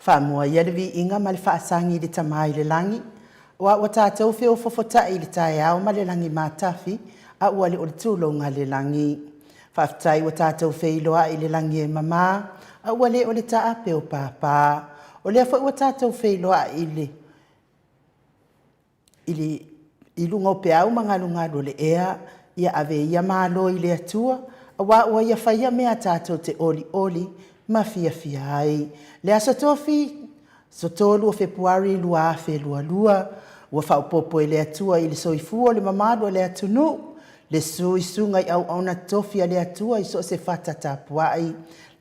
Faamua ia le viiga ma le faasagi i le Tama i le lagi, aua ua tatou feofofota'i i le taeao ma le lagi matafi, a ua le o le tulouna le lagi. Faafetai ua tatou feiloai i le lagi e mama, a ua le o le taape o papa. O lea foi ua tatou feiloai i luga o peau ma galugalu o le ea, ia ave ia malo i le Atua, aua ua Ia faia mea tatou te olioli ma fiafia ai. Le Aso Tofi, aso 3 o Fepuari 2022, ua faaopoopo e le Atua i le soifua o le mamalu o le atunuu, le susu i susuga i auauna totofi a le Atua i so o se fata tapuai, le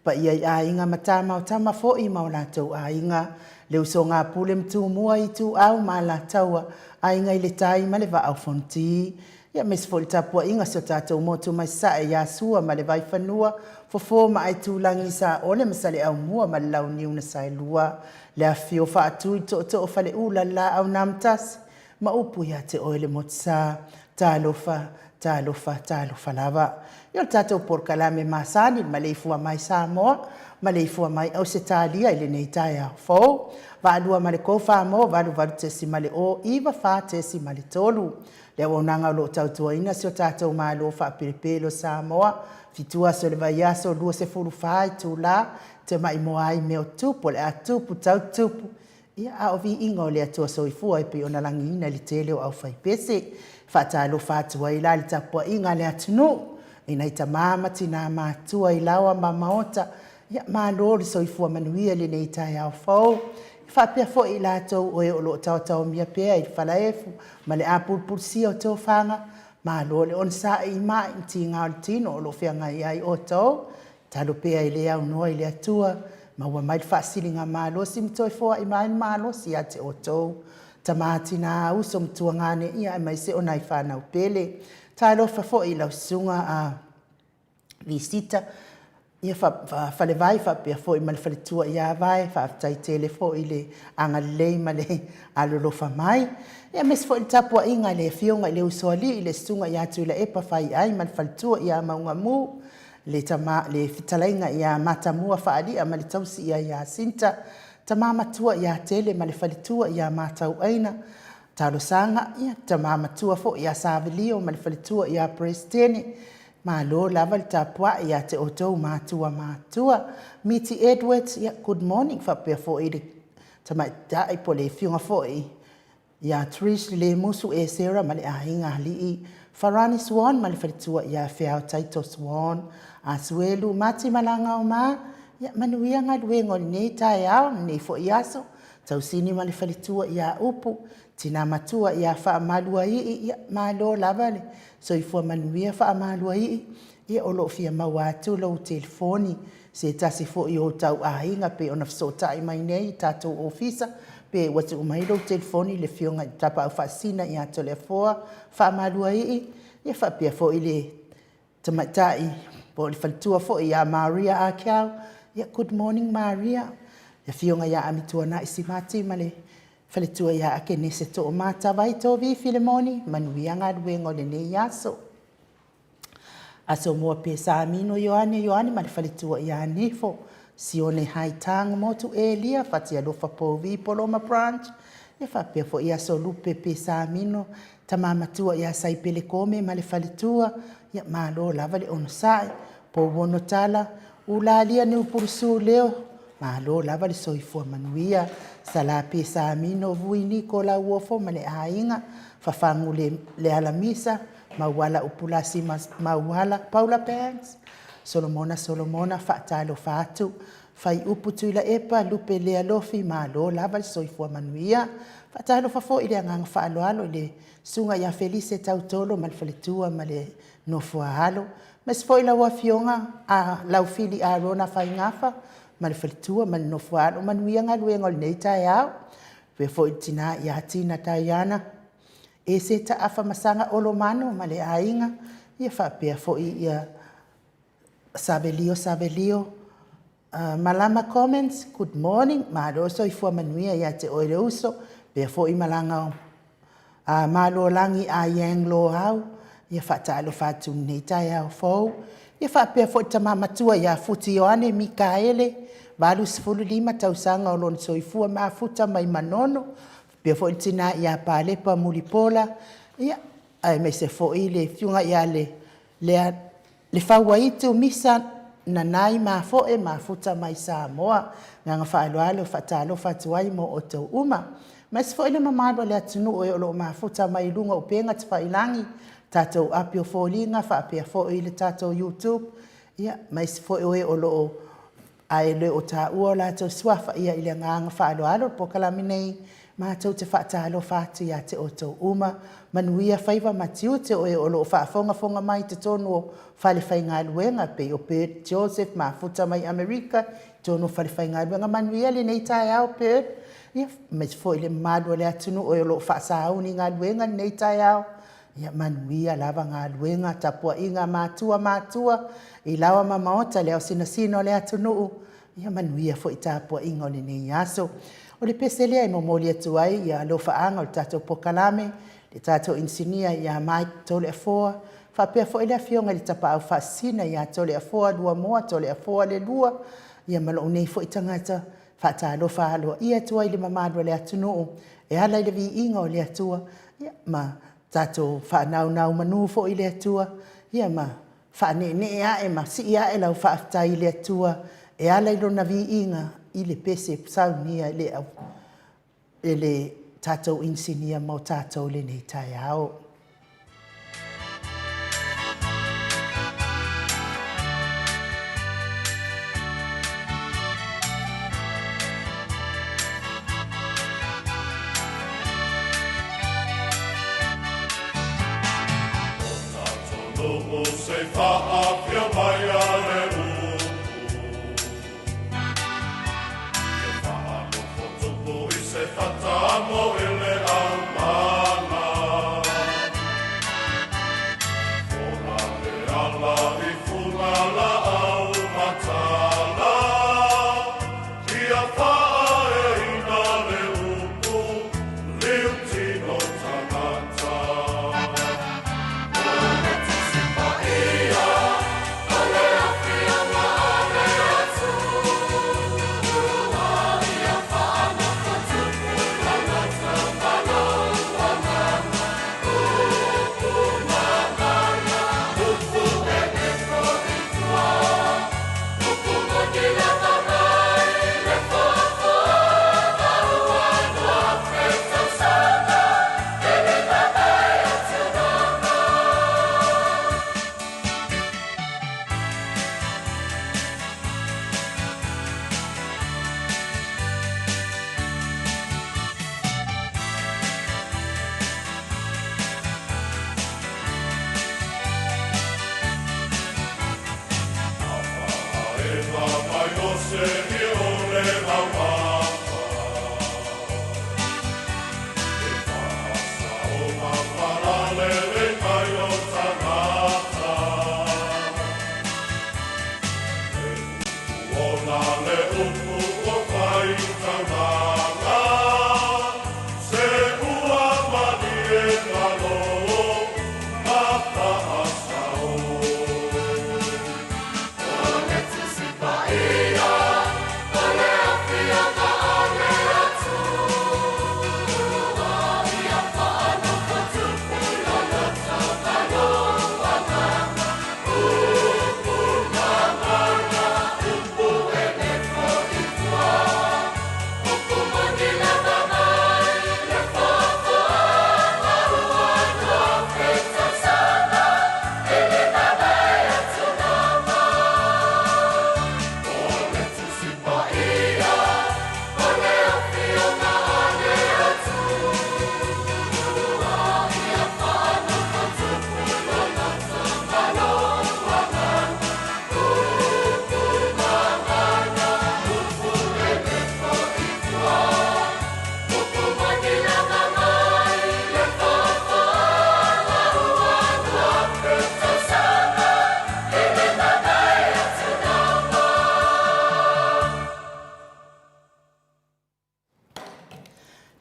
paia i Aiga ma Tama o Tama foi ma o latou Aiga, le usoga a Pule ma Tumua, Ituau ma Alataua, Aiga i le Tai ma le Vaa o Fonoti. Ia aemaise foi le tapuaiga a si o tatou motu mai Sasae ia Sua ma le Vaifanua, Fofo ma Aitulagi, Saole ma Saleaaumua ma le Launiu na Saelua, le afifio o Faatui o Tootoo o Faleula, le Laau na Amotasi ma upu ia te oe le Motusa. Talofa, talofa, talofa lava. Ia o le tatou polokalame masani, le maleifua mai Samoa, maleifua mai Ausetalia i lenei taeao fou. 82 ma le 3 4 88.0 94.3. Le auaunaga o lo o tautuaina si o tatou Malo faapelepele o Samoa, 7 aso o le vaiaso, 24 itula, te maimoa ai mea o tupu, o le a tupu tau tupu, ia a o viiga o le Atua Soifua e pei ona lagiina e le tele o aufaipese. Faatalofa atu ai la i le tapuaiga a le atunuu i nai tama ma tina matutua i laoa ma maota, ia malo le soifua manuia i lenei taeao fou. E faapea foi i latou o e o lo o taotaomia pea i falaefu ma le apulupulusia o tofaga, malo le onosai i mai ma tiga o le tino o lo o feagai ai outou. Tatalo pea e le aunoa i le Atua, maua mai le faasiligamalosi ma toe foai mai le malosi ia te outou, tama, tina, uso ma tuagane, ia aemaise o nai fanau pele. Talofa foi i lau susuga a Visita ia Falevai faapea foi ma le faletua ia Vae, faafetai tele foi le agalelei ma le alolofa mai. Ia aemaise foi le tapuaiga i le afioga i le Usoalii, le susuga ia Tuilaepa Faiai ma le faletua ia Maugamu, le tama le fetalaiga ia Matamua Faalia ma le tausi ia Iasinta, tama matua ia Tele ma le faletua ia Matauaina, Talosaga, ia tama matua foi ia Savelio ma le faletua ia Peresetene, malo lava le tapuai ia te outou matua matutua. Miti Edwards, ia good morning faapea foi le tamaitai po o le afioga foi ia Trish Lemusu Esera ma le aiga alii, Farani Swan ma le faletua ia Feao Taito Swan, Asuelu Mati Malagaoma, ia manuia galuega o lenei taeao, lenei foi aso, Tausini ma le faletua ia Upu, Tina matua ia Faamaluaii, ia malo lava le soifua manuia Faamaluaii, ia o lo o fia maua atu lou telefoni se tasi foi o ou tauaiga pei ona fesootai mai nei i tatou ofisa, pe ua tuu mai lou telefoni i le afioga i le Tapaau Faasisina ia Toleafoa Faamaluaii, ia faapea foi le tamaitai po o le faletua foi ia Maria Ah Kiau. Ia good morning Maria, le afioga ia Amituanai Simati ma le faletua ia Akenese Toomata Vaitovi Filemoni, manuia galuega o lenei aso. Aso Moa Pesamino Ioane Ioane ma le faletua ia Nifo, Sione Hai Tang Motu Elia Fatialofa Povi Poloma Branch, ia faapea foi Aso Lupe Pesamino, Tama matua ia Saipele Kome ma le faletua, ia malo lava le onosai, Pouono Tala, Ulalia Niupulusu Leo, malo lava le soifua manuia, Sala Pesamino Vui Niko Lauofo ma le aiga, Fafagu Lealamisa, Mauala Upulasi Mauala, Paula Banks, Solomona Solomona, faatalofa atu, Faiupu Tuilaepa, Lupe Lealofi, malo lava le soifua manuia. Faatalofa foi i le agaga faaaloalo i le Susuga ia Felise Tautolo ma le faletua ma le nofo a alo, aemaise foi lau Afioga a Laufili Arona Faigafa ma le faletua ma le nofo a alo. Manuia galuega o lenei taeao. Faapea foi le tina ia Tina Taiana Eseta Afamasaga Olomano ma le aiga, ia faapea foi ia Savelio Savelio Malama Comments, good morning, malo soifua manuia ia te oe le uso, faapea foi malaga o Malolagi a Yang Loau, ia faatalofa atu i lenei taeao fou. Ia faapea foi le tama matua ia Futi Ioane Mikaele. 85 tausaga o lona soifua mafuta mai Manono, faapea foi le tina ia Palepa Mulipola, ia, aemaise foi le afioga ia Lefauaitu Misa Nanai Mafoe, mafuta mai Samoa. Ma le agaga faaaloalo e faatalofa atu ai mo outou uma. Aemaise foi le mamalu o le atunuu o lo o mafuta mai i luga o upega tafailagi, tatou api o foliga faapea foi le tatou YouTube, aemaise foi o e o lo o… ae le o taua o latou suafa. Ia, i le agaga faaaloalo, o le polokalame lenei matou te faatalofa atu ia te outou uma, manuia faiva ma tiute o e o lo o faafogafoga mai i totonu o falefaigaluega e pei o Bert Joseph, mafuta mai Amerika i totonu o falefaigaluega. Manuia lenei taeao Bert, aemaise foi le mamalu o le atunuu o lo o faasauni i galuega i lenei taeao. Ia manuia lava galuega, tapuaiga a matua ma matua i laoa ma maota i le aosinasina o le atunuu, ia manuia foi tapuaiga o lenei aso. O le pese lea e momoli atu ai alofaaga o le tatou polokalame i le tatou Inisinia ia Mike Toleafoa faapea foi le Afioga i le Tapaau Faasisina ia Toleafoa Luamoa Toleafoa Lepua, ma lou nei foi tagata e faatalofa aloaia atu ai i le mamalu o le atunuu e ala i le viiga o le Atua ma tatou faanaunaumanū foi i le Atua ma faaneenee a'e ma sii a'e lau faafetai i le Atua e ala i Lona viiga i le pese ua saunia e le tatou inisinia mo tatou i lenei taeao.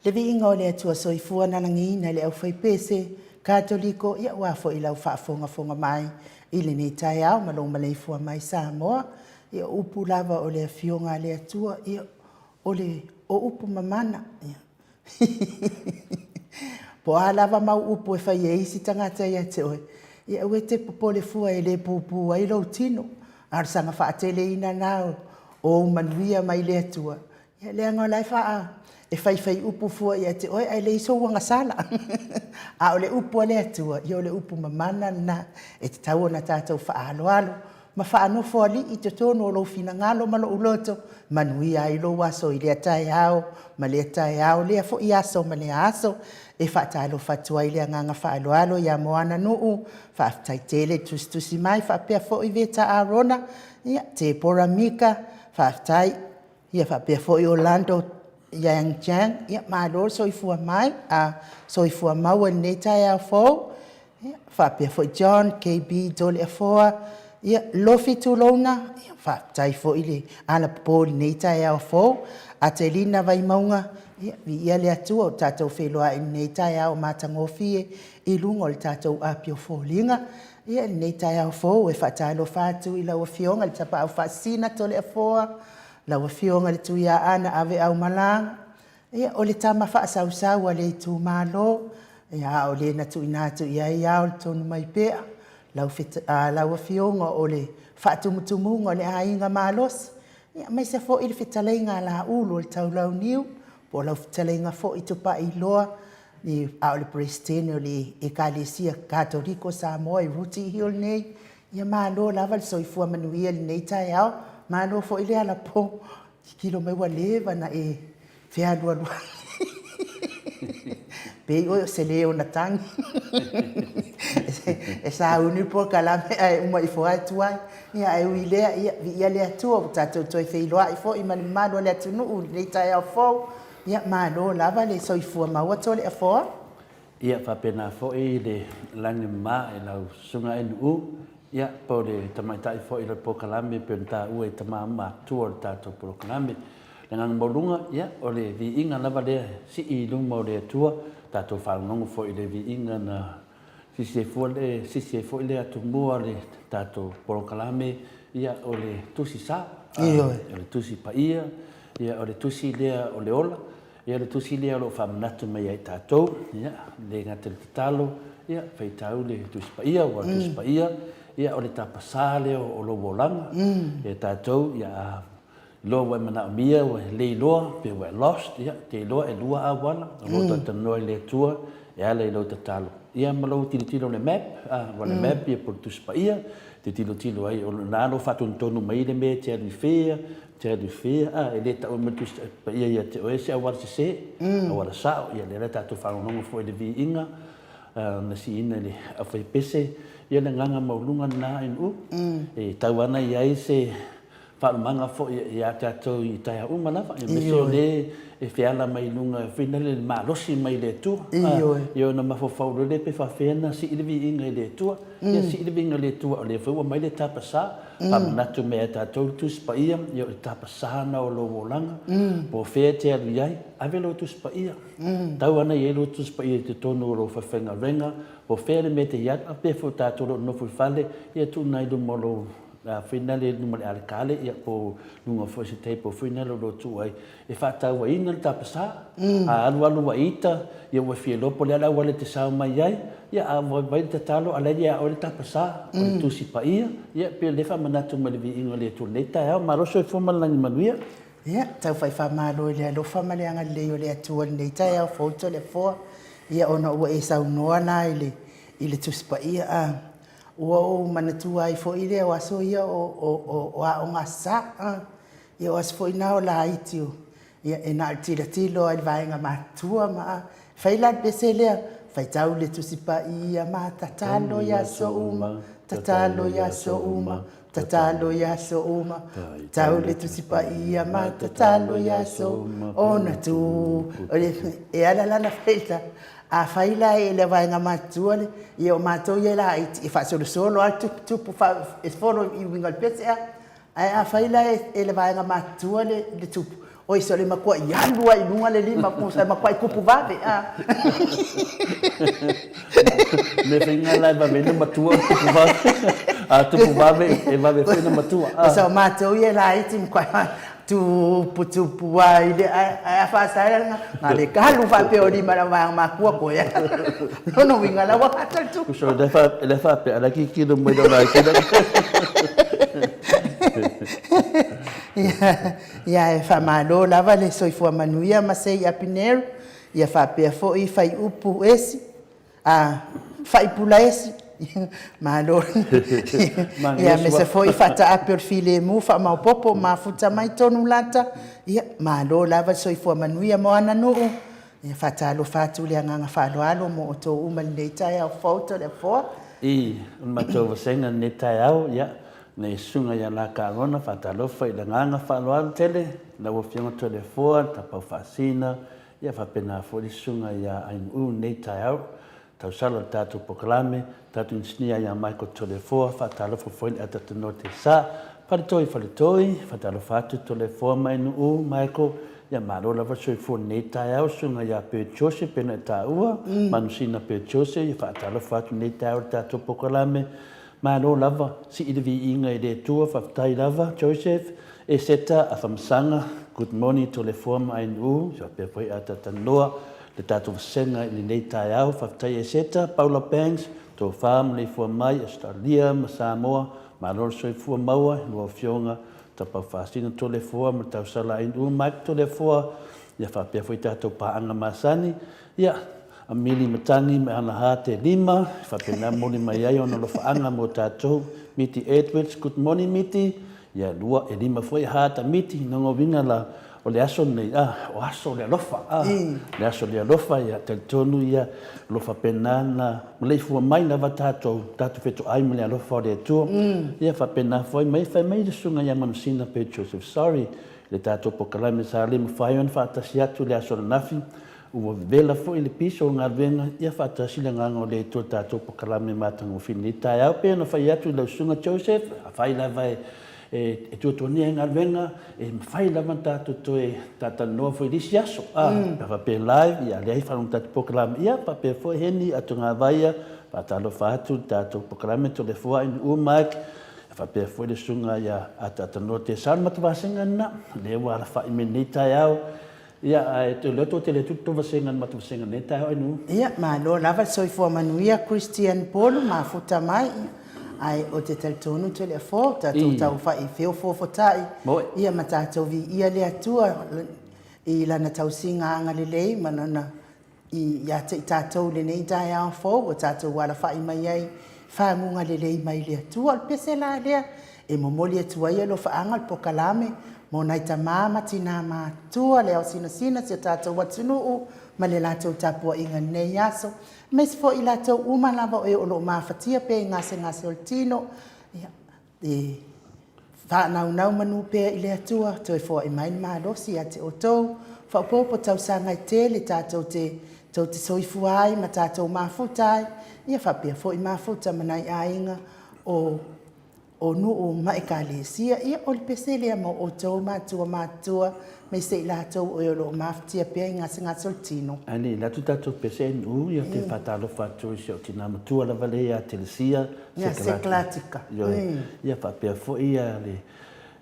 Le viiga o le Atua Soifua na lagiina e le aufaipese Katoliko, ia aua foi lau faafogafoga mai i lenei taeao ma lou maleifua mai Samoa. Ia, o upu lava o le Afioga a le Atua, ia, o le o upu mamana. Ia. Po o a lava mau upu e fai e isi tagata ia te oe, ia aua e te popole fua e le pupu ai lou tino, a o le saga faateleina lena o ou manuia mai le Atua, ia leaga o la e faa, e faifai upu fua ia te oe ae leai sou agasala. A o le upu a le Atua, ia o le upu mamana lena e tatau ona tatou faaaloalo ma faanofoalii i totonu o lou finagalo ma lou loto, manuia ai lou aso i lea taeao ma lea taeao, lea foi aso ma lea aso. E faatalofa atu ai i le agaga faaaloalo ia Moananuu, faafetai tele tusitusi mai, faapea foi Veta Arona, Tepora Mika, faafetai. Ia faapea foi Orlando Yang Chang, ia malo le soifua mai, soifua maua i lenei taeao fou. Ia faapea foi John KB Toleafoa, ia Lofi Tulouna, ia faafetai foi le anapopo i lenei taeao fou. Atelina Vaimauga, ia viia le Atua ua tatou feiloai i lenei taeao matagofie i luga o le tatou api o foliga. Ia i lenei taeao fou e faatalofa atu i lau Afioga i le Tapaau Faasisina Toleafoa, lau Afioga i le Tuiaana Aveaumala, ia o le tama faasausau a le itumalo, a o le na tuuina atu i ai ao le Tonumaipea, lau Afioga o le faatumutumuga o le aiga malosi, aemaise foi le fetalaiga a Laulu o le Taulauniu, po o lau fetalaiga foi Tupailoa, a o le Peresetene o le Ekalesia Katoliko o Samoa i Rooty Hill nei. Ia malo lava le soifua manuia i lenei taeao, malo foi le alapo, tilotilo mai ua leva ona e fealualuai, pei oe o se leonatagi e sauni le polokalame ae uma ifo lava e tuai. Ae ui i lea, ia viia le Atua ua tatou toe feiloai foi ma le mamalu o le atunuu i lenei taeao fou. Ia malo lava le soifua maua Toleafoa. Ia faapena foi le lagi e mama i lau Susuga NU, ia po o le tamaitai foi o le polokalame pei ona taua e tama matutua o le tatou polokalame. O le agaga maualuga, ia o le viiga lava lea e sii i luma o le Atua, tatou faalogologo foi i le viiga na sisi ai fua le, sisi ai foi le atumua o le tatou polokalame, ia o le Tusi Sa, Ioe. o le Tusi Paia, ia o le Tusi lea o le ola, Ia, o le tusi lea o lo o faamanatu mai ia i tatou, ia, le gata i le tatalo, ia, faitau le Tusi Paia, aua o le Tusi Paia, ia, o le tapasā lea o lou olaga. Ia tatou, ia, a iloa ua e manaomia, ua e le iloa, pe ua e lost, ia, e te iloa e lua auala, o lo o talatalanoa i le Atua e ala i lau tatalo, ia, ma lou tilotilo i le map, a, aua o le map ia po o le Tusi Paia, e te tilotilo ai, o lena o lo o faatonutonu mai ai le mea e te alu i fea, Te alu i fea, a, e le taua mai le Tusi Paia ia te oe se auala sese, auala sao, ia lea la tatou faalogologo foi i le viiga na siina e le aufaipese, ia le agaga maualuga lena NU, e tau ana i ai se faalumaga foi ia tatou i taeao uma lava, aemaise o le e feala mai i luga foi lea le malosi mai le Atua, ia ona mafaufau loa lea pe faafefea ona sii le viiga i le Atua, ia sii le viiga i le Atua o lea foi ua aumai le tapa sa, Faamanatu mai ia tatou le Tusi Paia, ia o le tapasā lena o lou olaga, po o fea e te alu i ai, ave lou Tusi Paia. Tau ana i ai lou Tusi Paia i totonu o lou faifaigaluega, po o fea le mea e te i ai, faapea foi o tatou o lo o nonofo i fale, ia tuuina i luma o lou foi lea i luma o le alekale, ia po o luga foi o se table foi lea o lo o tuu ai e faatauaina le tapasā. A alu alu ua ita, ia ua fia iloa po o le a le auala e te sao mai ai, ia a vaivai le tatalo, a la e ia oe le tapasā, o le Tusi Paia, ia pei o lea e faamanatu mai le viiga o le Atua i lenei taeao. Malo le soifua ma le lagi manuia. Ia, tau fai faamalo i le alofa ma le agalelei o le Atua i lenei taeao fou Toleafoa, ia ona ua e saunoa la i le, i le Tusi Paia, a ua ou manatua ai foi lea o aso ia o Aoga Aso Sa, a, ia o aso foi na o laiti o, Ia, e na o le tilotilo lava i le vaega matutua ma a. Fai la le pese lea, faitau le Tusi Paia ma tatalo i aso uma, tatalo i aso uma, tatalo i aso uma, faitau le Tusi Paia ma tatalo i aso uma, ona tu. E ala la ona fai la, a fai la e le vaega matutua le, ia o matou ia e laiti, e faasolosolo lava le tuputupu, e follow i uiga o le pese a. Ae afai la e le vaega matutua le tupu, oi sole matuai alu lava i luga le lima pusa e matuai tupu vave a. Mea faiga la e vave ai le matua o le tupu vave. A tupu vave, e vave foi ona matua. Tusa o matou ia e laiti makuai tupu tupu ai le ae a faasae na le kalu faapea o lima la vaega makua koe. Lona uiga la ua gata le tupu. Tusa o le faapea, ala kikilo mai lau laiti. Ia, e faamalo lava le soifua manuia ma sei Apineru, ia faapea foi Faiupu esi, a Faipula esi, malo. Ia aemaise foi faataape o le filemu faamaopopo mafuta mai tonu lata, ia malo lava le soifua manuia mo ana nuu. Ia faatalofa atu le agaga faaaloalo mo outou uma i lenei taeao fou Toleafoa. I o le matou vasega i lenei taeao, ia, nei susuga ia La Carona, faatalofa i le agaga faaaloalo tele, lau Afioga Toleafoa, Tapaau Faasina, ia faapena foi le susuga ia Ainuu i lenei taeao. Tausala le tatou polokalame, tatou inisinia ia Michael Toleafoa, faatalofa foi i le Atatanoa Tesa. Faletoi, faletoi, faatalofa atu Toleafoa ma Ainuu, Michael, ia malo lava le soifua i lenei taeao, susuga ia Bert Jose pei ona e taua, Manusina Bert Jose, ia faatalofa atu i lenei taeao i le tatou polokalame. Malo lava, sii le viiga i le Atua, faafetai lava Joseph, Eseta Afamasaga, good morning Toleafoa ma Ainuu, faapea foi Atatanoa, le tatou vasega i lenei taeao. Faafetai Eseta, Paula Banks, tofa maleifua mai Australia ma Samoa, malo le soifua maua i lua afioga Tapaufasina Toleafoa ma Tausala Ainuu Mike Toleafoa, ia faapea foi tatou paaga masani, ia Amili Matagi ma Alaha Te Lima, faapena momoli mai ai ona alofaaga mo tatou. Miti Edwards, good morning Miti. Ia lua, e lima foi ha ta miti, nongo uiga la o le aso lenei, a, o aso o le alofa, a, le aso o le alofa, ia, talitonu ia, o lo o faapena ona maleifua mai lava tatou, tatou fetoai ma le alofa o le Atua. Ia faapena foi mai, fai mai le Susuga ia Manusina pe Joseph Sorry, le tatou polokalame sa le mafai ona faatasi atu i le aso ananafi, Ua vevela foi le piso o galuega, ia faatasi le agaga o le Atua i le tatou polokalame matagofie i lenei taeao. Pei ona fai atu i lau Susuga Joseph, afai lava e tuatuania ai galuega, e mafai lava ona tatou toe talatalanoa foi i le isi aso. A, pe a faapea live, ia leai faalogo i le tatou polokalame. Ia faapea foi Heni Atogavaia, faatalofa atu i le tatou polokalame Toleafoa Ainuu Mike, faapea foi le Susuga ia Ataatanoa Tesau le matavasega lena, lea ua alafai mai i lenei taeao. Ia, ae te lea tou te le tutu vasega ni matou vasega nei taeao ai nuu. Ia, malo lava le soifua manuia Christian Polu mafuta mai, ae ou te talitonu Toleafoa o tatou tau feofoofotai ia ma tatou viia le Atua i Lana tausiga agalelei ma Lana ia te i tatou i lenei taeao fou ua tatou alafai mai ai faguga lelei mai le Atua. O le pese la lea e momoli atu ai alofaaga o le pokalame mo nai tama ma tinā matutua le aosinasina si o tatou atunuu ma le latou tapuaiga i lenei aso, aemaise foi i latou uma lava o e o lo o mafatia pea i gasegase o le tino. Ia, E faanaunau manu pea i le Atua, toe foai mai le malosi ia te outou. Faaopoopo tausaga e tele tatou te tou te soifua ai ma tatou mafuta ai, ia faapea foi mafuta ma nai aiga o o nuu ma ekalesia. Ia o le pese lea mo outou matua matutua aemaise i latou o e o lo o mafatia pea i gasegase o le tino. Ae ne i alu atu tatou pese nuu, ia te faatalofa atu i si ou tina matua lava lea ia Telesia Ia Seklatika. Ioe. Ia faapea foi ia le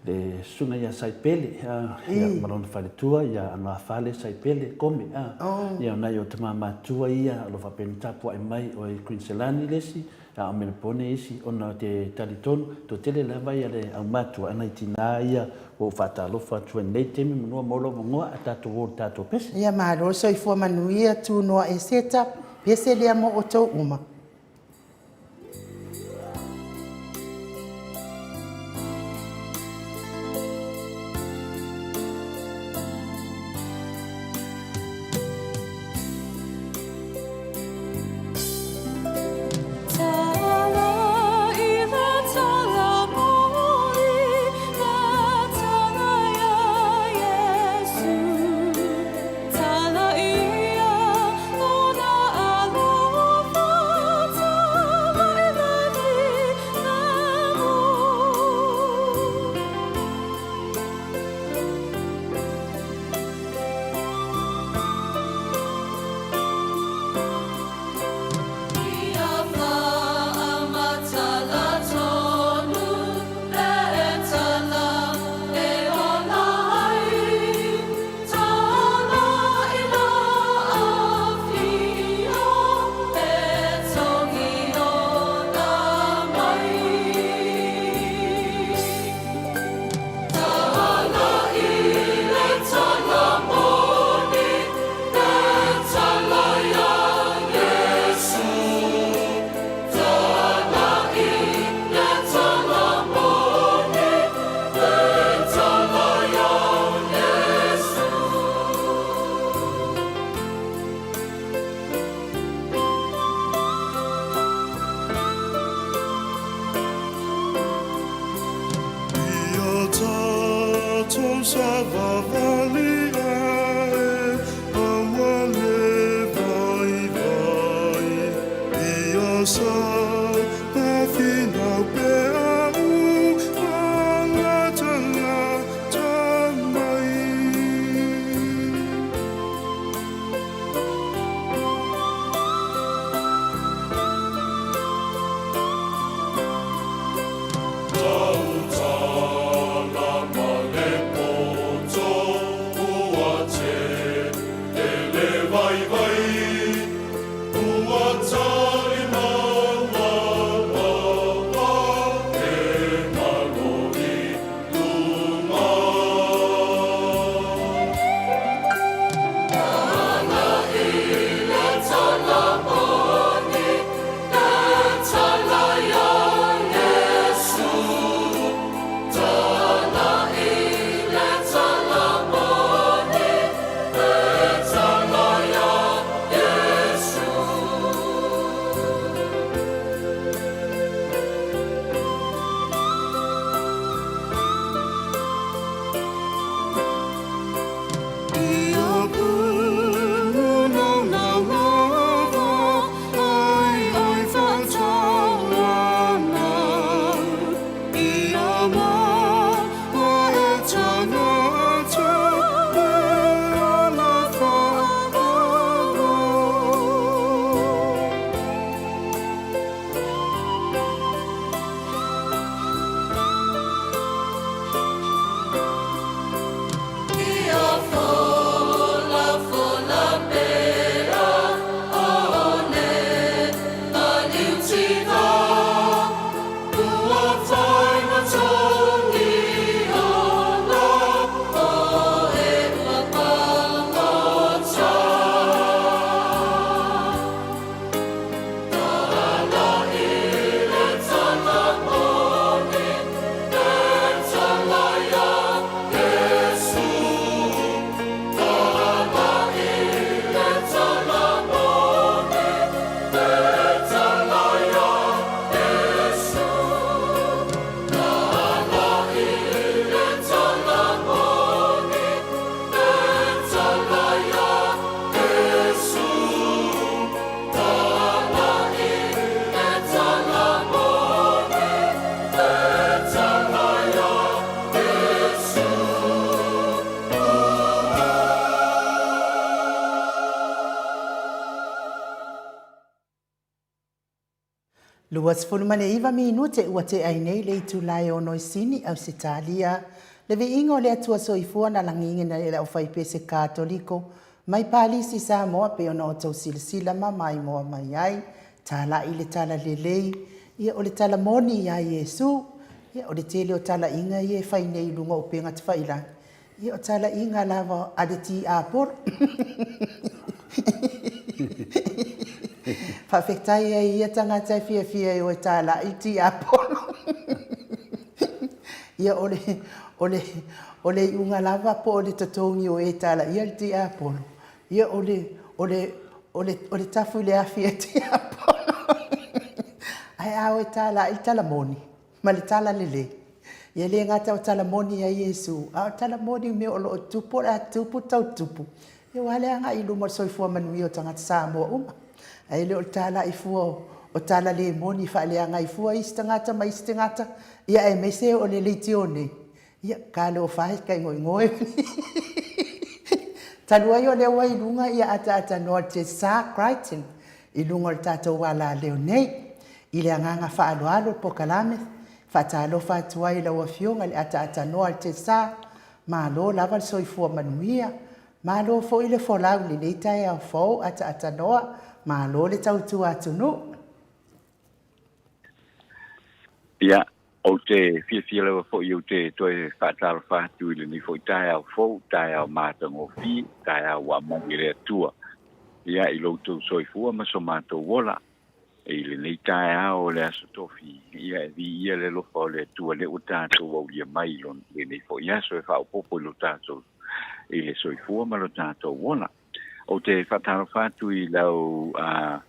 le susuga ia Saipele ia ma lona faletua ia Anoafale Saipele Kome ia o nai o tama matua ia o lo o faapea ona tapuai mai o i Queenselani le isi a o Melbourne isi ona ou te talitonu toatele lava ia le aumatua a nai tina ia ua ou faatalofa atu ai i lenei taimi manua maua lou avanoa ae tatou o i le tatou pese. Ia malo le soifua manuia Tunoa Eseta, pese lea mo outou uma. 29 minute ua tea ai nei le itula e ono i Sini, Ausetalia. Le viiga o le Atua Soifua na lagiina e le aufaipese Katoliko mai Palisi, Samoa, pei ona outou silasila ma maimoa mai ai. Talai le tala lelei, ia o le tala moni ia Iesu. Ia o le tele o talaiga ia e fai nei i luga o upega tafailagi, ia o talaiga lava a le tiapolo. Faafetai ai ia tagata e fiafia e o e talai le tiapolo. Ia o le, o le, o le iuga lava po o le totogi o e talaia le tiapolo, ia o le, o le, o le, o le tafu i le afi e tiapolo. Ae a o e talai le tala moni ma le tala lelei, ia le gata o tala moni ia Iesu, a o tala moni mea o lo o tupu, o le a tupu tau tupu, ia aua le agai i luma o le soifua manuia o tagata Samoa uma. Ae le o le talai fua o tala le moni e faaleaga ai fua isi tagata ma isi tagata, ia aemaise o le leitio nei, ia talofa e taigoigoe. Talu ai o lea ua i luga ia ataaatanoa le Tessa Crichton i luga o le tatou alaleo nei. I le agaga faaaloalo le polokalame, faatalofa atu ai i lau Afioga i le ataaatanoa le Tessa, malo lava le soifua manuia, malo foi le folau i lenei taeao fou ataaatanoa, malo le tautua atunuu. Ia, ou te fiafia lava foi ou te toe faatalofa atu i lenei foi taeao fou, taeao matagofie, taeao ua aumai e le Atua, ia, i lo outou soifua ma so matou ola. I lenei taeao o le Aso Tofi, ia, e viia le alofa o le Atua lea ua tatou aulia mai i lenei foi aso e faaopoopo i lo tatou i le soifua ma lo tatou ola. Ou te faatalofa atu i lau a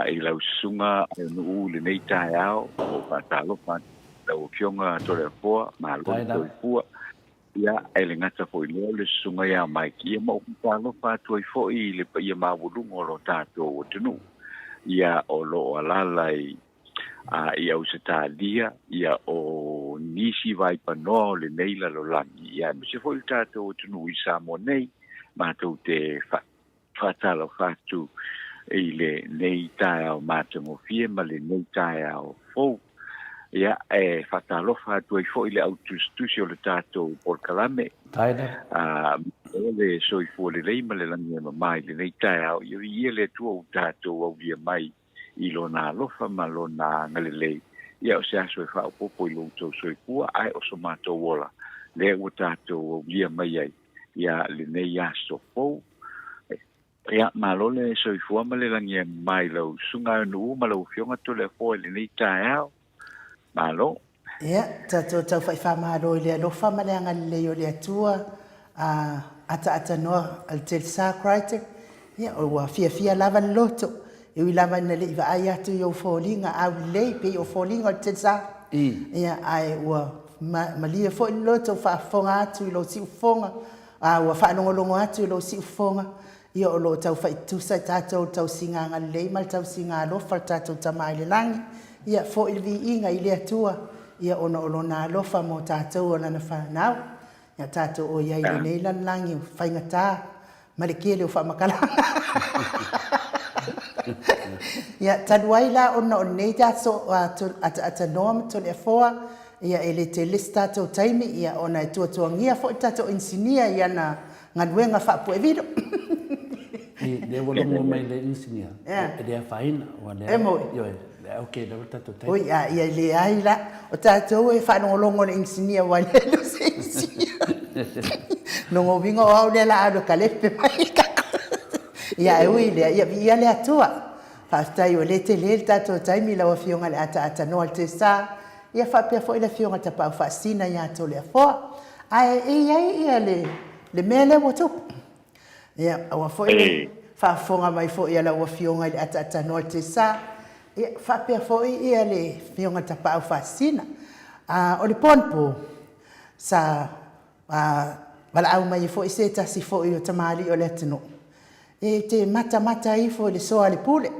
i lau susuga Nuu i lenei taeao, o faatalofa atu i lau Afioga Toleafoa, malo le soifua. Ia, e le gata foi i lea o le susuga ia Mike, ia ma ou faatalofa atu ai foi i le paia maualuga o lo tatou atunuu, ia o lo o alaala i a i Ausetalia, ia o nisi vaipanoa o lenei lalolagi, ia aemaise foi le tatou atunuu i Samoa nei, matou te faatalofa atu i lenei taeao matagofie ma lenei taeao fou. Ia, e faatalofa atu ai foi le au tusitusi o le tatou polokalame. A, o le soifua lelei ma le lagi e mama i lenei taeao, ia viia le Atua ua tatou aulia mai i Lona alofa ma Lona agalelei, ia o se aso e faaopoopo i lo outou soifua, ae o so matou ola, lea ua tatou aulia mai ai ia lenei aso fou. Ia, malo le soifua ma le lagi e mama i lau susuga Nuu ma lau Afioga Toleafoa i lenei taeao. Malo. Ia, tatou taufa'i faamalo i le alofa ma le agalelei o le Atua, a ataatanoa a le Telsa Critic, ia, ua fiafia lava le loto, e ui lava ina le i vaai atu i ou foliga aulelei pei o foliga o le Telsa, ia, ae ua malie foi le loto ua faafofoga atu i lou siufofoga, a ua faalogologo atu i lou siufofoga, Ia o lo o tau faitusa i tatou le tausiga agalelei ma le tausiga alofa a le tatou Tama i le Lagi. Ia foi le viiga i le Atua, ia ona o Lona alofa mo tatou o Lana fanau. Ia tatou o i ai i lenei lalolagi o faigata ma le tele o faamatalaga. Ia talu ai la ona o lenei aso ataatanoa ma Toleafoa, ia e le tele se tatou taimi, ia ona e tuatuagia foi le tatou inisinia i ana galuega faapuevilo. I, lea ua logo mai le inisinia, e le afaina, ua lea, E moi. Ioe, lea ok lava le tatou taimi. Oi, a ia leai la, o tatou e faalogologo i le inisinia aua e leai o se inisinia. Lona uiga o au lea o le a alu e kalepe mai i tatou. Ia ae ui i lea, ia viia le Atua. Faafetai ua le tele le tatou taimi lau Afioga i le ataatanoa i le Tesa, ia faapea foi le Afioga i le Tapaau Faasisina ia Toleafoa. Ae e i ai ia le le mea lea ua tupu. Ia, aua foi le faafofoga mai foi a lau Afioga i le ataatanoa i le Tesa, ia, faapea foi ia le Afioga i le Tapaau Faasisina. A, o le po anapo, sa a, valaau mai ai foi se tasi foi o tamalii o le atunuu, e te matamata ifo i le soa a le pule,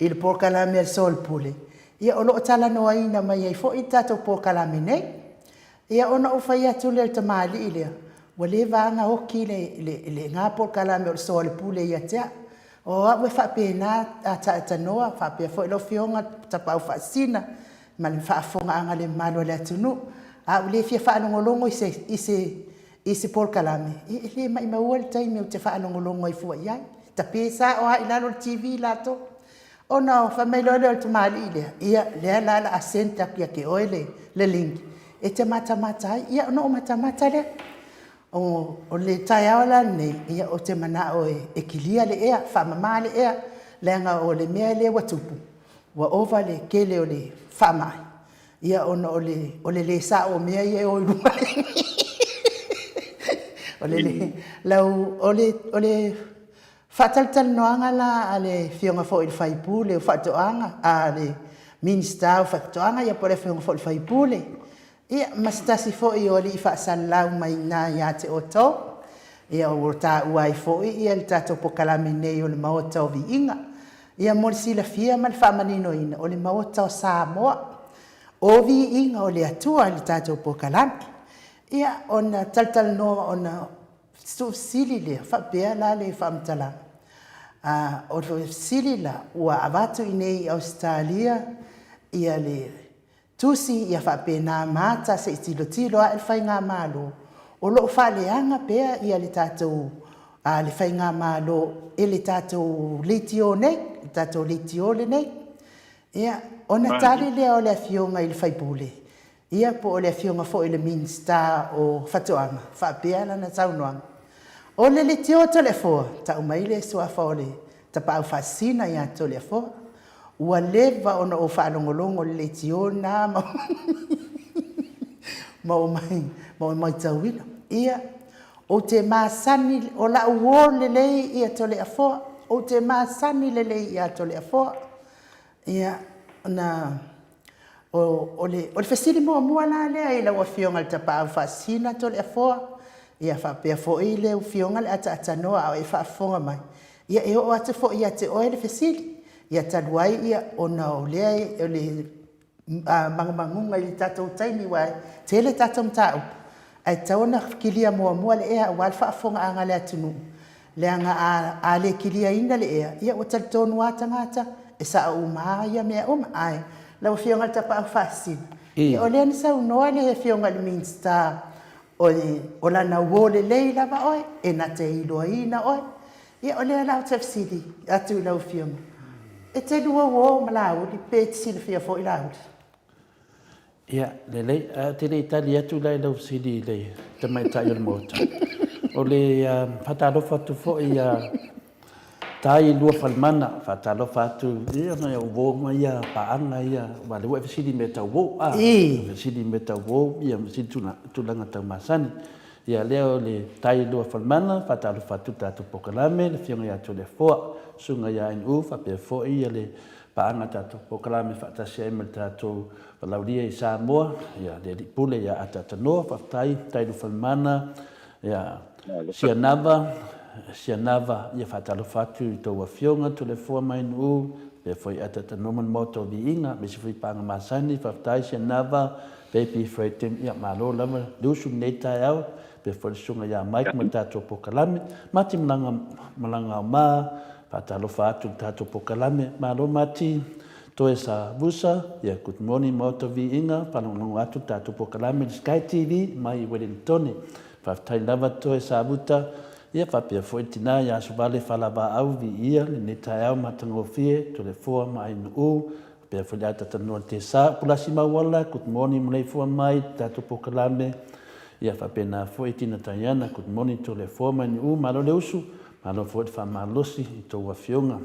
i le polokalame a le soa o le pule, ia o lo o talanoaina mai ai foi le tatou polokalame nei. Ia ona ou fai atu lea i le tamalii lea, ua leva lava ona oti le, le, lena polokalame o le soa o le pule ia te au. O au e faapena a taatanoa, faapea foi lau Afioga Tapaau Faasisina ma le faafofogaaga a le mamalu o le atunuu. A ou le fia faalogologo i se, i se, i se polokalame, ia e le maimaua le taimi ou te faalogologo ai fua i ai. Tape sao lava i lalo o le TV latou. Ona fai mai loa lea o le tamalii lea, ia, lea la o le a send atu ia te oe le, le link e te matamata ai. Ia, ona ou matamata lea. O, o le taeao la lenei, ia, ou te manao e, e kilia le ea, faamama le ea, leaga o le mea lea ua tupu, ua ova le tele o le faamai, ia, ona o le, o le lē sao o mea ia e o i luga. O le lē, lau, o le, o le Faatalatalanoaga la a le Afioga foi i le Sui Usufono o Faatoaga, a le Minisita o Faatoaga ia po o le Afioga foi i le Sui Usufono, ia ma se tasi foi o alii faasalalau mai ina ia te outou. Ia ua taua ai foi ia le tatou polokalame nei o le Maota o Viiga. Ia mo le silafia ma le faamaninoina, o le Maota o Samoa, o Viiga o le Atua i le tatou polokalame. Ia ona talatalanoa ona Tuufesili lea, faapea la le faamatalaga, a, o le fesili la, ua avatu i nei i Ausetalia ia le tusi ia faapena mata se i tilotilo ae le Faigamalo, o lo o faaleaga pea ia le tatou, a, le Faigamalo e le tatou leitio nei, le tatou leitio lenei. Ia, ona tali lea o le Afioga i le sui usufono, Ia, po o le Afioga foi i le Minisita o Faatoaga, faapea lana saunoaga, O le leitio Toleafoa, tau mai le suafa o le Tapaau Faasisina ia Toleafoa, ua leva ona ou faalogologo i le leitio lena ma ma ou ma ou matauina. Ia, ou te masani, o lau uo lelei ia Toleafoa, ou te masani lelei ia Toleafoa. Ia, ona. O, o le, o le fesili muamua la lea i lau Afioga i le Tapaau Faasisina Toleafoa, ia faapea foi le Afioga i le Ataatsanoa a o e faafofoga mai, ia e oo atu foi ia te oe le fesili. Ia talu ai ia ona o lea o le magumaguga i le tatou taimi aua e tele tatou mataupu, ae tatau ona kilia muamua le ea aua le faafofogaaga a le atunuu, leaga a le kiliaina le ea, ia ua talitonu lava tagata e sao uma lava ia mea uma. Ae lau Afioga i le Tapaau Faasisina, ia o lea na saunoa le Afioga i le Minisita o lana uo lelei lava oe, e na te iloaina oe. Ia o lea la ou te fesili atu i lau Afioga, e te lua uo ma Laauli pe e te silafia foi Laauli? Ia, lelei. Ae ou te le i tali atu la i lau fesili i le tamaitai o le Maota, o le faatalofa atu foi ia Tai Luafalemana, faatalofa atu ia nai au uo ma ia paaga ia, aua o lea ua e fesili i mea tau uo, a, fesili i mea tau uo, ia ma fesili tulaga tau masani. Ia lea o le Tai Luafalemana, faatalofa atu i le tatou polokalame, le Afioga ia Toleafoa, Susuga ia NU, faapea foi le paaga tatou polokalame faatasi ai ma le tatou Valaulia i Samoa, ia le Alii Pule ia Ataatanoa, faafetai Tai Luafalemana, ia Sianava, Sianava, ia faatalofa atu i tou Afioga Toleafoa ma NU, faapea foi Ataatanoa ma le Maota o Viiga, aemaise foi paaga masani, faafetai Sianava, Baby Freighton, ia malo lava le usu i lenei taeao, faapea foi le susuga ia Mike ma le tatou polokalame. Mati Malaga, Malagaoma, faatalofa atu i le tatou polokalame. Malo Mati, Toe Sa Vusa, ia good morning Maota Viiga, faalogologo atu i le tatou polokalame i le Sky TV mai i Wellingtone. Faafetai lava Toe Sa Vuta, ia faapea foi le tina ia Asovale Falavaau Viia lenei taeao matagofie, Toleafoa ma Ainuu, Pea foi le ata tanoa te sa pulasi mauala good morning maleifua mai tatou polokalame ia faapena foi Tina Taiana good morning Toleafoa mai Niu malo le usu malo foi le faamalosi i tou afioga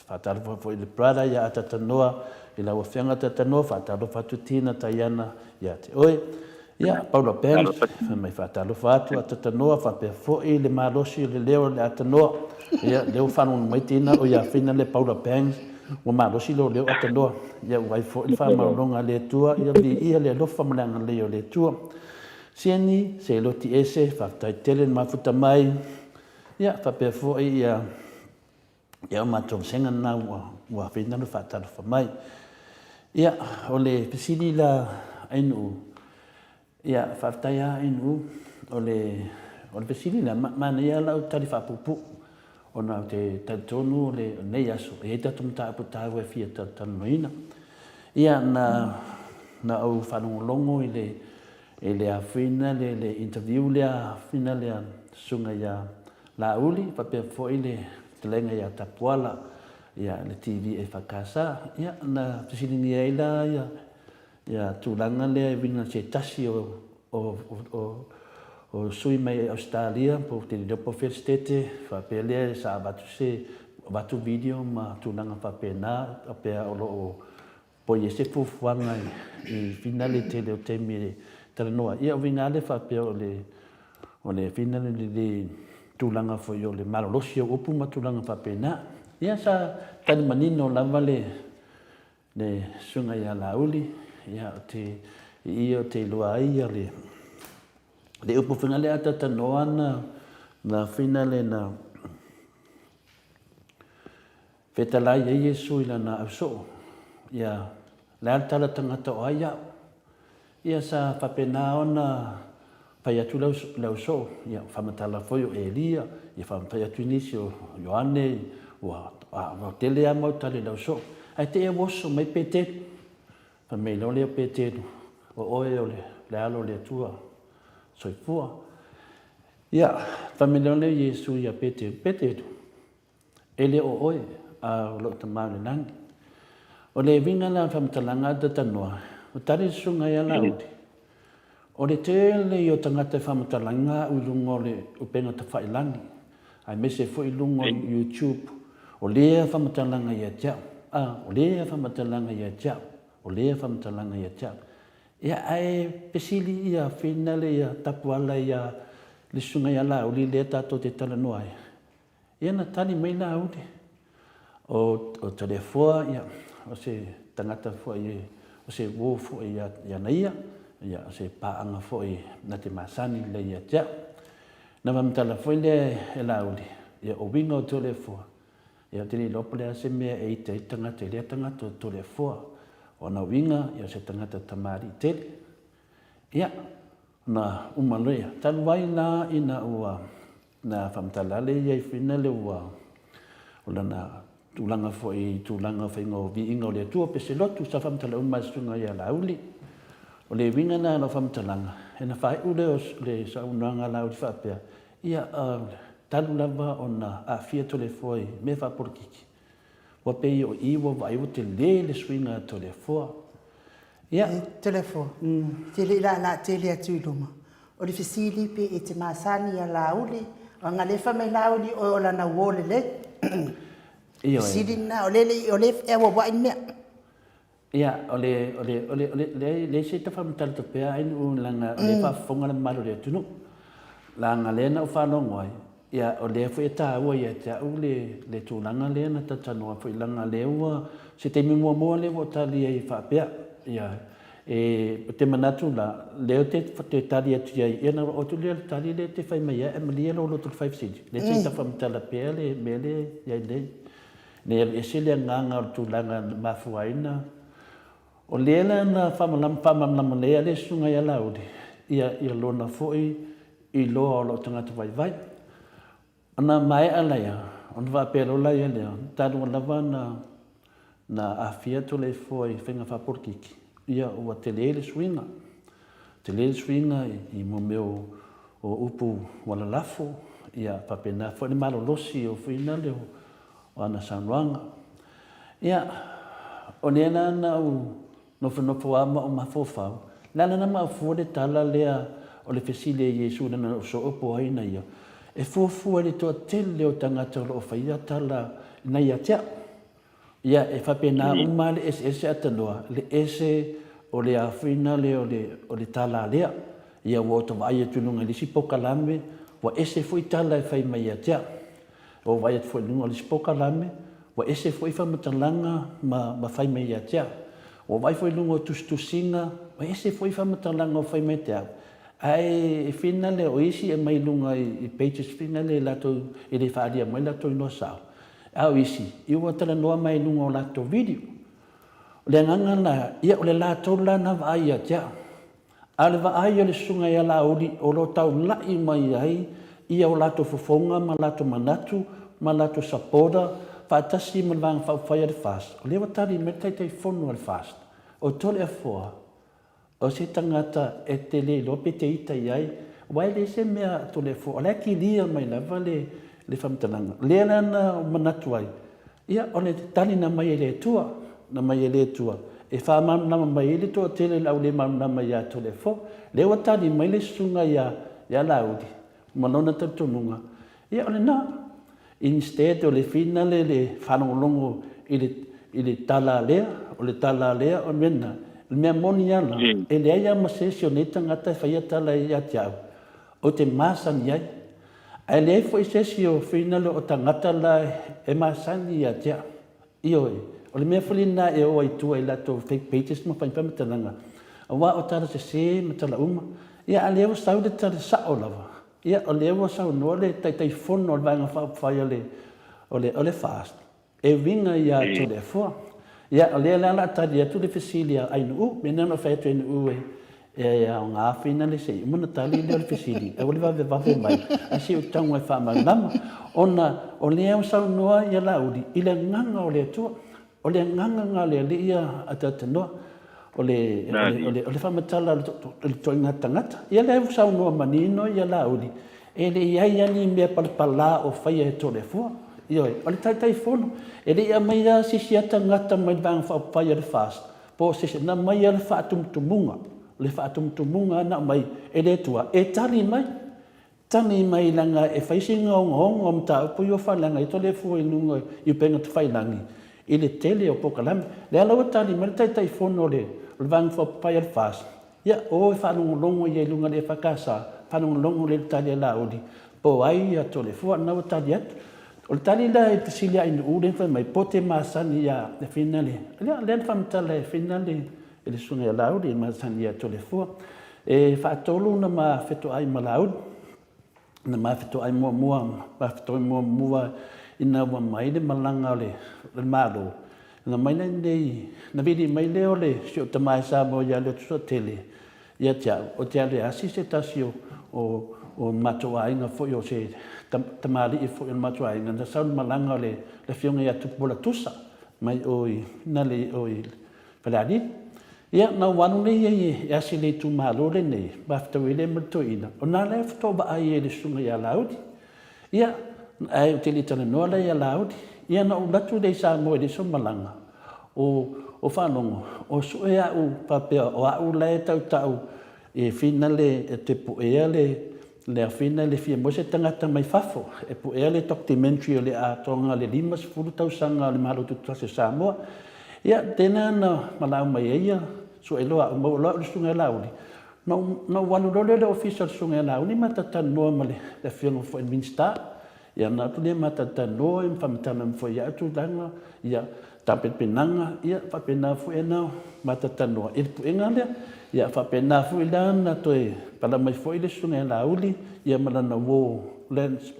faatalofa foi le brother ia ata tanoa i lau afioga ata tanoa faatalofa atu Tina Taiana ia te oe Ia, Paula Banks, fai mai faatalofa atu a Tatanoa faapea foi le malosi o le leo o le Atanoa. Ia, lea ua faalogologo mai Tina, o ia Fina le Paula Banks, ua malosi lou leo Atanoa. Ia, ua ai foi le faamaualaloga a le Atua, ia viia le alofa ma le agalelei o le Atua. Sieni, se loti ese, faafetai tele le mafuta mai. Ia, faapea foi ia Ia, o matou vasega lena ua, ua afeina le faatalofa mai. Ia, o le fesili la Ainuu, ia, faafetai lava Ainuu, o le, o le fesili la, manaia lava lau tali faapuupuu, ona ou te talitonu o lenei aso, e i ai tatou mataupu taua e fia talatalanoaina. Ia, na, na ou faalogologo i le, i le afuina le, le interview lea, afuina le susuga ia Laauli, faapea foi le fetalaiga ia Tapuala, ia le TV EFKS. Ia, na fesiligia ai la ia, ia tulaga lea e uiga se tasi o, o, o, o sui mai Ausetalia, po o te le iloa po o fea le Setete, faapea lea sa avatu se, avatu video ma tulaga faapena, faapea o lo o Poi e se fuafuaga i finale tele o taimi e talanoa ai. Ia o uiga lava lea faapea o le o le finale le le tulaga foi o le malolosi o upu ma tulaga faapena. Ia sa tali manino lava le le susuga ia Laauli, ia o te i i o te iloa ai ia le le upu finale a talanoa na na finale na Fetalai ai Iesu i lana ausoo, ia, le a le tala tagata o ai au? Ia sa faapena ona fai atu le ausoo, ia faamatala foi o Elia, ia fai atu i nisi o Ioane, ua tele lava mau tali i le ausoo. Ae te i ua oso mai Peteru, fai mai loa lea o Peteru, o oe o le Alo o le Atua soifua. Ia, fai mai loa lea o Iesu ia Peteru, Peteru, E le o oe, a o lou Tama o le lagi. O le uiga la o le faamatalaga a Tatanoa, ua tali le susuga ia Laauli, O le tele ia o tagata e faamatalaga au i luga o le upega tafailagi, aemaise foi i luga o YouTube, o lea faamatalaga ia te au, a, o lea faamatalaga ia te au, o lea faamatalaga ia te au. Ia, ae fesili ia finale ia Tapuala ia le susuga ia Laauli lea tatou te talanoa ai, Ia na tali mai Laauli, o Toleafoa, ia, o se tagata foi o se uo foi ia ia na ia, ia o se paaga foi na te masani lelei ia te au. Na faamatala foi lea e Laauli, ia o uiga o Toleafoa, ia ou te le iloa po o le a se mea e ita ai le tagata i lea tagata o Toleafoa. O ana uiga, ia o se tagata tamalii tele. Ia, ona uma loa ia, talu ai la ina ua na faamatala le ia i fuina le ua o lana tulaga foi i tulaga o faiga o viiga o le Atua pe se lotu sa faamatala uma e le susuga ia Laauli. O le uiga lena o lau faamatalaga, e na faaiu lea o le saunoaga a Laauli faapea, ia, talu lava ona aafia Toleafoa i mea faapolokiki, ua pei o i ua vaai ua tele le suiga a Toleafoa. Ia. Toleafoa, e te le i laalaa tele atu i luma, o le fesili pe e te masani ia Laauli, leaga o lea e fai mai Laauli o oe o lana uo lelei. Ioe. Fesili lena, o lea e auauai le mea. Ia, o le, o le, o le, o le, leai, leai se ita faamatala pea Ainuu leaga o lea e faafofoga le mamalu o le atunuu. Leaga lea na ou faalogo ai, ia o lea foi e taua ia te au le, le tulaga lea na talatalanoa foi leaga lea ua, se taimi muamua lea ua ou tali ai faapea, ia, e, ou te manatu la, lea ou te, te tali atu i ai, ia ona oo atu lea o le tali lea e te fai mai ai, ae malie lou loto i le fai fesili, lea se i tau faamatala pea le mea lea e i ai nei. Ne i alu ese le agaga o le tulaga na mafua ai na. O lea la na faamalamalama nei a le Susuga ia Laauli ia lona foi iloa o lou tagata vaivai. Ona maea laia, ona faapea loa laia lea, talu lava na na aafia Toleafoa i faiga faapolokiki, ia ua tele le suiga. Tele le suiga i mea o upu ua lalafo, ia faapena foi le malolosi o fuainale o ana saunoaga. Ia, o lea la na ou nofonofo lava ma ou mafaufau, le ala na mafua le tala lea o le fesili a Iesu i lana soo po o ai na ia, e fuafua i le toatele o tagata o lo o faia tala na ia te au. Ia, e faapena uma lava le eseese atanoa, le ese o le afuina lea o le, o le tala lea. Ia, ua ota vaai atu i luga i le isi pokalame, ua ese foi tala e fai mai ia te au. Ua ou vaai atu foi i luga o le isi pokalame, ua ese foi faamatalaga ma, ma fai mai ia te au. Ua ou vaai foi i luga o tusitusiga, ua ese foi faamatalaga ua fai mai ia te au. Ae e fina lea, o isi e aumai i luga i pages fina lea latou, e le faaalia mai latou igoa sao. A o isi, ia ua talanoa mai i luga o latou video. O le agaga la, ia o le latou la na vaai ia te au. A o le vaai a le susuga ia Laauli o lo o taulai mai ai ia o latou fofoga ma latou manatu ma latou supporter faatasi ma le Vaega Faaupufai a le FAST, o lea ua tali mai le Taitaifono a le FAST, o Toleafoa, O se tagata e te le iloa pe te ita i ai, aua e leai se mea a Toleafoa, o la e kilia mai lava le le faamatalaga. O lea la na ou manatu ai, ia o le tali na aumai e le Atua, na aumai e le Atua e faamalamalama mai ai le toatele o le au le malamalama ia Toleafoa. Lea ua tali mai le susuga ia ia Laauli ma lona talitonuga, ia o lena. Instead o le finale le faalogologo i le i le tala a lea, o le tala a lea, o le mea lena. O le mea moni lava la, e leai lava ma se isi o nei tagata e faia tala ia te au, ou te masani ai. Ae leai foi se isi o finale o tagata la e masani ia te au. Ioe, o le mea foi lena e o ai i tua i latou fake pages ma fai faamatalaga, aua o tala sese ma tala uma, ia a o lea ua sau le tala sao lava. Ia, o lea ua saunoa le Taitaifono o le Vaega Faaupufai o le, o le, o le FAST, e uiga ia Toleafoa. Ia, o lea la o le a tali atu le fesili a Ainuu, mea na ona fai atu e Ainuu e, e aoga finale se i uma ona tali lea o le fesili, aua le vavevave mai, ae se i ou tago e faamalamalama. Ona o lea ua saunoa ia Laauli i le agaga o le Atua. O le agaga lena o le Alii ia a talatalanoa, o le, o le, o le faamatala o le ituaiga tagata. Ia lea ua saunoa manino ia Laauli, e le i ai lava ni mea palapala o faia e Toleafoa. Ioe, o le Taitaifono, e le i aumaia lava se isi lava tagata mai le Vaega Faaupufai a le FAST, po o se isi, na aumai lava le faatumutumuga, le faatumutumuga lava na aumai e le Atua e tali mai. Tagi mai leaga e fai sina ogaoga o mataupu ia ua faaleaga ai Toleafoa i luga i upega tafailagi i le tele o polokalame. Lea la ua tali mai le Taitaifono o le Vaega Faaupufai a le FAST, ia o e faalogologo ia i luga o le EFKS, faalogologo lea i le tali a Laauli, po o ai ia Toleafoa, lena ua tali atu. O le tali la i le fesili a Ainuu lea na fai mai, po o te masani ia Finale, lea na faamatala e Finale. e le Susuga ia Laauli, le masani ia Toleafoa. E faatolu ona ma fetoai ma Laauli. Na ma fetoai muamua, ma fetoai muamua ina ua mai le malaga o le Malo, na mai nei, na vili mai lea o le si ou tama i Samoa ia Leotusuatele ia te au, ou te alu e asi se tasi o, o, o matou aiga foi, o se tamalii foi o le matou aiga, na sau le malaga o le afioga ia Tupuola Tusa, mai o i, na le o i Falealili. Ia, na ou alu lea i ai e asi le itumalo lenei, mafetau ai lea ma le toeaina, o na lea faatoa vaai ai i le susuga ia Laauli. Ia, ae ou te le i talanoa la ia Laauli. Ia na ou alu atu lea i Samoa i le isi o malaga, o, o faalogo, o sue au faapea o au la e tautau e finale e te puea le, le afina le fia maua se tagata mai fafo e puea le documentary o le atoaga o le 50 tausaga o le Malo Tutoatasi o Samoa. Ia, tena na valaau mai ai ia Sueloa au, maua loa au i le Susuga ia Laauli. Na ou, na ou alu loa lea i le ofisa o le Susuga ia Laauli ma talatalanoa ma le Afioga foi i le Minisita. Ia na atu lea ma talatalanoa ma faamatala mai foi ia au tulaga, ia, tapenapenaga, ia faapena foi ona ma talatalanoa i le puega lea. Ia faapena foi la ona toe pala mai foi le Susuga ia Laauli ia ma lana uo Lance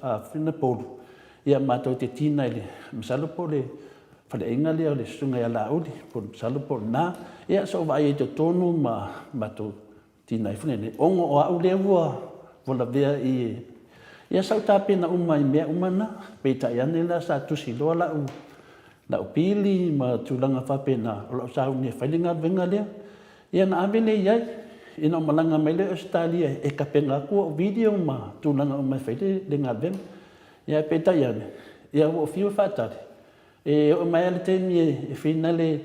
Polu, ia matou te tina i le, masalo po o le faleaiga lea o le Susuga ia Laauli, po o le masalo po o lena. Ia sa ou vaai ai i totonu ma matou tina ai foi lenei. Ona o au lea ua lavea i ia sa ou tapena uma i mea uma na, peitai ane la sa tusi loa lau lau pili ma tulaga faapena, o lau sauni e fai le galuega lea. Ia na ave lea i ai, ina ua malaga mai lea i Ausetalia e tapena atu au video ma tulaga uma e fai le galuega. Ia peitai ane, ia ua ou fiu e faatali, E oo mai lava le taimi e finale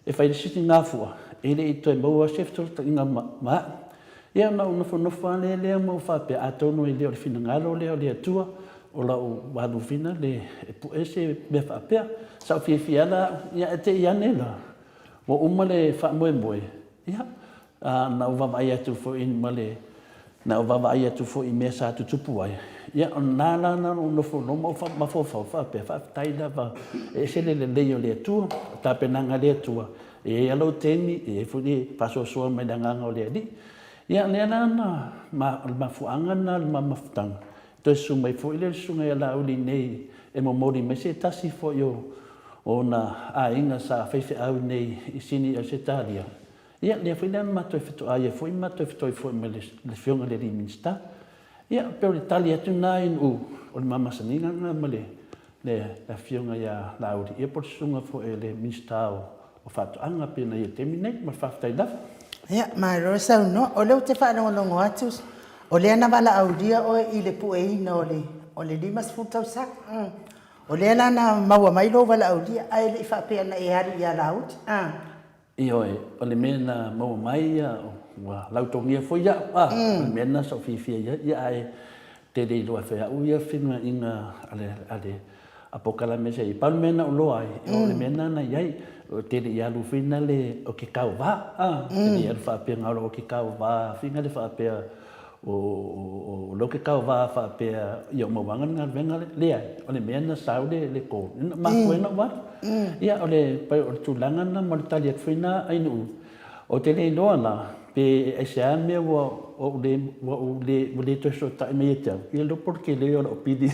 e fai le isi gafua, e le i toe maua se fesootaiga ma au. Ia ona ou nofonofo lava lea ma ou faapea, atonu e le o le finagalo lea o le Atua, o lau alu finale e pue se mea faapea. Sa ou fiafia lava la au, ia ae te i ane la, ua uma le faamoemoe, ia, Na ou vaavaai atu foi ma le, na ou vaavaai atu foi i mea sa tutupu ai, ia o lena la na ou nofo loa ma ou mafaufau faapea, faafetai lava e ese le lelei o le Atua, o tapenaga a le Atua, e i ai lava lou taimi, e i ai foi le faasoasoa mai le Agaga o le Alii. Ia lea la na, o le mafuaaga lena o le ma mafutaga, toe susu mai foi lea o le Susuga ia Laauli i inei e momoli mai se tasi foi o ona aiga sa faifeau i inei i Sini i Ausetalia, Ia, lea foi la na matou fetoai ai foi ma toe fetoi foi ma le Afioga i le alii Minisita. Ia, pei o le tali atu lena i o le ma masaniga lena ma le Afioga ia Laauli, ia po o le susuga foi i le Minisita o Faatoaga pei ona i ai i le taimi lenei. Ma le faafetai lava. Ia, malo le saunoa. O lea ou te faalogologo atu, o lea na valaaulia oe i le pueina o le 50 tausaga. O lea la na maua mai lou valaaulia, ae le i faapea na e alu ia Laauli. Ioe, o le mea na maua mai ia, ua lautogia foi au, a, o le mea lena sa ou fiafia i ai, ia ae te le iloa e fai au ia fenunuaiga a le, a le a polokalame sa i ai. Pau le mea na ou iloa ai, o le mea lena na i ai, ou te le i alu foi na le o ke kaowā, a, ou te le i alu faapea na o ke kaowā foi na le faapea O lea ou te tauva faapea ia ou mauaga le galuega lea. Leai, o le mea na sau le call, na mafua ai ona ou alu. Ia, o le tulaga lena ma le tali atu foi lena Ainuu, ou te le iloa la pe aisea le mea ua ou le, ua ou le, ua le toe fesootai mai ia te au, ia le iloa po o le tele o lau pili.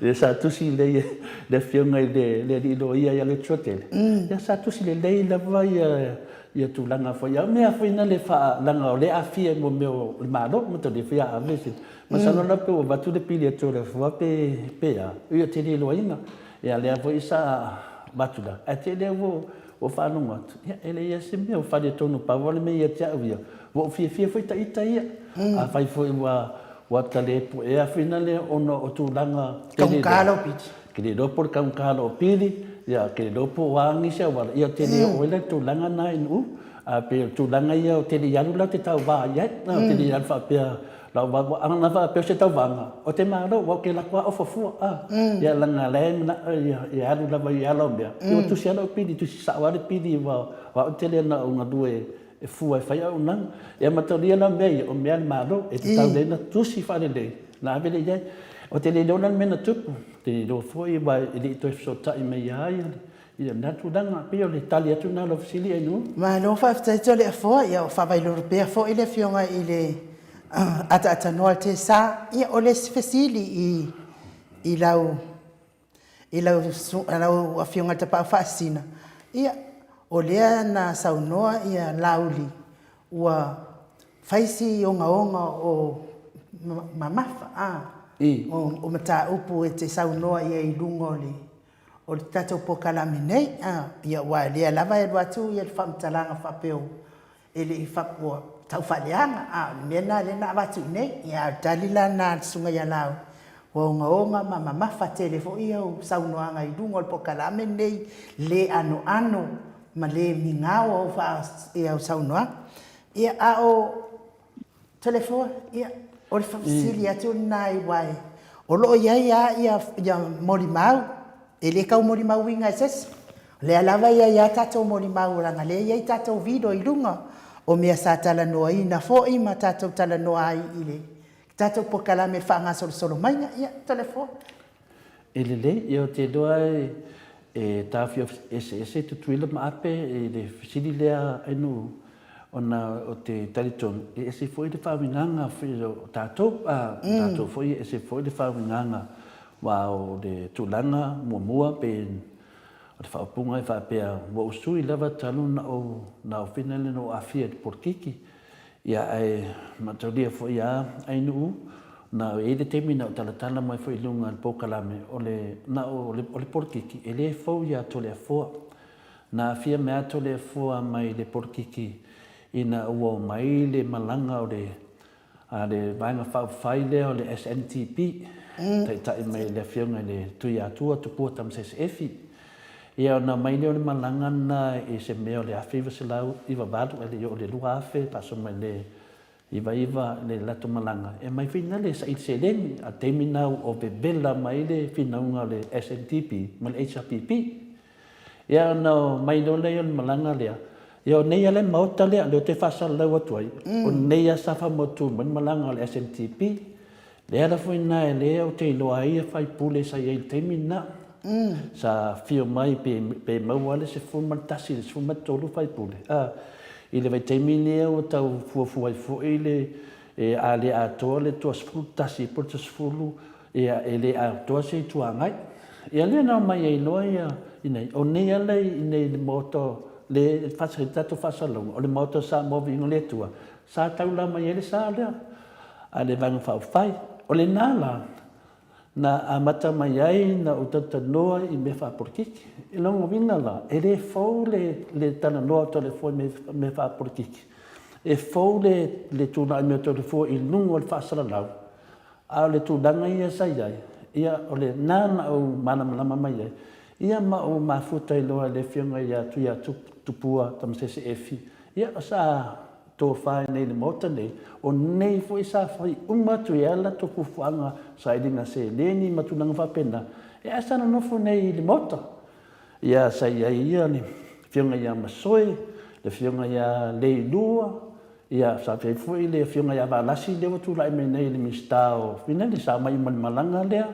Ia sa tusi lelei e le Afioga i le alii loia ia Letuatele, ia sa tusi lelei lava ia ia tulaga foi au mea foi na le faa laga o le aafia i mo mea o le Malo ma te le fia ave se masalo la pe ua avatu le pili atu o le afua pe pe a ia te le iloaina ia lea foi sa avatu la ae te lea ua ua faalogo atu ia e leai se mea ua faaletonu pau le mea ia te au ia ua ou fiafia foi ta ita ia afai foi ua ua ta le puea foi na lea ona o tulaga taugata lau pili Ke le iloa po o le taugata o lou pili, ia, ke le iloa po o a nisi auala, ia ou te le oo ai la i le tulaga lena i Nu'u. Ae pei o le tulaga ia ou te le i alu la ou te tauva i ai. Ou te le i alu faapea lau vava, a na faapea o se tauvaga, ou te malo aua ou te alu atu lava ofa fua, a. Ia leaga o la e manao e alu lava i ala o mea. Ia ua tusi lava lau pili, tusi sao lava le pili aua o au e tele ona ou galue e fua e fai auaunaga. Ia mataulia la mea ia, o mea a le Malo, e tatau lelei ona tusi faalelei ona ave lea i ai. Ou te le iloa la le mea na tupu, ou te le iloa foi aua e le i toe fesootai mai ia ia I lena tulaga, pei o le tali atu lena o lau fesili Ainuu. Malo faafetai Toleafoa, ia o faavailolo pea foi le afioga i le ataatanoa o le TSA. Ia o le isi fesili i i lau i lau lau afioga i le Tapaau Faasisina, ia o lea na saunoa ia Laauli ua fai si ogaoga o mamafa a o mataupu e te saunoa i ai i luga o le o le tatou polokalame nei, a, ia aua o lea lava e alu atu le faamatalaga faapea e le i ua tau faaleaga, a o le mea lena lea na avatu i inei. Ia a o le tali la lena a le Susuga ia Laauli, ua ogaoga ma mamafa tele foi au saunoaga i luga o le polokalame lenei, le anoano ma le migao au saunoaga. Ia, a o Toleafoa, ia, o le faafesili atu lena aua o lo o i ai lava molimau, e le tau molimauina e se isi. O lea lava e i ai lava tatou molimau leaga o lea e i ai tatou video i luga o mea sa talanoaina foi ma tatou talanoa ai i le tatou polokalame i le faagasolosolo maiga. Ia, Toleafoa. E lelei, ia ou te iloa e taofiofi eseese Tutuila ma Ape i le fesili lea Ainuu ona ou te talitonu e ese foi le faauigaga o tatou, a o tatou foi e ese foi le faauigaga aua o le tulaga muamua pe o le faaupuga e faapea ua ou sui lava talu ona ou na ou fina lea na ou aafia i le polokiki. Ia ae mataulia foi a Ainuu, na i ai le taimi na ou talatala mai foi i luga i le polokalame, o le, na o, o le polokiki, e le fou ia Toleafoa. Na aafia mai lava Toleafoa mai le polokiki ina ua omai le malaga o le, a le Vaega Faaupufai lea o le SNTP, taitai mai e le Afioga i le Tuiatua Tupua Tamasese Efi. Ia ona aumai lea o le malaga lena i se mea o le 1998 ae le i oo i le 2000 faasolo mai le 99 le latou malaga, e aumai foi lena le saili seleni, a o le taimi lena ua vevela mai le finauga o le SNDP ma le HRPP. Ia ona omai loa lea o le malaga lea, ia o nei lava le Maota lea, lea ou te faasalalau atu ai, o nei lava sa faamautu mai le malaga o le SNDP. Le ala foi lena lea ou te iloa ai sui usufono sa i ai i le taimi lena. Sa afio mai pe maua le 11 i le 13 sui usufono. I le vaitaimi lea ua tau fuafua ai foi le a le atoa le toa 11 po o le 10, ia e le atoa se Itu Agai. Ia lea na omai ai loa ia i inei. O nei ala i inei i le Maota le tatou faasalalauga, o le Maota o Samoa Viiga o le Atua, sa taula mai ai le sa lea a le Vaega Faaupufai. O lena la na amata mai ai na ou talatalanoa i mea faapolokiki. I lona uiga la, e le fou le talanoa o Toleafoa i mea faapolokiki. E fou le tulai mai o Toleafoa i luga o le faasalalau, a o le tulaga ia sa i ai, ia o lena na ou malamalama mai ai, ia ma ou mafuta ai loa i le Afioga ia Tuiatupua Tamasese Efi, ia sa tofa i nei i le Maota nei, o nei foi sa fai uma atu i ai a latou fuafuaga sailiga seleni ma tulaga faapena, e ae sa nonofo nei i le Maota. Ia sa i ai ia le Afioga ia Masoe, le Afioga ia Leilua, ia sa i ai foi le Afioga ia Valasi lea ua tulai mai nei i le Minisita o Finance, sa omai uma i le malaga lea.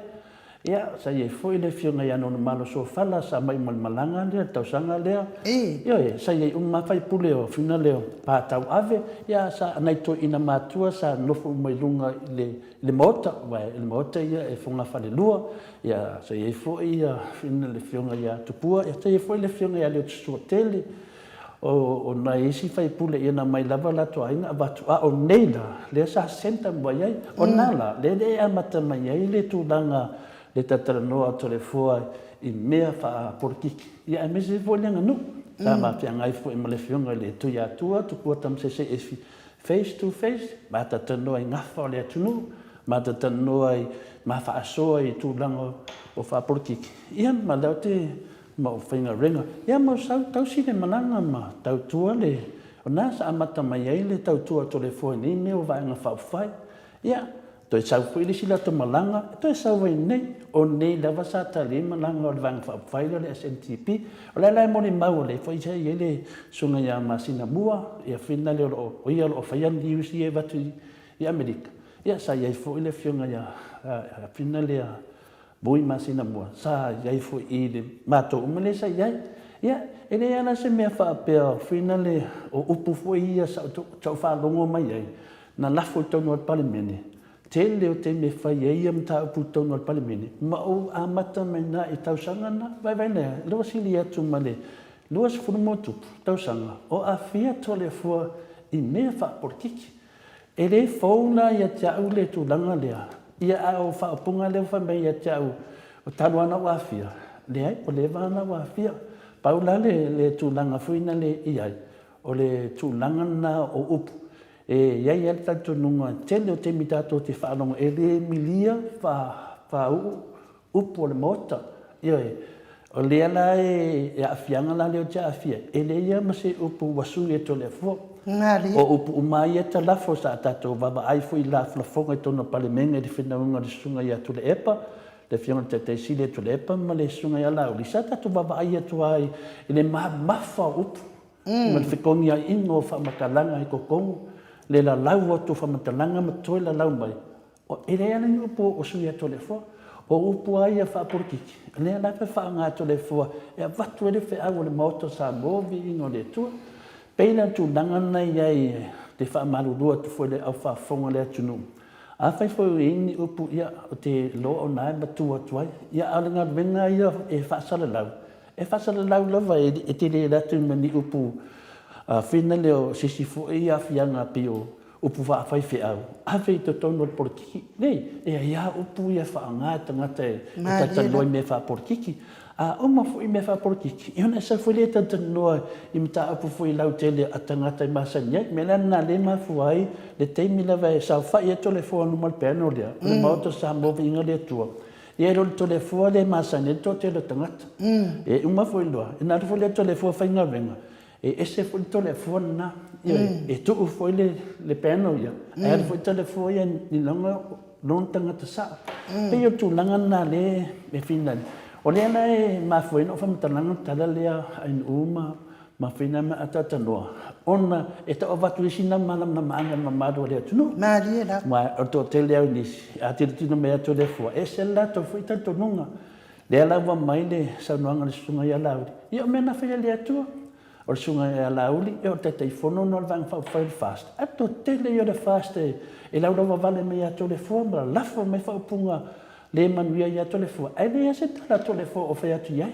Ia, sa i ai foi le Afioga ia Nonumalo Sofala sa omai uma i le malaga lea, le tausaga lea. Ioe, sa i ai uma lava faipule o Fina lea o Patauave, ia sa, nai toeaiina matua sa nonofo uma i luga i le, i le Maota, aua o le Maota ia e fogafalelua. Ia, sa i ai foi ia Fina le Afioga ia Tupua, ia sa i ai foi le Afioga ia Leotusuatele, O nai isi faipule ia na aumai lava latou aiga avatu, a o nei la, lea sa centre mai ai. O na la, lea e amata mai ai le tulaga le talatalanoa a Toleafoa i mea faapolokiki, ia aemaise foi le aganuu. Sa ma feagai foi ma le Afioga i le Tuiatua Tupua Tamasese Efi, face to face, ma talatalanoa i gafa o le atunuu, ma talatalanoa i, ma faasoa i tulaga o faapolokiki. Ia ma lea ou te ma o faigaluega, ia ma o sau tausi le malaga ma tautua le, o na sa amata mai ai le tautua a Toleafoa i nei mea o Vaega Faaupufai. Ia, toe sau foi le isi latou malaga, toe sau ai nei. O nei lava sa tali ai malaga o le Vaega Faaupufai lea o le SNTP. O le ala e molimau o lea foi sa i ai le Susuga ia Masinamua, ia Fina lea o lo o, o ia o lo o faia news ia e avatu i Amerika. Ia, sa i ai foi le Afioga ia Fina lea. Mo i masina mua, sa i ai foi i le matou uma lea sa i ai. Ia, e leai lava la se mea faapea finale o upu foi ia sa ou faalogo mai ai, na lafo i totonu o le Palemene, tele o taimi e fai ai ia mataupu i totonu o le Palemene, ma ou amata mai na i tausaga na, vaivai lea, lea ua sili atu ma le 20+ tausaga o aafia Toleafoa i mea faapolokiki. E le fou la ia te au le tulaga lea, ia a o faaupuga lea ua fai mai ia te au, o talu lava ona ou aafia, leai, ua leva lava ona ou aafia. Pau la le tulaga foi lea i ai, o le tulaga lena o upu, e i ai lava le talitonuga, tele o taimi tatou te faalogo, e le milia faauu upu o le Maota. Ioe. O lea la e aafiaga la lea ou te aafia ai, e leai lava ma se upu ua sui e Toleafoa. O upu uma lava ia e talafo sa tatou vaavaai foi i lafolafoga i totonu o le Palemene i le finauga o le Susuga ia Tuilaepa, le Afioga i le Taitai Sili ia Tuilaepa ma le Susuga ia Laauli, sa tatou vaavaai atu lava i le mamafa o upu ma le fetoniaiga o faamatalaga i totonu, le lalau atu o faamatalaga ma toe lalau mai. E leai lava ni upu o sui a Toleafoa. O upu lava ia faapolokiki, o lea lava e faaaoga e Toleafoa e avatu ai le feau a le Maota o Samoa, viiga o le Atua. E pei la o le tulaga lena e i ai, ou te faamalulu atu foi i le au faafofoga a le atunuu, afai foi o i ai ni upu, ia, ou te iloa o lena e matua atu ai. Ia, a o le galuega lava ia e faasalalau, e faasalalau lava, e te le alu atu ma ni upu finale o se isi foi aafiaga pei o upu faafaifeau, ave i totonu o le polokiki. Nei, e ai lava upu ia e faaaoga e tagata e talatalanoa i mea faapolokiki. A uma foi mea faapolokiki, ia ona e sau foi lea e talatalanoa i mataupu foi lautele a tagata e masani ai. O le mea la lena o lea e mafua ai le taimi lava e saofai ai Toleafoa i luma o le piano lea, o le Maota o Samoa Viiga le Atua, ia i lo le Toleafoa lea e masani ai le toatele o tagata. E uma foi loa, ona alu foi lea o Toleafoa faigaluega, E ese foi le Toleafoa lena, ioe, e tuu foi le piano ia, ae alu foi Toleafoa ia i lona lona tagata sao. E pei o le tulaga lena lea e finali. O lea la e mafua ai ona ou faamatalaga le tala lea a Ainuu ma ma Fina ma Atatanoa, ona e tau avatu ai sina malamalamaaga i le mamalu o le atunuu. Malie lava. Aua o le toatele lava o nisi, a tilotilo mai ia Toleafoa, e ese le latou foi talitonuga. Lea la ua aumai le saunoaga a le Susuga ia Laauli, ia o mea na faia e le Atua. O le Susuga ia Laauli, ia o le Taitaifono lena o le Vaega Faaupufai o le FAST, ae toatele ia o le FAST e laulauvavale mai ia Toleafoa ma lalafo mai faaupuga le manuia ia Toleafoa, ae leai lava se tala a Toleafoa o fai atu i ai.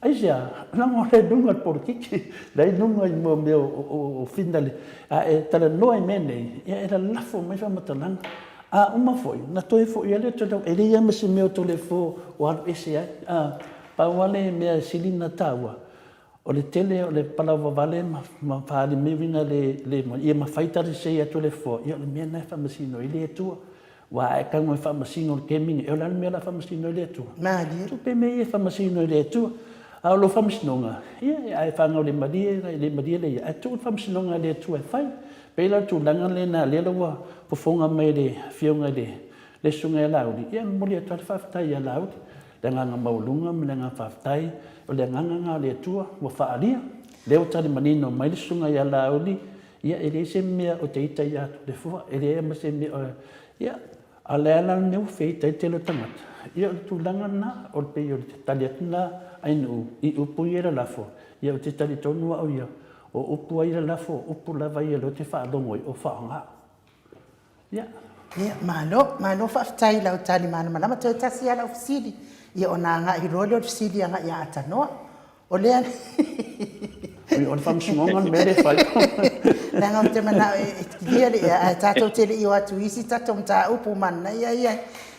Aisea? Leaga o la e i luga le polokiki, la e i luga i mea o finale, a e talanoa i mea nei, ia e lalafo mai faamatalaga. A uma foi, na toe foi ai lea o e leai lava ma se mea o Toleafoa o alu ese ai. A, pau lava le mea e sili ona taua, o le tele o le palauvavale ma faaali mai uiga le ia ma fai tala sese ia Toleafoa, ia o le mea lena e faamasino ai le Atua. Aua a e tago e faamasino i le taimi lenei, o le a le mea o le a faamasino ai le Atua? Malie. Tupe mea ia e faamasino e le Atua. A o lou faamasinoga, ia, a e fanau le malie, e le malie le ia, ae tuu le faamasinoga a le Atua e fai. Pei la o le tulaga lena lea la ua fofoga mai le Afioga i le Susuga ia Laauli, ia e momoli atu lava le faafetai ia Laauli, le agaga maualuga ma le agaga faafetai, o le agaga lena o le Atua ua faaalia. Lea ua tali manino mai le Susuga ia Laauli, ia e leai se mea o te ita ia Toleafoa, e leai ma se mea o, ia, a o le a la le mea ua feita ai le tele o tagata? Ia o le tulaga lena, o le pei o le tali atu lena a Ainuu i upu ia e lalafo, ia ou te talitonu au ia, O upu ai le lafo, o upu lava ia lea ou te faalogo ai, o faaaoga. Ia. Ia, malo, malo faafetai i lau tali malamalama. Toe tasi lava lau fesili, ia ona agai loa lea o le fesili agai ia Atanoa. O lea... O le faamasinoga le mea lea e fai. Leaga ou te manao e kilia le ea, ae tatou te le i o atu i isi tatou mataupu manaia ia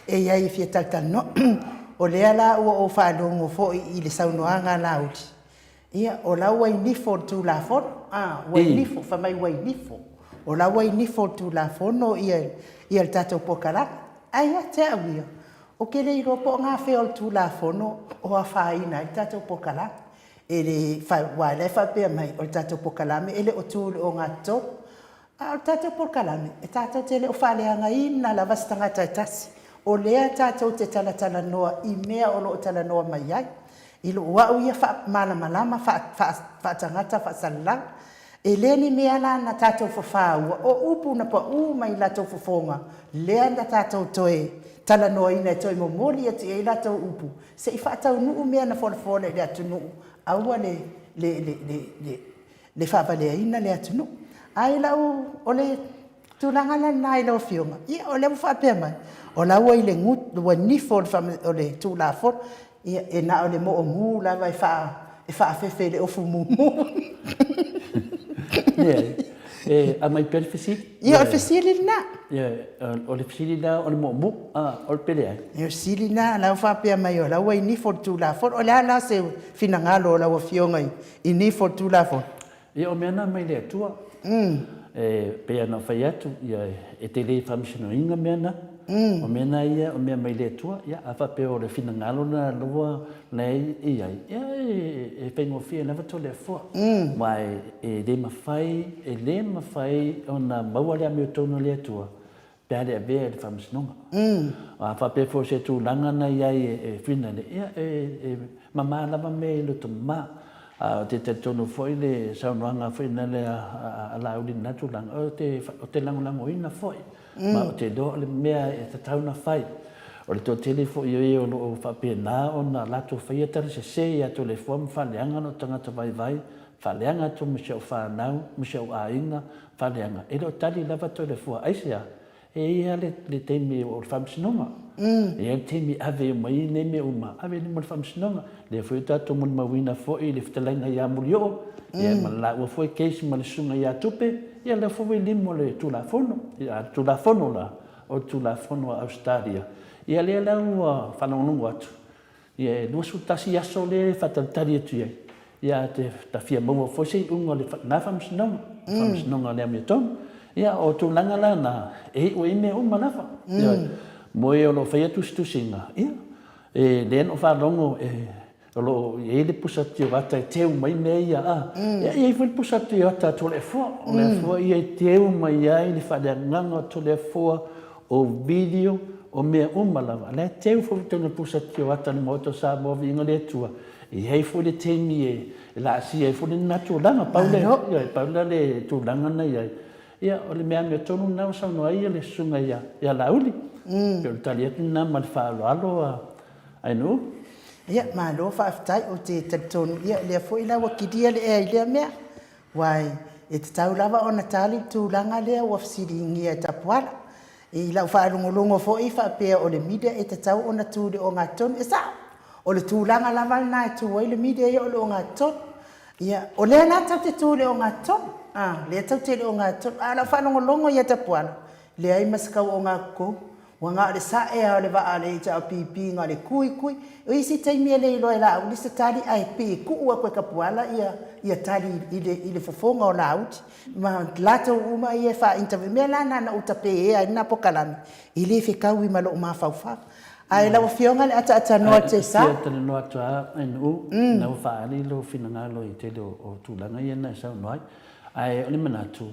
e i ai e fia talatalanoa. O lea la ua ou faalogo foi i le saunoaga a Laauli, Ia, o la ua i nifo le Tulafono, a, ua i nifo, fai mai ua i nifo. O la ua i nifo le Tulafono ia, ia le tatou polokalame. Ae ia te au ia, ou te le iloa po o gafea o le Tulafono o afaina ai le tatou polokalame. E le, aua o la e faapea mai, o le tatou polokalame e le o tu i le ogatotonu. A o le tatou polokalame, e tatou te le o faaleagaina lava se tagata e tasi. O lea tatou te talatalanoa i mea o lo o talanoa mai ai. I lou au ia faamalamalama, faatagata, faasalalau. E le ni mea la na tatou fafāua, o upu na paʻū mai i latou fofoga, lea na tatou toe talanoaina e toe momoli atu i ai latou upu, se i faataunuu mea na folafola i le atunuu, aua le, le, le, le, le, le faavaleaina le atunuu. Ae i lau, o le tulaga la lena i lau Afioga, ia o lea ua faapea mai, o la ua i le ua nifo o le Tulafono, ia e na o le moomu lava e faafefe i le ofu mumu. Leai, e aumai pea le fesili. Ia, o le fesili lena. Ia, o le fesili la o le moomu, o le pe leai? Ia, o le fesili lena, o la ua faapea mai o la ua i nifo o le Tulafono. O le a la se finagalo o lau Afioga i nifo o le Tulafono? Ia, o mea na mai le Atua. E pei ona ou fai atu, ia, e te le faamasinoina mea na. O mea na ia, o mea mai le Atua. Ia, a faapea o le finagalo na lua na e i ai, ia, e faigofie lava Toleafoa. Aua e le mafai, e le mafai ona maua le amiotonu a le Atua pe a le avea i le faamasinoga. A faapea foi o se tulaga na i ai e finale, ia e mama lava mea i loto mama. A ou te talitonu foi le saunoaga foi lea a Laauli i lena tulaga, ou te lagolagoina foi, ma ou te iloa o le mea e tatau ona fai. O le toatele foi o e o lo o faapena ona latou faia tala sese ia Toleafoa ma faaleaga lou tagata vaivai, faaleaga atu ma si au fanau ma si au aiga, faaleaga, e le o tali lava Toleafoa. Aisea? E i ai lava le taimi o le faamasinoga. E i ai le taimi e ave uma ai nei mea uma, ave i luma o le faamasinoga. Lea foi ua tatou molimauina foi le fetalaiga ia Mulioo, ia ma le laua foi case ma le susuga ia Tupe, ia lea foi ua i lima o le Tulafono. A o le Tulafono la, o le Tulafono a Ausetalia, ia lea la ua faalogologo atu, Ia e 21 aso lea e faatalitali atu i ai, ia a te ta fia maua foi se iuga o lena faamasinoga, faamasinoga o le amiotonu. Ia o tulaga la na, e iu ai mea uma lava. Ioe. Mo e o lo o faia tusitusiga, ia, e lea na ou faalogo e o lo o i ai le pusa tioata e teu mai mea ia, a, ia e i ai foi le pusa tioata a Toleafoa. O Toleafoa ia e teu mai ai le faaleagaga o Toleafoa, o video, o mea uma lava, la e teu foi totonu o pusa tioata a le Maota o Samoa, viiga le Atua, e i ai foi le taimi e laasia ai foi lena tulaga. Pau le, ioe, pau la le tulaga na i ai, ia, o le mea amiotonu lena ua saunoa ai le susuga ia Laauli. Pei o le tali atu lena ma le faaaloalo a Ainuu. Ia, malo faafetai, ou te talitonu, ia, o lea foi la ua kilia le ea i lea mea. Aua e tatau lava ona tali le tulaga lea ua fesiligia e Tapuala. I lau faalogologo foi faapea o le media e tatau ona tu i le ogatotonu. E sao, o le tulaga lava lena e tu ai le media ia o le ogatotonu. Ia, o lea la tatou te tu i le ogatotonu, a, lea tatou te i le ogatotonu. A o lau faalogologo ia Tapuala, leai ma se tau ogatotonu. Ua na o le sa'e a o le vaa a le HRPP na o le kui kui. O isi taimi e le iloa e Laauli se tali ae pei e tuu atu e Tapuala ia ia tali i le i le fofoga o Laauli ma latou uma ia e faa-interview. O le mea la lena na ou tapeea ai lena polokalame, e le fetaui ma lou mafaufau. Ae lau Afioga le ataatanoa te sa. Ae fia talanoa atu lava Ainuu, lena ua faaali lou finagalo i le tele o tulaga ia na e saunoa ai. Ae o le manatu,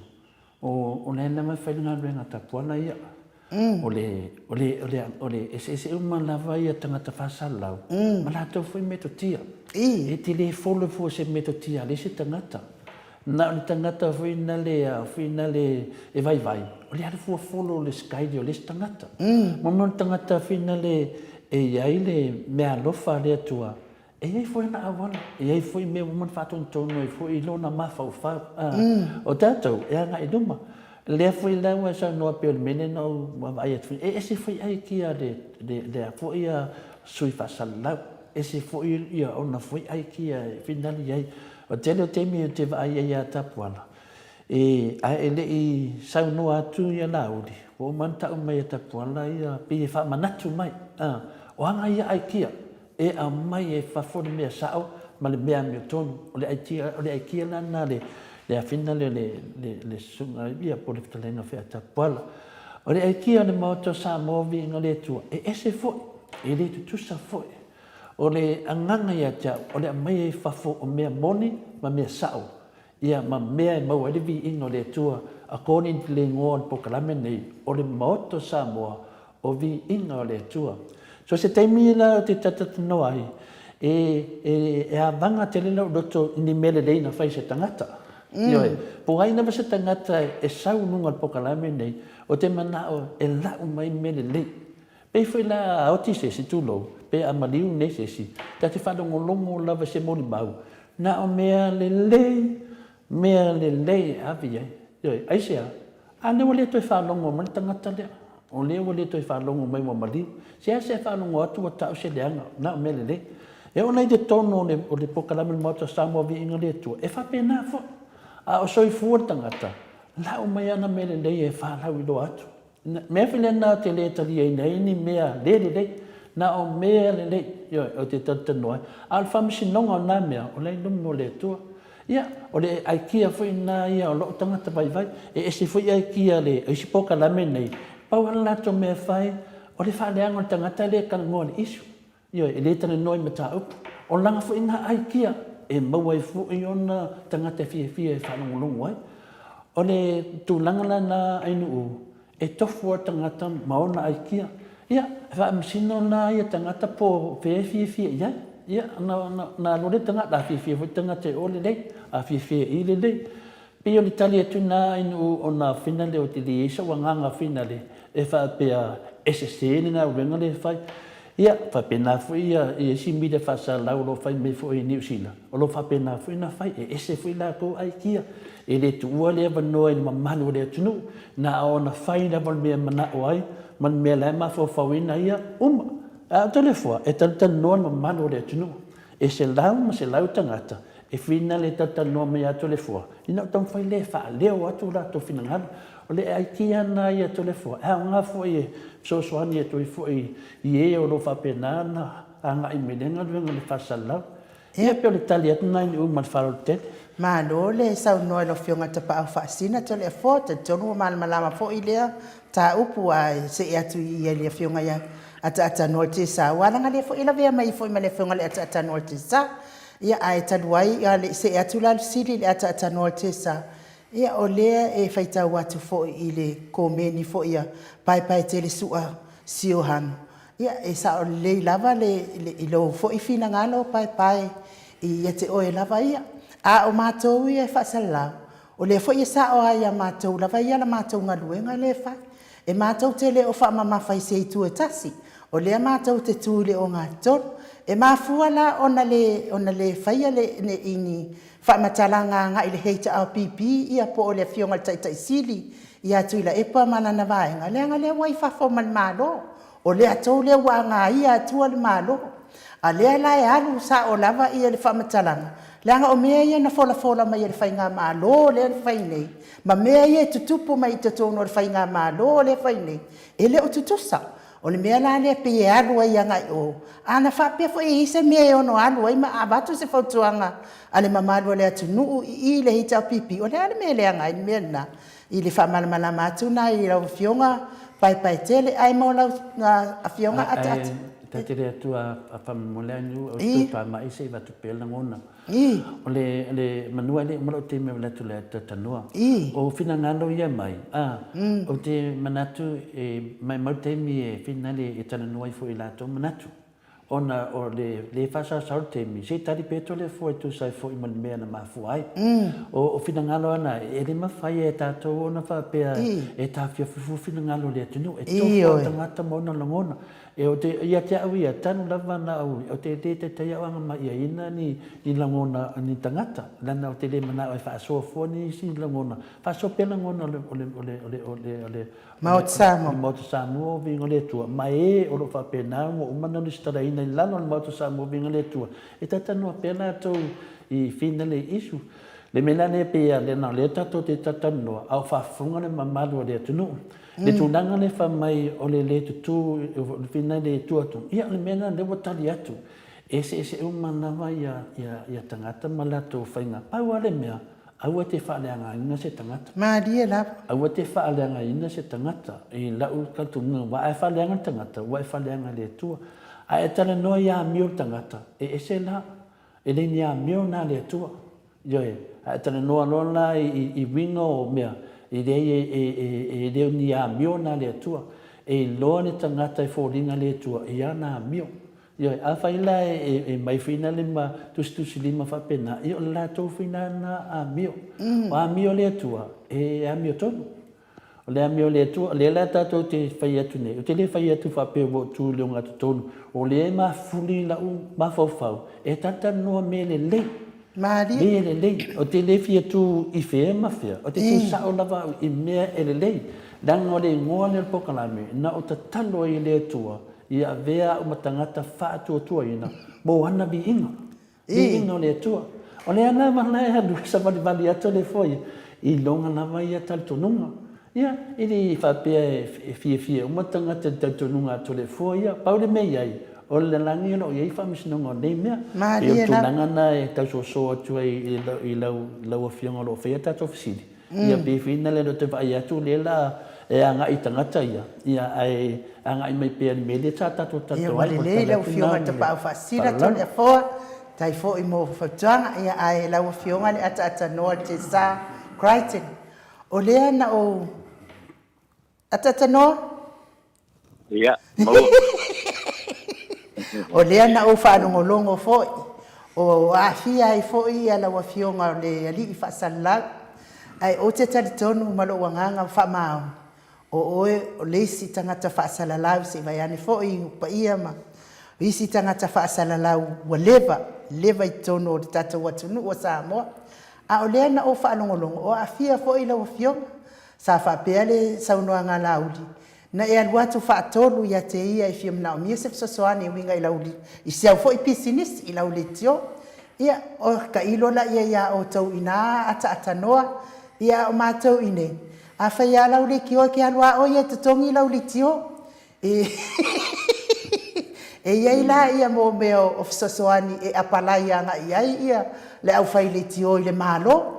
O lea lava e fai le galuega a Tapuala ia. O le, o le, o le, o le eseese uma lava ia tagata faasalalau ma latou foi metotia. E te le follow fua se metotia a le isi tagata. Na o le tagata foi na le, foi na le e vaivai, o le alu fua follow le style o le isi tagata. Mo mea o le tagata foi na le e i ai le meaalofa a le Atua, E i ai foi ana auala, e i ai foi mea ua uma ona faatonutonu ai foi i lona mafaufau. O tatou, e agai i luma. Lea foi la ua e saunoa pei o le mea lea na ou vaavaai atu foi, e ese foi aikia a le foi sui faasalalau, ese foi ona foi aikia e finali ai. O le tele o taimi ou te vaai ai ia Tapuala, ae e le i saunoa atu ia Laauli, ua uma ona tau mai e Tapuala ia, pei e faamanatu mai, o aga ia aikia. E aumai ai fafo le mea sao ma le mea amiotonu. O le aikia, o le aikia la lena le, le afina lea le, le, le susuga ia po o le fetalaiga foi a Tapuala. O le aikia o le Maota o Samoa viiga le Atua, e ese foi, e le tutusa foi. O le agaga ia te au, o le aumai ai fafo o mea moni ma mea sao, ia ma mea e maua ai le viiga o le Atua, according to le igoa o le polokalame lenei, o le Maota o Samoa, o viiga o le Atua. So se taimi la ou te talatalanoa ai, e, e, e avaga tele lou loto i ni mea lelei na fai e se tagata. Ioe, po o ai lava se tagata e sau i luga o le polokalame lenei, ou te manao e lau mai mea lelei. Pei foi la a oti se isi, tulou, pe a maliu nei se isi, ta te faalogologo lava i se molimau, na o mea lelei, mea lelei e ave i ai. Ioe, aisea? A lea ua le toe faalogo mai le tagata lea, o lea ua le toe faalogo mai ua maliu. Seasea faalogo atu ua tau se leaga, na o mea lelei. E oo la i totonu o le, o le polokalame o le Maota o Samoa Viiga le Atua, e faapena foi. A o soifua le tagata, lau mai ana mea lelei e faalauiloa atu. Mea foi lena ou te le taliaina ai ni mea le lelei, na o mea lelei, ioe, ou te talatalanoa ai. A o le faamasinoga o na mea, o la e i luma o le Atua. Ia, o le aikia foi lena ia o lou tagata vaivai. E ese foi aikia a le isi polokalame nei, pau lava le latou mea e fai, o le faaleaga o le tagata lea e talanoa i le issue. Ioe, e le talanoa i mataupu. O lana foi na aikia e maua ai foi ona tagata e fiafia e faalogologo ai. O le tulaga la na Ainuu, e tofu lava le tagata ma ona aikia. Ia, e faamasino la ia tagata po o fea e fiafia i ai. Ia, ona alu lea tagata, a fiafia foi le tagata i o lelei, a fiafia i i lelei. Pei o le tali atu lena Ainuu ona finale ou te le i ai sou agaga finale e faapea e sese le galuega lea e fai. Ia, faapena foi ia isi media faasalalau o lo o fai mai foi i Niu Sila, o lo o faapena foi ona fai, e ese foi latou aikia. E le tuua le avanoa i le mamalu o le atunuu, na ona fai lava o le mea e manao ai ma le mea la e mafaufauina ia uma. A o Toleafoa, e talatalanoa le mamalu o le atunuu. E selau ma selau tagata e finale e talatalanoa mai ia Toleafoa, ina ua taumafai lea e faaleo atu o latou finagalo. O le aikia lena ia Toleafoa, e aoga foi e fesoasoani atu ai foi i e o lo o faapena ona agai mai i lea galuega o le faasalalau. Ia pei o le tali atu lena i le uma ma le faaaloalo tele. Malo le saunoa i lau Afioga i le Tapaau Faasina Toleafoa, e talitonu ua malamalama foi lea mataupu ae see atu i le Afioga ia Ataata Noel Tesa, aua leaga o lea foi e lavea mai ai foi ma le Afioga i le Ataata Noel Tesa. Ia ae talu ai a o le i see atu la le fesili i le Ataata Noel Tesa, Ia o lea e faitau atu foi i le komeni foi a Paepaetele Sua Siohano, ia e sao lelei lava le i lou foi finagalo Paepae ia te oe lava ia. A o matou ia e faasalalau, o lea foi e sao lava ia matou lava ia la matou galuega lea e fai. E matou te le o faamamafa i se itu e tasi, o lea matou te tu i le ogatotonu. E mafua la ona le ona le faia le ne i ni faamatalaga agai i le HRPP ia po o le Afioga i le Taitai Sili ia Tuilaepa ma lana vaega, leaga lea ua i fafo ma le Malo. O le atou lea ua agaia atua le Malo. A lea la e alu sao lava le faamatalaga, leaga o mea ia na folafola mai e le Faigamalo lea na fai nei, ma mea ia e tutupu mai i totonu o le Faigamalo lea e fai nei, e le o tutusa. O le mea la lea pei e alu ai agai i o, a na faapea foi e i ai se mea e ono alu ai ma avatu se fautuaga a le mamalu o le atunuu i i le HRPP, o le a le mea e leaga ai le mea lena? I le faamalamalama atu lena i lau Afioga Paepaetele, ae mo lau Afioga Ataata. Ae ta te le atua a faamolemole a niu, o le toe se i avatu pea lagona. O le manua e le uma lou taimi e alu atu i le talatalanoa. O finagalo ia mai, a, ou te manatu e maumau le taimi e finale e talanoa ai foi i latou manatu. Ona o le lē faasaosao le taimi, se i tali pea Toleafoa e tusa ai foi ma le mea na mafua ai. O finagalo ana, e le mafai e tatou ona faapea e taofiofi fua finagalo o le atunuu, e tofu lava tagata ma ona lagona. E o te, ia te au ia, talu lava ona ou, ou te le taitai au agamaiaina ni, ni lagona o ni tagata, leaga ou te le manao e faasoa fua nisi lagona, faasoa pea lagona o le, o le, o le, o le, o le, o le, Maota Samoa. Le Maota Samoa o Viiga o le Atua, ma e o lo o faapena ua uma ona resitalaina i lalo o le Maota Samoa o Viiga o le Atua, e talatalanoa pea latou i finale issue. Le mea la lea pei lava leaga o lea tatou te talatalanoa a o faafofoga le mamalu o le atunuu. Le tulaga lea fai mai o le le tutu, o le finale e tu atu, ia o le mea lena lea ua tali atu. E eseese uma lava ia tagata ma latou faiga. Pau lava le mea, Aua te faaleagaina se tagata. Malie lava. Aua te faaleagaina se tagata i lau talitonuga, aua a e faaleaga le tagata, ua e faaleaga i le Atua. A e talanoa i amio le tagata, e ese la, e le ni amio na a le Atua. Ioe, a e talanoa loa la i uiga o mea, e leai e le o ni amio na a le Atua. E iloa le tagata e foliga le Atua i ana amio. Ioe, afai la e mai foi na le ma tusitusilima faapena, ia o le latou foi na na amio. O amio a le Atua, e amiotonu. O le amio a le Atua, o lea la tatou te fai atu nei, ou te le fai atu faapea ua ou tu i le ogatotonu, o lea e mafuli la'u mafaufau e talatalanoa mea lelei. Malie. Mea lelei. Ou te le fia tu i fea ma fea, ou te tu sa'o lava au i mea e lelei, leaga o le igoa lea o le polokalame, na ou tatalo ai i le Atua, Ia avea au ma tagata faatuatuaina mo ana viiga, viiga o le Atua. O le ala lava e alu e savalivali atu le foia, i loga lava ia talitonuga. Ia, e le faapea e fiafia uma tagata i le talitonuga atu o le foa ia. Pau le mea i ai, o le lalagi o lo o i ai faamasinoga o nei mea. E pei o le tulaga lena e tausoso atu ai i lau Afioga o lo o faia tatou fesili. Ia pei foi na le toe vaai atu lea la e agai i tagata ia, ia ae agai mai pea i le mea lea sa tatou Ia talanoa ua ai, o le lelei tala lau atu lena Afioga ma le Tapaau Faasila faaaloalo. Toleafoa, tai foi mo fautuaga, ia ae lau Afioga le ataatsanoa Tessa Crichton, o lea na ou Atatanoa. Ia, maua. O lea na ou faalogologo foi, o aafia ai foi ia lau Afioga o le Alii Faasalalau, ae ou te talitonu ma lou agaga faamaoni, o oe o le isi tagata faasalalau, se i vaeane foi i paia ma isi tagata faasalalau ua leva, leva i totonu o le tatou atunuu o Samoa. A o lea na ou faalogologo, o aafia foi lau Afioga. Sa faapea le saunoaga a Laauli, Na e alu atu faatolu ia te ia e fia manaomia se fesoasoani e uiga i lau i si au foi pisinisi i lau leitio. Ia, o tailo laia ia outou ina ataatanoa, ia a o matou inei, afai a lau leitio e te alu a oe ia e totogi lau leitio. E e i ai la ia mo mea o fesoasoani e apalai agai i ai ia le aufai leitio i le Malo.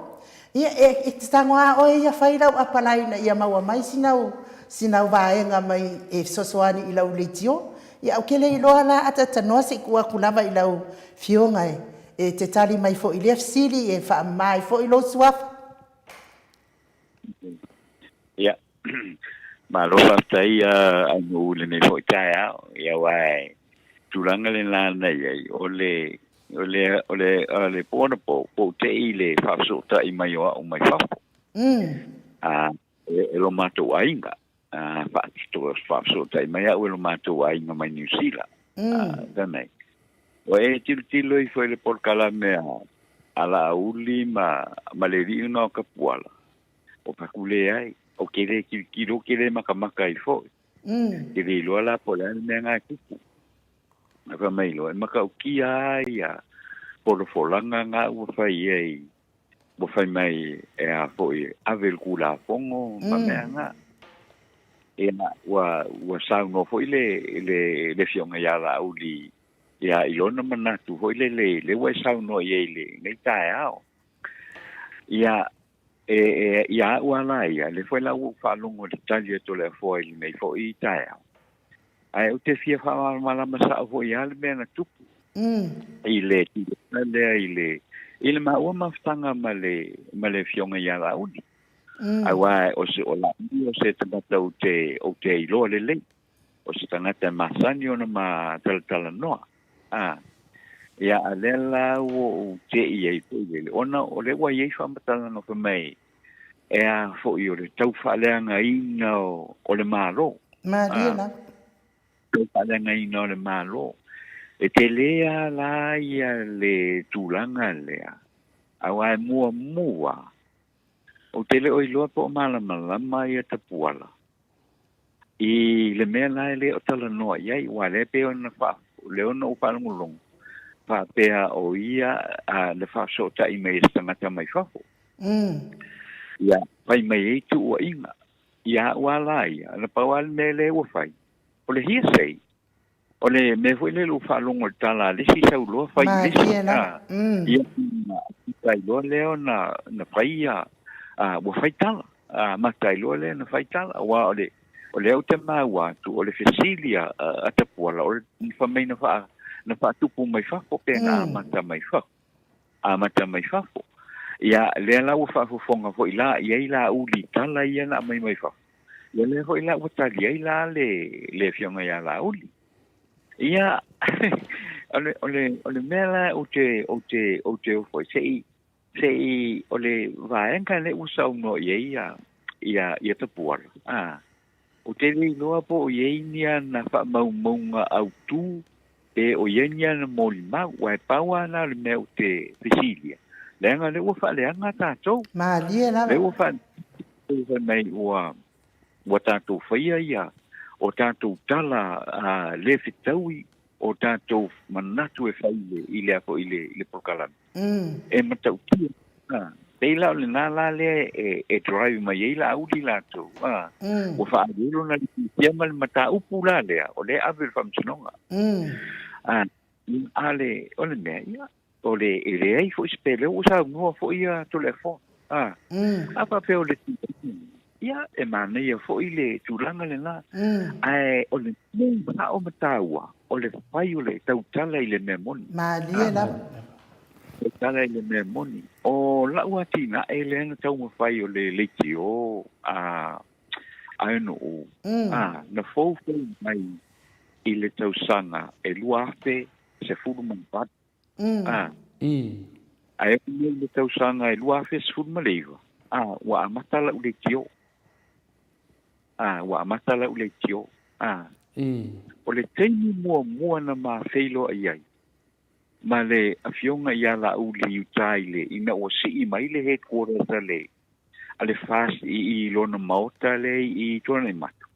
Ia, e te tago lava oe ia fai lau apalai ina ia maua mai sinau, sinau vaega mai e fesoasoani i lau leitio. Ia, ou te le iloa la atatanoa se i tuu atu lava i lau Afioga e te tali mai foi i lea fesili e faamama ai foi lou suafa. Ia, malo faafetai Ainuu i lenei foi taeao. Ia, aua e tulaga lena na i ai, o le O le, o le, o le po anapo, po o te i le faafesootai mai o au mai fafo. A, e, e lo matou aiga. A, faafesootai mai au e lo matou aiga mai Niu Sila. A, fai mai, Ua e tilotilo ifo i le polokalame a, a Laauli ma, ma le alii ona o Kapuala? O faku leai. O ke le tilotilo, ke le makamaka ai foi. Ke le iloa la po o le a le mea na e tupu. Ae fai mai loa, e matautia lava ia folafolaga na ua fai ai, ua fai mai e a foi, e ave i le Tulafono ma mea na. Ia, ua, ua saunoa foi le, le, le Afioga ia Laauli, ia, i lona manatu foi lele, lea ua e saunoa i ai i lenei taeao. Ia, e, e, ia au lava la ia, lea foi la ua ou faalogo i le tali atu a le Afoa i lenei foi taeao, Ae ou te fia faamalamalama sao foi lava le mea na tupu i le tulaga lea i le i le maua mafutaga ma le ma le Afioga ia Laauli. Aua o se o Laauli o se tagata ou te ou te iloa lelei. O se tagata e masani ona ma talatalanoa. A ia a lea la ua ou te'i ai foi lele ona o lea ua i ai faamatalaga fai mai e a foi o le tau faaleagaina o, o le Malo. Malie lava. Tau faaleagaina o le Malo. E tele lava la ia le tulaga lea, aua e muamua, ou te le o iloa po o malamalama ia Tapuala i le mea la e le o talanoa i ai, aua o lea e pei ona faa, lea ona ou faalogologo, faapea o ia a, na faafesootai mai e se tagata mai fafo. Ia, fai mai ai tuuaiga. Ia au lava la ia, na pau lava le mea lea ua fai, o le hearsay. O le mea foi lea ua faalogo i le tala a le isi sau loa fai i le isi. Ia, ona iloa lea ona na fai ia, ua fai tala. Amata ai loa lea ona fai tala. Aua o le, o lea ou te maua atu, o le fesili a, a Tapuala, o le fai mai na, faa, na faatupu mai fafo pe na amata mai fafo. Amata mai fafo. Ia, lea la ua faafofoga foi la i ai Laauli i tala ia na aumai mai fafo. Ia lea foi la ua tali ai la le, le afioga ia Laauli. Ia, o le, o le, o le mea la ou te, ou te, ou te ofo ai, se i, se i, o le vaega lea ua saunoa i ai ia, ia, ia Tapuala, a, ou te le iloa po o i ai ni ana faamaumauga autu pe o i ai ni ana molimau, aua e pau lava lena o le mea ou te fesilia, leaga o lea ua faaleaga tatou. Malie lava. Lea ua faaleaga mai ua, ua tatou faia ia o tatou tala a le fetaui o tatou manatu e fai i le i le i le polokalame. E matautia. A, pei la o lena la lea e, e drive mai ai Laauli latou. A, ua faaali lona fiafia ma le mataupu la lea, o lea e ave i le faamasinoga. A, a le, o le mea, ia, o le, e leai foi se pele, ua saunoa foi ia Toleafoa. A, a faapea o le ia, e manaia foi le tulaga lena. Ae o le mea sao ma taua, o le fai o le tautala i le mea moni. Malie lava. Tautala i le mea moni. O lau atinae lea na taumafai o le leitio a Aino'u, a, na foufou mai i le tausaga e 2018. A, ae oo mai i le tausaga e 2019, a, ua amata lau leitio. A, ua amata lau leitio. A, o le taimi muamua na ma feiloai ai ma le afioga ia Laauli i uta i le, ina ua sii mai le headquarters a le, a le FAST i, i lona maota lea i, i Tuanaimato.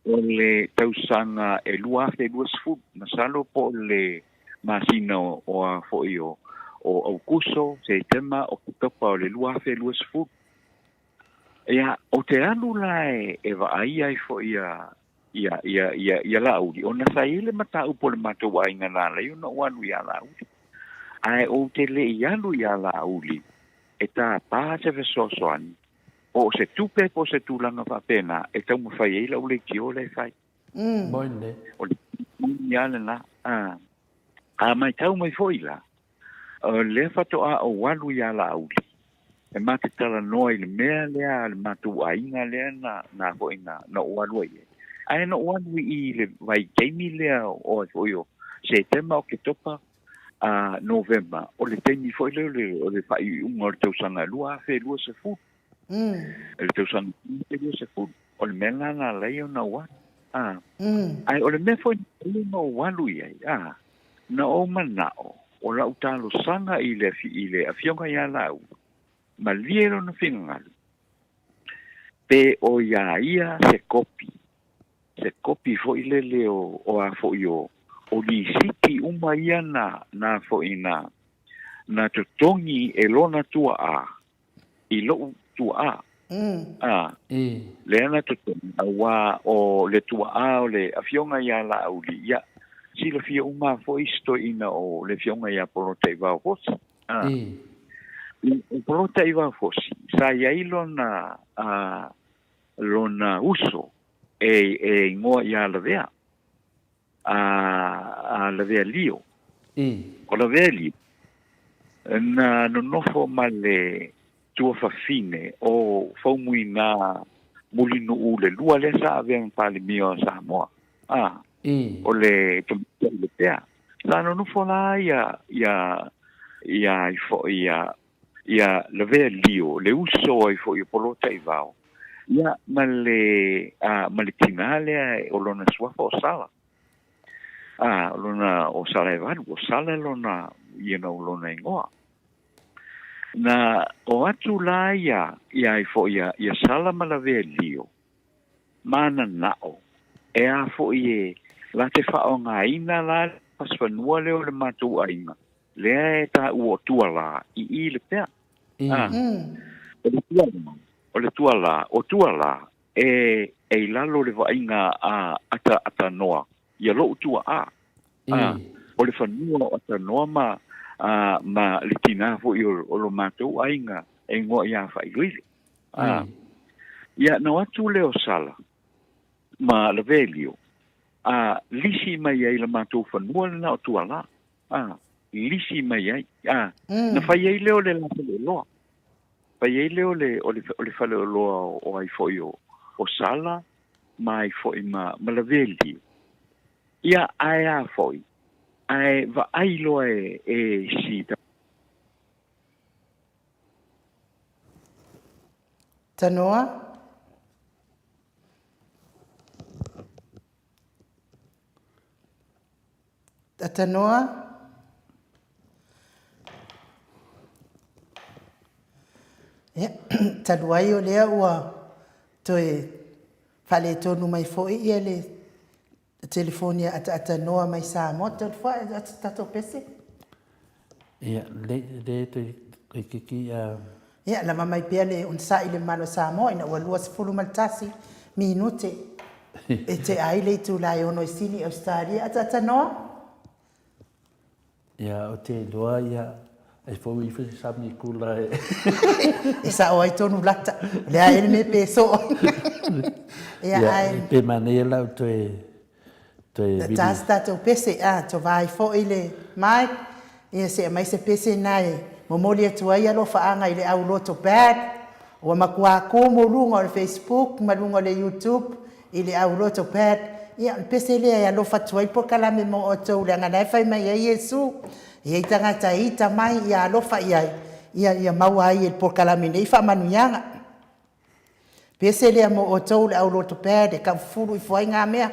O le tausaga e 2020, masalo po o le masina o a foi o Aukuso, Setema, Oketopa o le 2020. Ia, ou te alu la e vaai ai foi ia ia ia ia ia Laauli, ona sa i ai le mataupu o le matou aiga na ala ai ona ou alu ia Laauli. Ae ou te le i alu ia Laauli e tapa se fesoasoani po o se tupe po o se tulaga faapena e taumafai ai lau leitio lea e fai. Moni nei. O le moni lava lena. A matau mai foi la, o lea faatoa ou alu ia Laauli e ma te talanoa i le mea lea a le matou aiga lea na, na foi na, na ou alu ai ai. Ae na ou alu i le vaitaimi lea o ai foi o Setema, Oketopa, a Novema, o le taimi foi lea o le, o le faaiuiuga o le tausaga 2020. Le tausaga 2020. O le mea lena na ala ai ona ou alu. A, ae o le mea foi na ala ai ona ou alu i ai, a, na ou manao o lau talosaga i le, i le afioga ia Laauli, malie lona finagalo, pe o iā ia se kopi se kopi foi lele o, o a foi o, o lisiti uma ia na, na foi na, na totogi e lona tua'a i lo'u tua'a. A, lea na totogi, auā o le tua'a o le afioga ia Laauli, ia, silafia uma foi isi toeaina o le afioga ia Polataivao Fosi. A, o Polataivao Fosi, sa i ai lona, a, lona uso e, e igoa ia Lavea, a, a Lavea Lio. O Lavea Lio, na nonofo ma le tuafafine o Faumuina Mulinuu le lua lea sa avea ma Palemia o Samoa. A, o le tamaitai Lepea. Sa nonofo la ia, ia, ia, ia, ia Lavea Lio, le uso ai foi o Polataivao, ia ma le, a, ma le tinā lea o lona suafa o Sala. A, o lona, o Salaevalu, o Sala lona, you know, lona igoa. Na o atu la ia, ia ai foi ia, ia Sala ma Lavea Lio, mananao, e a foi e la te faaaogaina la le fasifanua lea o le matou aiga, lea e taua o Tuala i i Lepea. A, o le Tuala, o le Tuala, o Tuala e, e i lalo o le vaaiga a Ata, Atanoa, ia lo'u tua'a. A, o le fanua o Atanoa ma, a, ma le tinā foi o, o lo matou aiga e igoa ia Faailoilo. A, ia, na o atu lea o Sala ma Lavelio, a, lisi mai ai le matou fanua lena o Tuala. A, lisi mai ai. A, na fai ai lea o le la faleoloa. Fai ai lea o le, o le, o le faleoloa o, o ai foi o, o Sala ma ai foi ma, ma Lavelio. Ia, ae a foi, ae vaai loa e, e si Tanoa. Tanoa. Ia, talu ai o lea ua toe faaletonu mai foi ia le telefoni a Ataatanoa mai Samoa. Tautufoa, e tatou pese? Ia, le, le toe kiki a... Ia, lava mai pea le onosai i le mamalu o Samoa ina ua 21 minute e tea ai le itula e 6 i Sini, Ausetalia. Ataatanoa? Ia, ou te iloa, ia, e fou ifo se sami kula e... e sao ai tonu lata. O le a ea le mea pe soo ai. Ia, ia, ae... Pe manaia lau toe... toe vili. Ta se tatou pese, a, tovā ai foi le mic, ia se aumai se pese na e momoli atu ai alofaaga i le au loto bad, Ua matua tumu luga o le Facebook ma luga o le YouTube i le au loto pad. Ia, o le pese lea e alofa atu ai le polokalame mo outou leaga la e fai mai ai Iesu, e i ai tagata e ita mai, ia alofa i ai, ia, ia maua ai e le polokalame nei faamanuiaga. Pese lea mo outou le au loto pad e taufufulu ifo ai ngā mea.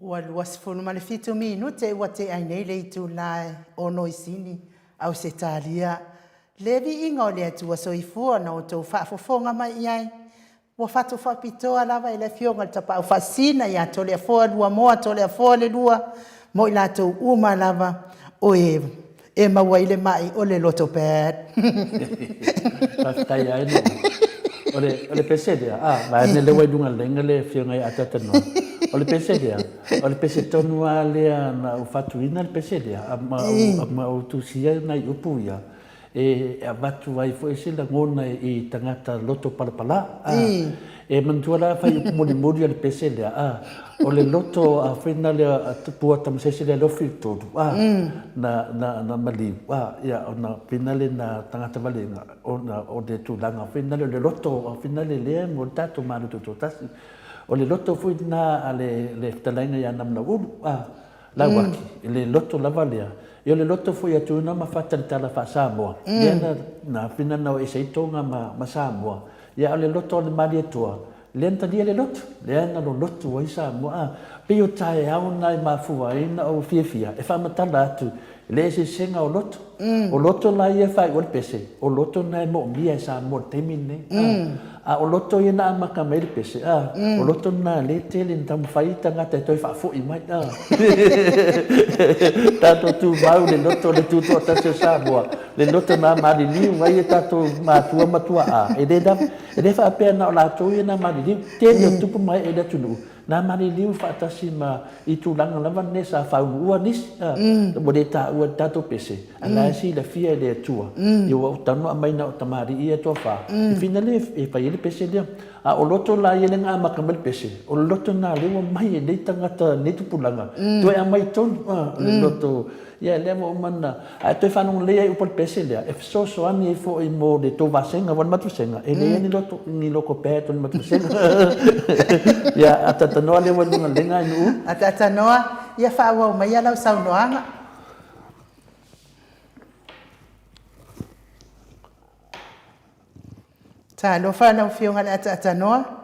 Ua 27 minute ua tea ai nei le itula e ono i Sini, Ausetalia. Le viiga o le Atua Soifua na outou faafofoga mai i ai. Ua fatu faapitoa lava e le Afioga i le Tapaau Faasisina ia Toleafoa Luamoa Toleafoa le Lua mo i latou uma lava o e e maua ai le mai o le loto bad. Faafetai lava i O le, o le pese lea, a, vaeane lea ua i luga lenga le afioga ia Atatanoa. O le pese lea, o le pese tonu lava lea na ou fatuina le pese lea, a ma ou, ma ou tusia nai upu ia, e avatu ai foi se lagona i tagata loto palapala. A, e manatua la fai upu mulimuli o le pese lea, a, o le loto a foi na lea pua tamasese lea lofi i tolu, a, na, na, na maliu, a, ia, ona fina le na tagata valega, ona o le tulaga foi na lea o le loto, a fina le lea mo le tatou Malo Tutoatasi. O le loto foi lena a le, le fetalaiga ia Namulauulu, a, Lauaki, i le loto lava lea. Ia o le loto foi a Tuna ma faatalitala faa-Samoa, lea na, na fina na o ese ai Tonga ma, ma Samoa. Ia a o le loto a le Malietoa, lea na talia le loto, lea na lolotu ai Samoa. A, pei o taeao na e mafua ai na ou fiafia e faamatala atu i le eseesega o loto. O loto la ia e faaiu ai le pese, o loto na e moomia e Samoa i le taimi lenei. A, a o loto ia na amata mai ai le pese, a, o loto na lea e tele ina taumafai ai tagata e toe faafoi mai. A. Tatou tumau le loto o le Tutoatasi o Samoa, le loto na maliliu ai e tatou matua ma tuaa. E le lava, e le faapea na o latou ia na maliliu, tele o tupu ma ee i le atunuu Na maliliu faatasi ma i tulaga lava nei sa faauluua nisi, ua le taua i le tatou pese, a la e silafia e le Atua, ia ua ou talanoa mai na o tamalii ia e toafa, e finale e fai ai le pese lea. A o loto la ia lea na amata mai le pese, o le loto lena lea ua mai e nei tagata, nei tupulaga, toe aumai i totonu, o le loto Ia, lea ua uma ona... Ae toe faalogolelei ai upu a le pese lea, e fesoasoani ai foi mo le tou vasega, aua o le matou vasega, e leai ni loto, ni loko pad o le matou vasega. Ia, Atatanoa lea ua i luga lega ai nuu. Atatanoa, ia faaauau maia lau saunoaga. Talofa lau Afioga i le Ataatanoa.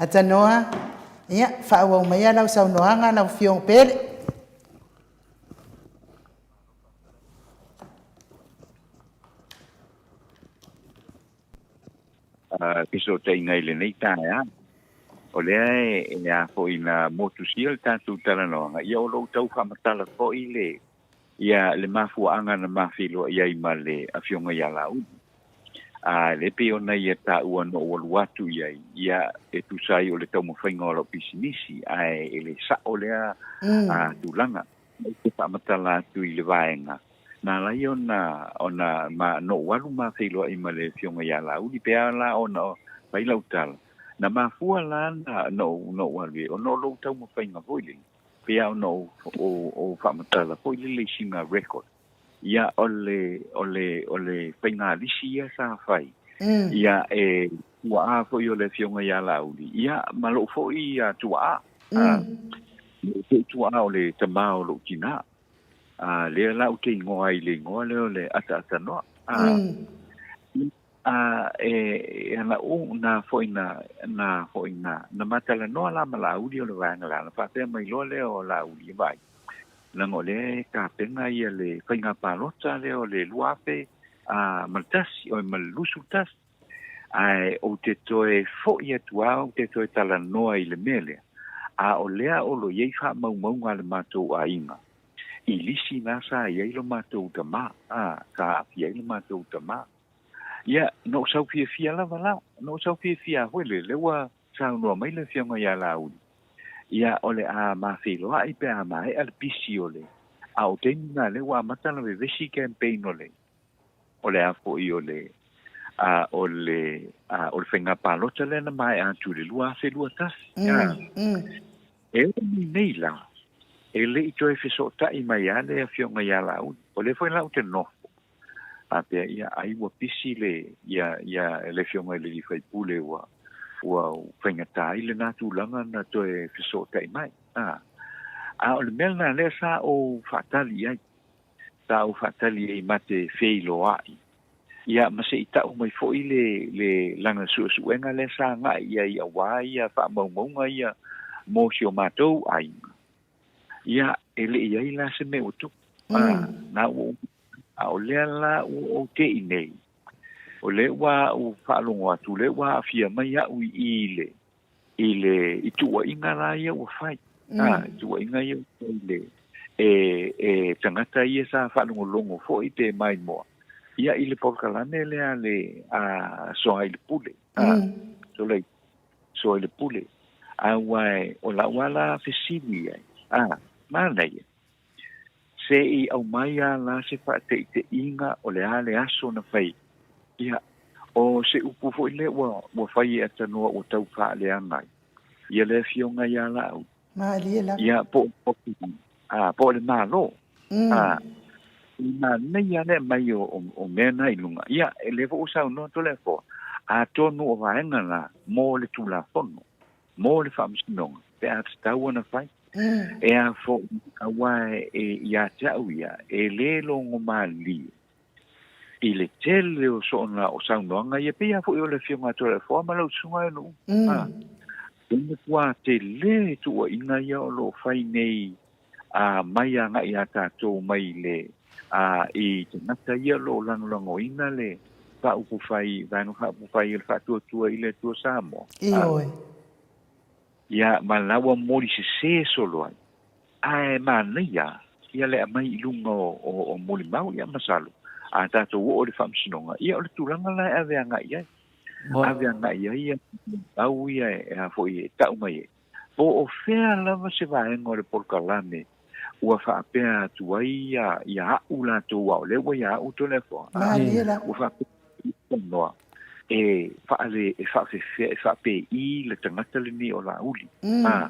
Atanoa, ia, faaauau maia lau saunoaga lau Afioga Pele. Fesootaiga i lenei taeao. O lea e a foi na motusia le tatou talanoaga, ia o lou tau faamatala foi le ia le mafuaaga na ma feiloai ai ma le Afioga ia Laauli. A lea pei ona ia taua na ou alu atu i ai, ia e tusa ai o le taumafaiga o lau pisinisi, ae e le sa'o lea tulaga. Ou te faamatala atu i le vaega na ala ai ona, ona ma, na ou alu ma feiloai ma le Afioga ia Laauli, pe a la ona fai lau tala, na mafua la na, na ou, na ou alu i ai, ona o lou taumafaiga foi lele, pe a ona ou, ou, ou faamatala foi lele i sina record, ia o le, o le, o le faiga lisi ia sa fai, ia e tuaa foi o le Afioga ia Laauli, ia ma lou foi tuaa, lou tuaa o le tama o lou tinā. A lea la ou te igoa ai i le igoa lea o le Ataatanoa. A, a e, e ana u na foi na, na foi na, na matalanoa la ma Laauli o le vaega la, na faapea mai loa lea o Laauli e vaai, leaga o lea e tapena ia le faiga palota lea o le 2001, oi ma le 21. Ae ou te toe foi atu lava ou te toe talanoa i le mea lea, a o lea o lo o i ai faamaumauga a le matou aiga i lisi na sa i ai lo matou tama, a, sa aafia ai lo matou tama. Ia, na ou sau fiafia lava la, na ou sau fiafia foi le, lea ua saunoa mai le Afioga ia Laauli, ia, o le a ma feiloai pe a maea le pisi o le, a o taimi na lea ua amata ona vevesi campaign o le, o le a foi o le a o le a o le faiga palota lea na maea atu i le 2021. E oo mai nei la, e le i toe fesootai mai lava le Afioga ia Laauli. O lea foi la ou te nofo, faapea, ia, ai ua pisi le, ia, ia, le Afioga i le alii faipule ua, ua faigata ai lena tulaga na toe fesootai mai. A. A o le mea lena lea sa ou faatali i ai, sa ou faatali i ai ma te feiloai, ia ma se i tau mai foi le, le lana suesuega lea sa agai i ai aua ia faamaumauga ia mo si o matou aiga. Ia, e le i ai la se mea ua tupu. A, na ua, a o lea la ua ou te'i nei, o lea ua ou faalogo atu, o lea ua aafia mai au i i le, i le i tuuaiga la ia ua fai. Mm. A, i tuuaiga ia ua fai le, e, e tagata ia sa faalogologo foi pe maimoa. Ia i le polokalame lea le a Soailepule. A, mm. Solai, Soailepule. A ua e, o lau ala fesili ai. A, manaia. Se i aumai a la se faateʻiteʻiga o le a le aso na fai. Ia, o se upu foi lea ua, ua fai e Atanoa ua tau faaleaga ai ia le afioga ia Laauli. Malie lava. Ia, po, po, a, po o le Malo. Mm. A, i manaia le aumai o, o, o mea na i luga. Ia, e lea foi ua saunoa Toleafoa, atonu o vaega na mo le Tulafono. mo le faamasinoga pe a tatau ona fai. E a foi, aua e ia te au ia, e lē logo malie i le tele o soona o saunoaga ia, pei lava foi o le Afioga a Toleafoa ma lau Susuga e Nuu. A, e matua tele tuuaiga ia o lo o fai nei a mai agai iā tatou mai le a i tagata ia o lo o lagolagoina le faaupufai, Vaega Faaupufai o le Faatuatua i le Atua Samoa. Ioe. Ia, ma la ua moli sesē solo ai. Ae manaia ia le aumai i luga o, o, o molimau, ia masalo, a tatou oo i le faamasinoga, ia o le tulaga la e ave agai i ai. Ave agai i ai ia molimau ia e, a foi e tau mai ai. Po o fea lava se vaega o le polokalame ua faapea atu ai ia, ia a'u latou a o lea ua ia a'u Toleafoa, a, Malie la. ua faapea talanoa e faale, e faafefea, e faapei le tagata lenei o Laauli, a,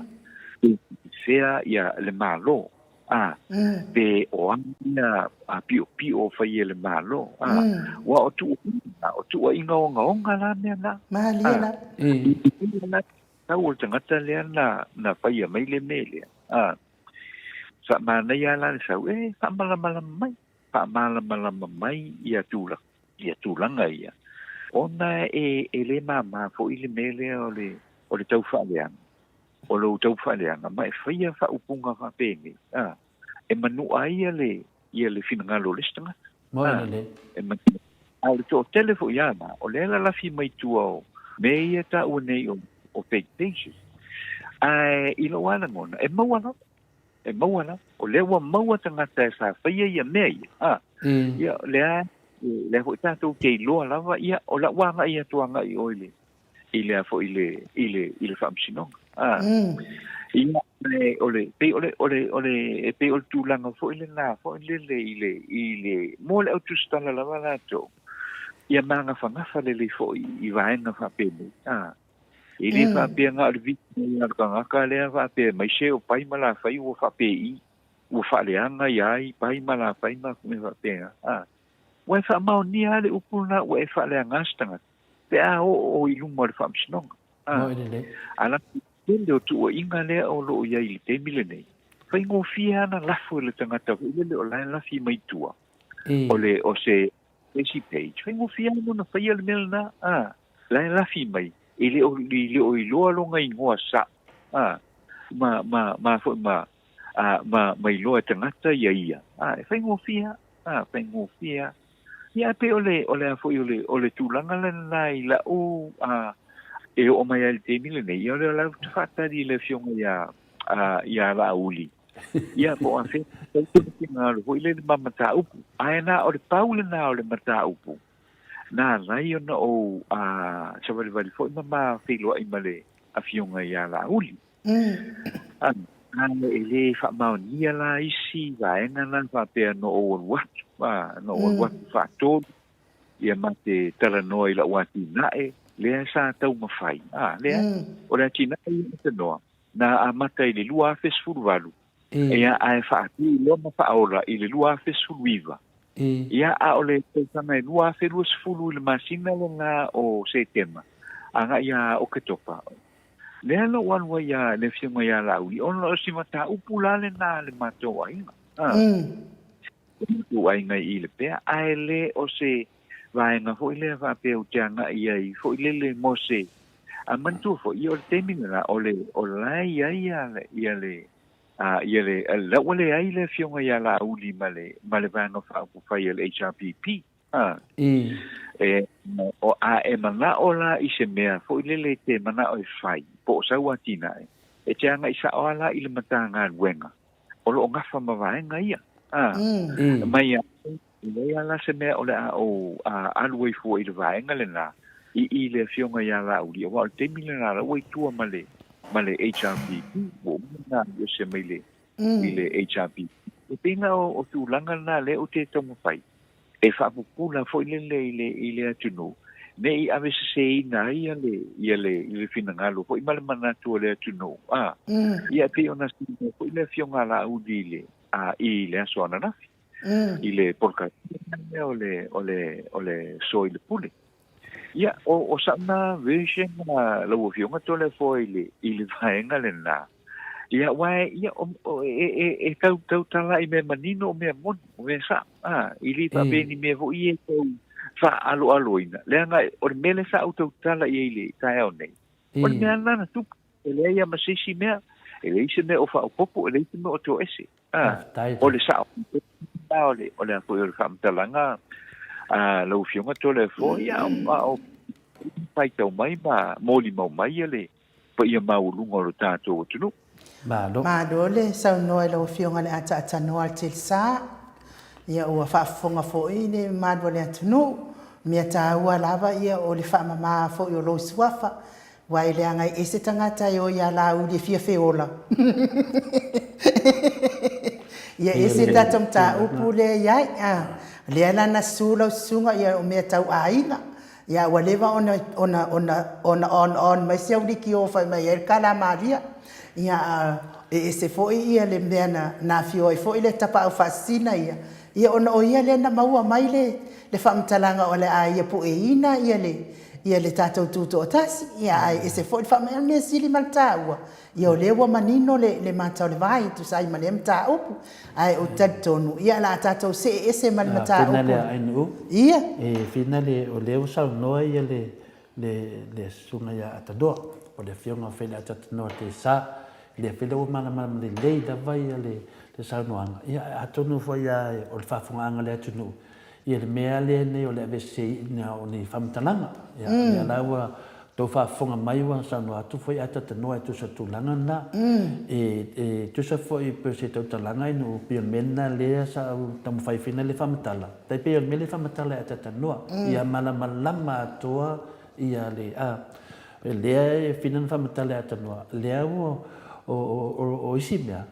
e faafefea ia le Malo, a, pe o a ia a piopio o fai e le Malo, a, ua o tuuaiga, o tuuaiga ogaoga la mea na, Malie a, la. Tau o le tagata lea na, na faia mai le mea lea. A, faamanaia la le sau, e faamalamalama mai, faamalamalama mai ia tulaga, ia tulaga ia. Ona e, e le māmā foi le mea lea o le, o le tau faaleaga, o lou tau faaleaga, ma e faia faaupuga faapenei, a, e manua ai ia le, ia le finagalo o le isi tagata. Moe lelei. E manua. A o le toatele foi lava na, o lea e lalafi mai tua o mea ia e taua nei o, o fake pages. Ae i lou lava lagona, e maua lava, e maua lava. O lea ua maua tagata e sa faia ia mea ia, a, ia, o lea, lea foi tatou te iloa lava, ia, o lau agai atu agai i o i le, i le a foi i le i le i le faamasinoga a ia e, o le pei o le o le o le e pei o le tulaga foi lena foi lele i le i le mo le au tusitala lava latou ia magafagafa lelei foi i vaega faapenei a e le faapea na o le vili mai o le tagata lea faapea mai se o pai ma lafai ua faapei ua faaleaga ia ai pai ma lafai ma mea faapena a ua e faamaonia lava le upu lena ua e faaleaga se tagata pe a oo i luma o le faamasinoga. A, Moe lelei. a la tele o tuuaiga lea o lo o i ai i le taimi lenei, faigofie lava ona lafo e le tagata foi lele o la e lafi mai tua, E. o le, o se isi page, faigofie lava ona faia le mea lena, a, la e lafi mai, e le o, e le o iloa lona igoa sao, a, ma, ma, ma foi ma, a, ma, ma iloa e tagata ia ia, a, e faigofie lava, a, faigofie lava. Ia, e pei o le, o le a foi, o le, o le tulaga lena i la'u, a, e oo mai ai i le taimi lenei, ia o lea la ou te faatali i le afioga iā, a, iā Laauli, ia, po o afea e finagalo foi lea i le ma mataupu. Ae na o le pau lena o le mataupu, na ala ai ona ou, a, savalivali foi ma ma feiloai ma le afioga iā Laauli. A, e lē faamaonia la isi vaega la faapea na ou alu atu, a, na ou alu atu faatolu, ia ma te talanoa i la'u atinae, lea sa taumafai, a, lea, o le atinae ia e tanoa, na amata i le 2018, ia, ae faatu loa ma faaola i le 2019, ia, a o le tausaga e 2020 i le masina lena o Setema, agai ia Oketopa. Lea na ou alu ai iā le Afioga ia Laauli, ona o si mataupu la lena a le matou aiga, a. O le matou aiga i i Lepea, ae le o se vaega foi lea faapea ou te agai ai foi lele mo se. A manatua foi, ia o le taimi lena, o le, o la e i ai ia, ia le, a, ia le, la ua leai le Afioga ia Laauli ma le, ma le Vaega Faaupufai a le HRPP. A. E, o, a e manao la i se mea foi lele e te manao e fai, po o sau atinae, e te agai sao lava la i le Matagaluega o lo o gafa ma vaega ia. A. Mai a, e leai lava la se mea o le a ou alu ai fua i le vaega lena, i i le Afioga ia Laauli, aua o le taimi lena la ua i tua ma le, ma le HRPP, ua uma ona alu ese mai le, i le HRPP. E pei la o tulaga lena lea ou te taumafai e faapupula foi lele i le, i le atunuu, ne i aveseseina ai ia le, ia le, le finagalo foi ma le manatu o le atunuu, a, ia e pei ona saunoa foi le Afioga a Laauli i le, a, i le aso ananafi, i le polokalame lea o le, o le, o le Soa i le Pule. Ia, o, o sa'u na version a lau Afioga Toleafoa i le, i le vaega lena, Ia, aua e, ia, o, o, e, e, e tau, tautala i mea manino o mea moni, o mea sa'o, a, i le faapea ni mea foi ia e tau faaaloaloina, leaga o le mea lea sa ou tautala i ai i le taeao nei, o le mea lena na tupu, e leai lava ma se isi mea, e leai se mea o faaopoopo, e leai se mea o toese, a, o le sa'o lena o le, o le a foi o le faamatalaga a lau Afioga Toleafoa, ia, a o faitau mai ma molimau mai ia le paia maualuga o lo tatou atunuu. Malo. Malo le saunoa i lau Afioga i le Ataatanoa o le Telsa. Ia ua faafofoga foi le mamalu o le atunuu. Mea taua lava ia o le faamama foi o lou suafa, aua e leaga e ese tagata e o ia Laauli e fia feola. Ia ese le tatou mataupu lea e i ai. Lea la na susu lau susuga ia o mea tau aiga. Ia ua leva ona ona ona ona on on mai si au fai mai ai le kalamalia. Ia a e ese foi ia le mea na na afio ai foi le tapaau faasisina ia, ia ona o ia lea na maua mai le le faamatalaga o le a ia pueina ia le ia le tatou tutoatasi. Ia ae ese foi le faamaea mea sili ma le taua, Ia o lea ua manino le, le mata o le vai e tusa ai ma lea mataupu. Ae ou te talitonu, ia o le a tatou see ese ma le mataupu. Fina lea Ainuu. Ia. E fina le, o lea ua saunoa ia le, le, le Susuga ia Atanoa, o le Afioga foi ia Atanoa Tesa, lea foi la ua malamalama lelei lava ia le, le saunoaga. Ia atonu foi lava o le faafofogaaga a le atunuu, Ia le mea lea nei o le aveseseina o ni faamatalaga. Ia, lea la ua tou faafofoga mai ua saunoa atu foi Atatanoa e tusa tulaga lena. E, e tusa foi pe o se tautalaga ina pei o le mea lena lea sa ou taumafai foi le faamatala. Tai pei o le mea lea e faamatala e Atatanoa. Ia malamalama atoa ia le, a, lea e fina na faamatala e Atatanoa, lea ua, o, o, o isi mea,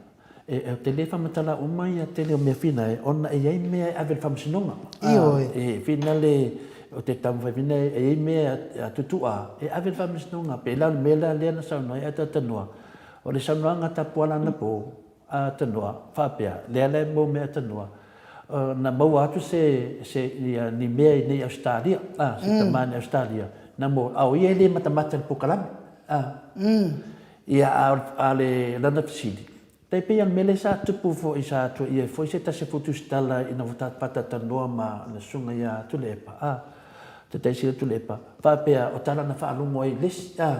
E, ou te le faamatala uma ia tele o mea fina e, ona e i ai mea e ave i le faamasinoga. Ioe. E fina le, o te taumafai fina e i ai mea a tutu'a e ave i le faamasinoga. Pei la o le mea la lea na saunoa ai Atatanoa, o le saunoaga a Tapuala anapo, a Tanoa, faapea, lea la e maua mai Tanoa, na maua atu se, se, ia, ni mea i nei Ausetalia, a, se tama nei Ausetalia, na maua, a o ia e le matamata i le pokalame, a. Ia, a, a le lana fesili, tai pei o le mea lea sa tupu foi sa tuuaia ai foi se tasi o tusitala ina ua faatatalanoa ma le susuga ia Tuilaepa, a, Tataisi ia Tuilaepa, faapea o tala na faalogo ai i le isi, a,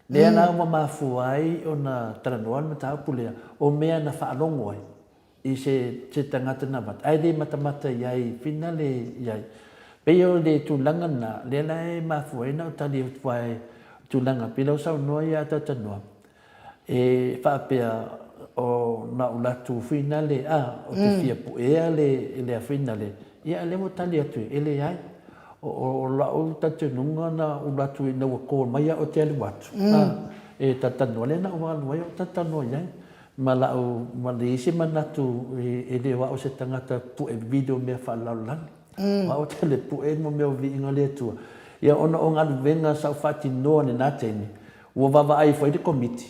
lea la ua mafua ai ona talanoa le mataupu lea, o mea na faalogo ai i se, se tagata na avatu, ae le matamata i ai, finale i ai. Pei o le tulaga lena, lea la e mafua ai ona ou tali atu ai tulaga, pei la ua saunoa ia Atatanoa, e faapea o na ou latu finale, a, ou te fia puea le, lea finale, ia a lea ua tali atu, e leai. O, o, o la'u talitonuga na ou latu ina ua call mai au ou te alu atu, a, e talatalanoa, lea na ou alu ai ou talatalanoa i ai. Ma la'u, ma le isi manatu e le o a'u se tagata pu'e video mea faalalolagi. O a'u tele pu'e mo mea o viiga o le Atua. Ia ona o galuega sa ou faatinoa lena taimi, ua vaavaai foi le Komiti,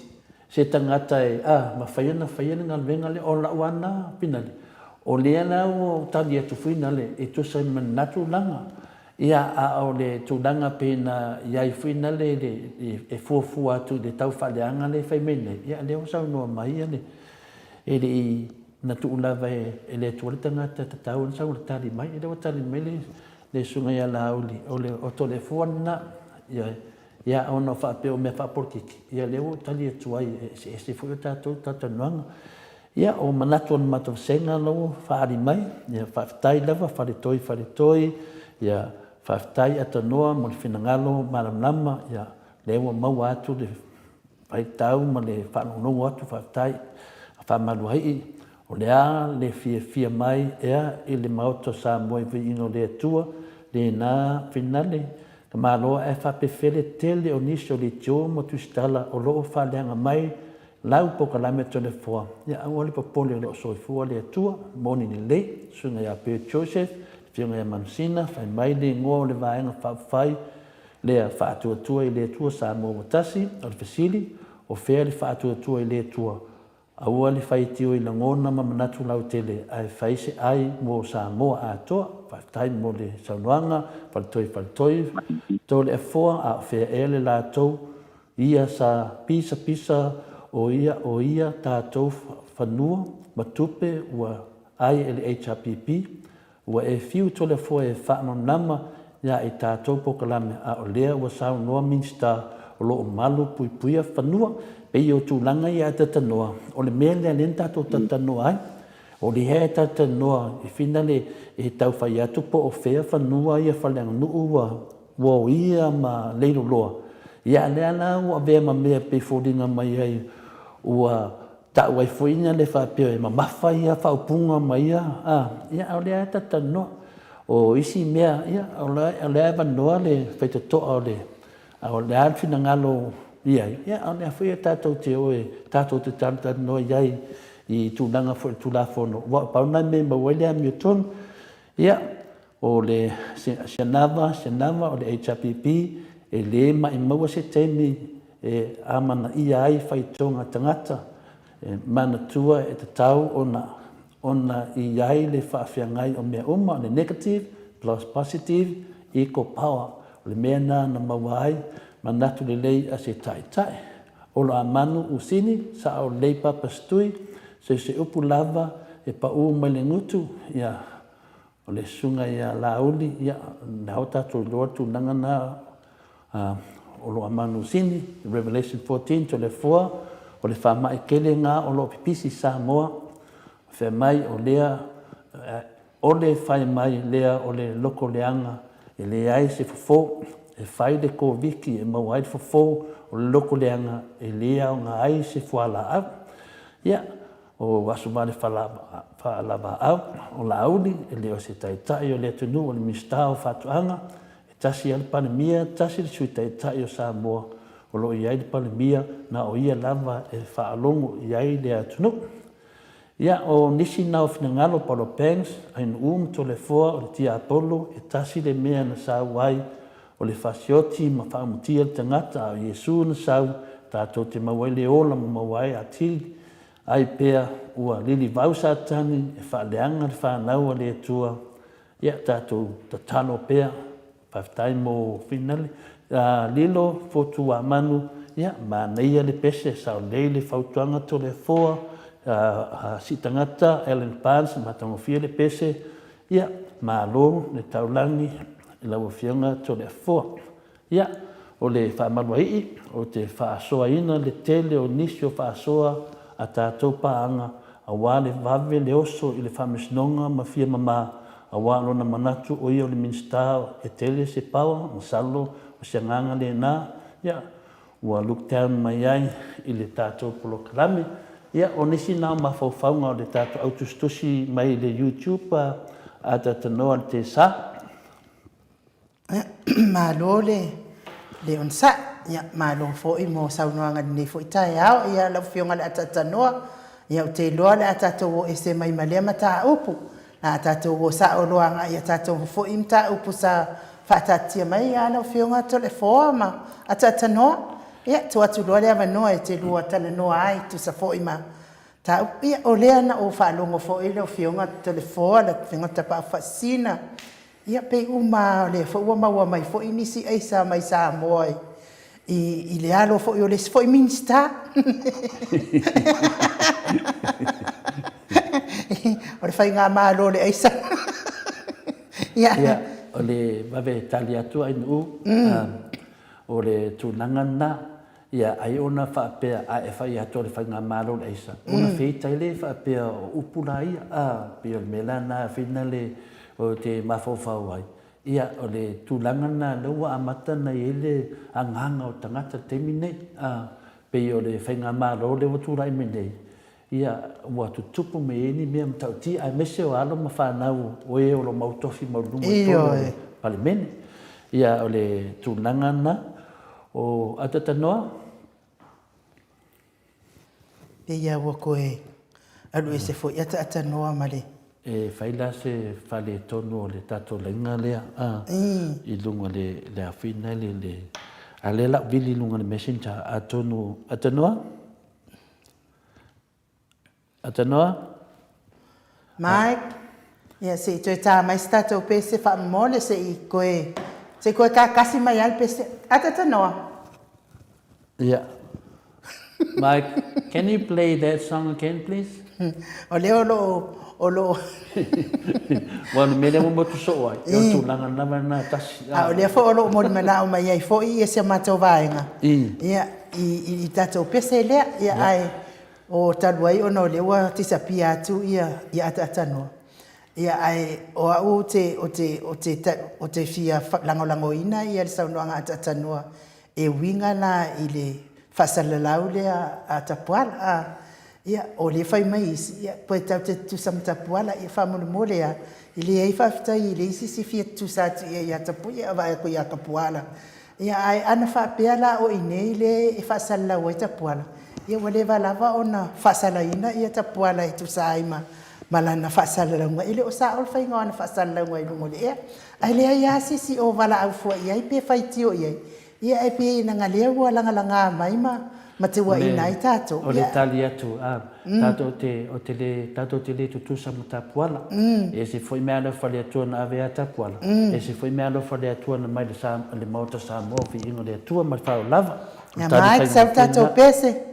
se tagata e, a, mafai ona faia le galuega lea. O la'u lava lena finale, o lea la ua ou tali atu finale e tusa ai ma lena tulaga. Ia, a o le tulaga pei na i ai foi na le, le, e fuafua atu i le tau faaleaga lea e fai mai nei, ia lea ua saunoa mai ia le, e le i na tuu lava e le Atua le tagata e tatau ona sau e tali mai. Ia lea ua tali mai le, le Susuga ia Laauli, o le oto le fua lena. Ioe. Ia, ona o faapea o mea faapolokiki, ia lea ua ou tali atu ai, e eseese foi o tatou talatalanoaga. Ia, o manatu o le matou vasega la ua faaali mai, ia faafetai lava Faletoi Faletoi, ia faafetai Atanoa mo le finagalo malamalama, ia lea ua maua atu le faitau ma le faalogologo atu, faafetai Faamaluaii, o le a le fiafia mai ea i le Maota o Samoa i viiga o le Atua, lena finale, ka Malo ae faapefele tele o nisi o leitio ma tusitala o lo o faaleaga mai lau polokalame Toleafoa, ia aua le popole o lo o soifua le Atua, moni lelei, Susuga ia Bert Joseph, Afioga ia Manusina, fai mai le igoa o le Vaega Faaupufai lea, Faatuatua i le Atua Samoa ua Tasi, o le fesili, o fea le Faatuatua i le Atua? Aua le faitio i lagona ma manatu lautele, ae fai se ai mo Samoa atoa. Faafetai mo le saunoaga, Faletoi Faletoi, Toleafoa, a o fea ea le latou Ia sa pisapisa o ia o ia tatou fanua ma tupe ua ai e le HRPP, ua e fiu Toleafoa e faamalamalama ia i tatou polokalame a o lea ua saunoa Minisita o lo o malu puipuia fanua. Pei o tulaga ia a talanoa, o le mea lea lea na tatou talanoa ai, o lea e talanoa i finale e tau fai atu po o fea fanua ia faaleaganuu ua Ua o ia ma Leiloloa, ia a lea la ua avea ma mea pei foliga mai ai ua tau ai foi ina le faapea e mamafa ia faaupuga ma ia, a, ia a o lea lava e talanoa. O isi mea, ia, o lea e avanoa le faitotoa o le, a o le a le finagalo i ai, ia a o lea foi e tatou te o e tatou te talatalanoa i ai i tulaga foi o le Tulafono, aua pau lena mea e maua ai le amiotonu. Ia, O le Sianava, Sianava, o le HRPP, e le maimauina se taimi e amanaia ai faitioga a tagata, e manatua e tatau ona ona i ai le faafeagai o mea uma, o le negative plus positive equal power. O le mea lena na maua ai manatu lelei a se taitai. Oloamanu Usini, Sao lelei Papa Setui, se upu lava e pau mai le gutu, ia O le susuga ia Laauli, ia, lea ua tatou iloa le tulaga lena o lo o Manusini, Revelation 14, Toleafoa, o le faamai tele lena o lo o pipisi i Samoa, fai mai o lea, o le fai mai lea o le loko leaga e leai se fofo, e fai le Koviti e maua ai le fofo o le loko leaga e le aoga ai se fualaau. Ia, O Asomale Faalavaau, o Laauli, e le o se Taitai o le atunuu, o le Minisita o Faatoaga, e tasi lava le Palemia, tasi le Sui Taitai o Samoa, o lo o i ai le Palemia, na o ia lava e faalogo i ai le atunuu. Ia, o nisi na o finagalo, Paulo Banks, Ainuu ma Toleafoa, o le tiapolo, e tasi le mea na sau ai, o le fasioti ma faamutia le tagata, a o Iesu na sau, tatou te maua ai le ola ma maua ai atili ai pea ua lilivau Satani e faaleaga le fanau a le Atua, ia tatou tatalo pea. Faafetai mo finale. Lilo Fotuamanu, ia manaia le pese, sao lelei le fautuaga Toleafoa, Siitagata, Allan Barnes, matagofie le pese, ia malo le taulagi i lau Afioga Toleafoa. Ia, o le faamaluaii, ou te faasoaina le tele o nisi o faasoa a tatou paaga aua le vave le oso i le Faamasinoga ma fia mama aua lona manatu o ia o le Minisita e tele se power, masalo o se agaga lena, ia, ua look down mai ai i le tatou polokalame. Ia, o nisi na o mafaufauga o le tatou au tusitusi mai le YouTube a Tatanoa le Tesa. Malo le le onosai, ia malo foi mo saunoaga i lenei foi taeao. Ia lau Afioga i le Ataatanoa, ia ou te iloa o le a tatou o ese mai ma lea mataupu, o le a tatou o sao loa agai i a tatou foi mataupu sa faataatitia mai ia lau Afioga Toleafoa ma Ataatanoa. Ia tuu atu loa le avanoa e te lua talanoa ai e tusa foi ma mataupu. Ia o lea na ou faalogo foi lau Afioga Toleafoa, lau Afioga Tapaau Faasisina. Ia pei uma lava o lea foi ua maua mai foi nisi aisa mai Samoa i le alo foi o le isi foi Minisita. O le faigamalo o le aisa. Ia, o le vave tali atu Ainuu, o le tulaga lena, ia, ai ona faapea a e fai atu o le faigamalo o le aisa, ona feitai lea faapea o upu la ia, a, pei o le mea la lena fina le o te mafaufau ai, ia, o le tulaga lena lea ua amata ona i ai le agaga o tagata i le taimi lenei, a, pei o le faigamalo lea ua tulai mai nei, Ia, ua tutupu mai ai ni mea matautia, aemaise o alo ma fanau o e o lo o mau tofi maualuluga i totonu o le Palemene. Ia, o le tulaga lena. O Atatanoa? Pei lava ua toe alu ese foi Ataatanoa ma le. E fai la se faaletonu o le tatou laina lea i luga o le afina le, a lea la vili i luga o le messenger atonu Atanoa? Atanoa? Mike, ia se i toe tā mai se tatou pese faamolemole se i toe, se i toe kakasi mai lava le pese. Atatanoa. Ia. Mike, can you play that song again, please? O lea o lo o, o lo o. Aua o le mea lea ua motu soo ai, o le tulaga lava lena e tasi. A o lea foi o lo o molimanao mai ai foi si a matou vaega. Ia, i tatou pese lea, ia, ae o talu ai ona o lea ua disappear atu ia Ataatanoa, ia, ae o au ou te, ou te, ou te, ou te fia lagolagoina ia le saunoaga a Ataatanoa e uiga la i le faasalalau lea a Tapuala, a, ia, o lea e fai mai isi, ia, pe tatou te tutusa ma Tapuala, ia faamolemole lava, e leai faafetai e leai se isi e fia tutusa atu i ai ia Tapuia, a vaai atu ia Tapuala, Ia, ae ana faapea la o i inei le e faasalalau ai Tapuala, ia ua leva lava ona faasalaina ia Tapuala e tusa ai ma ma lana faasalalauga. E le o sao le faiga o ana faasalalauga i luga o le ea. Ae leai lava se isi o valaau fua i ai pe faitio i ai, ia ae pei leaga lea ua lagalaga mai ma ma teuaina ai tatou. O le tali atu, a, tatou te, o te le, tatou te le tutusa ma Tapuala. E ese foi meaalofa a le Atua na ave ia Tapuala, e ese foi meaalofa a le Atua na mai le, le Maota Samoa, viiga o le Atua ma le faaolava. O le tali faigofie lena.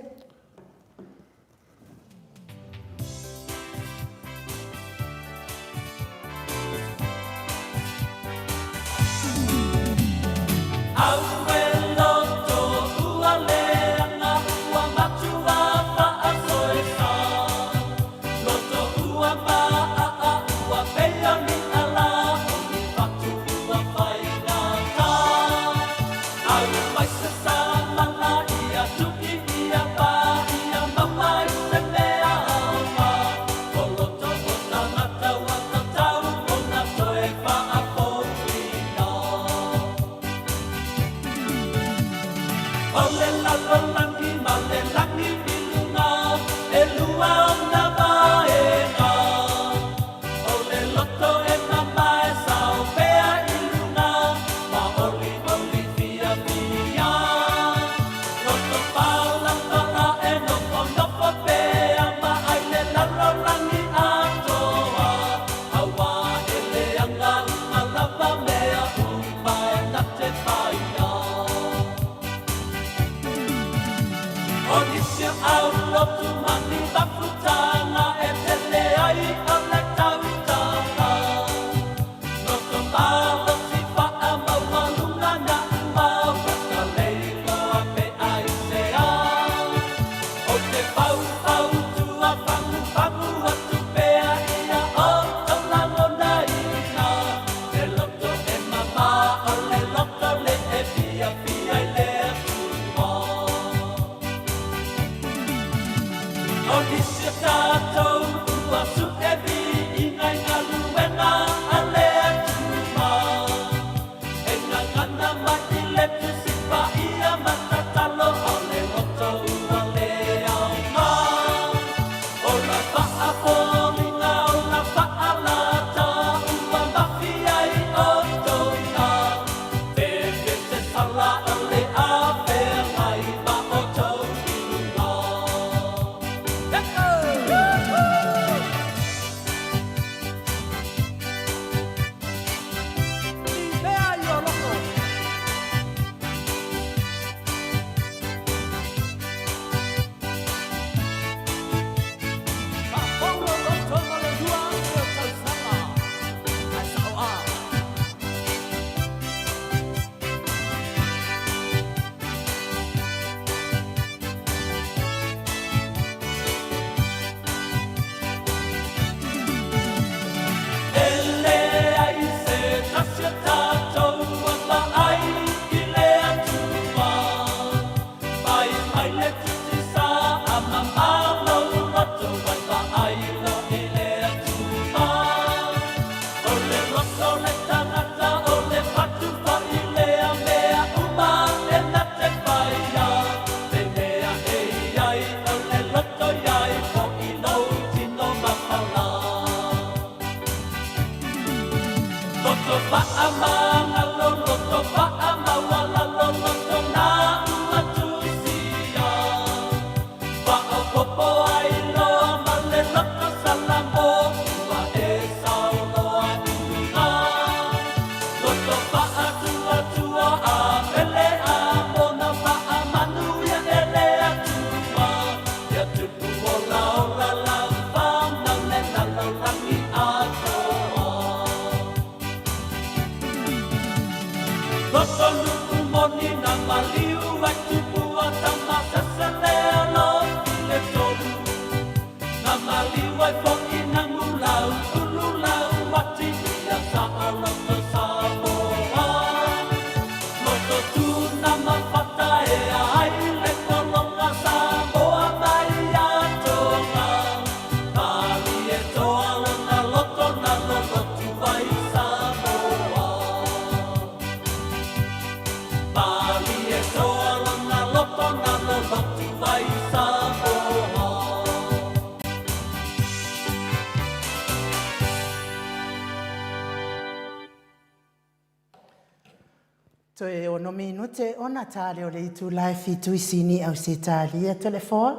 Toe ono minute ona tale o le itula e fitu i Sini Ausetalia Toleafoa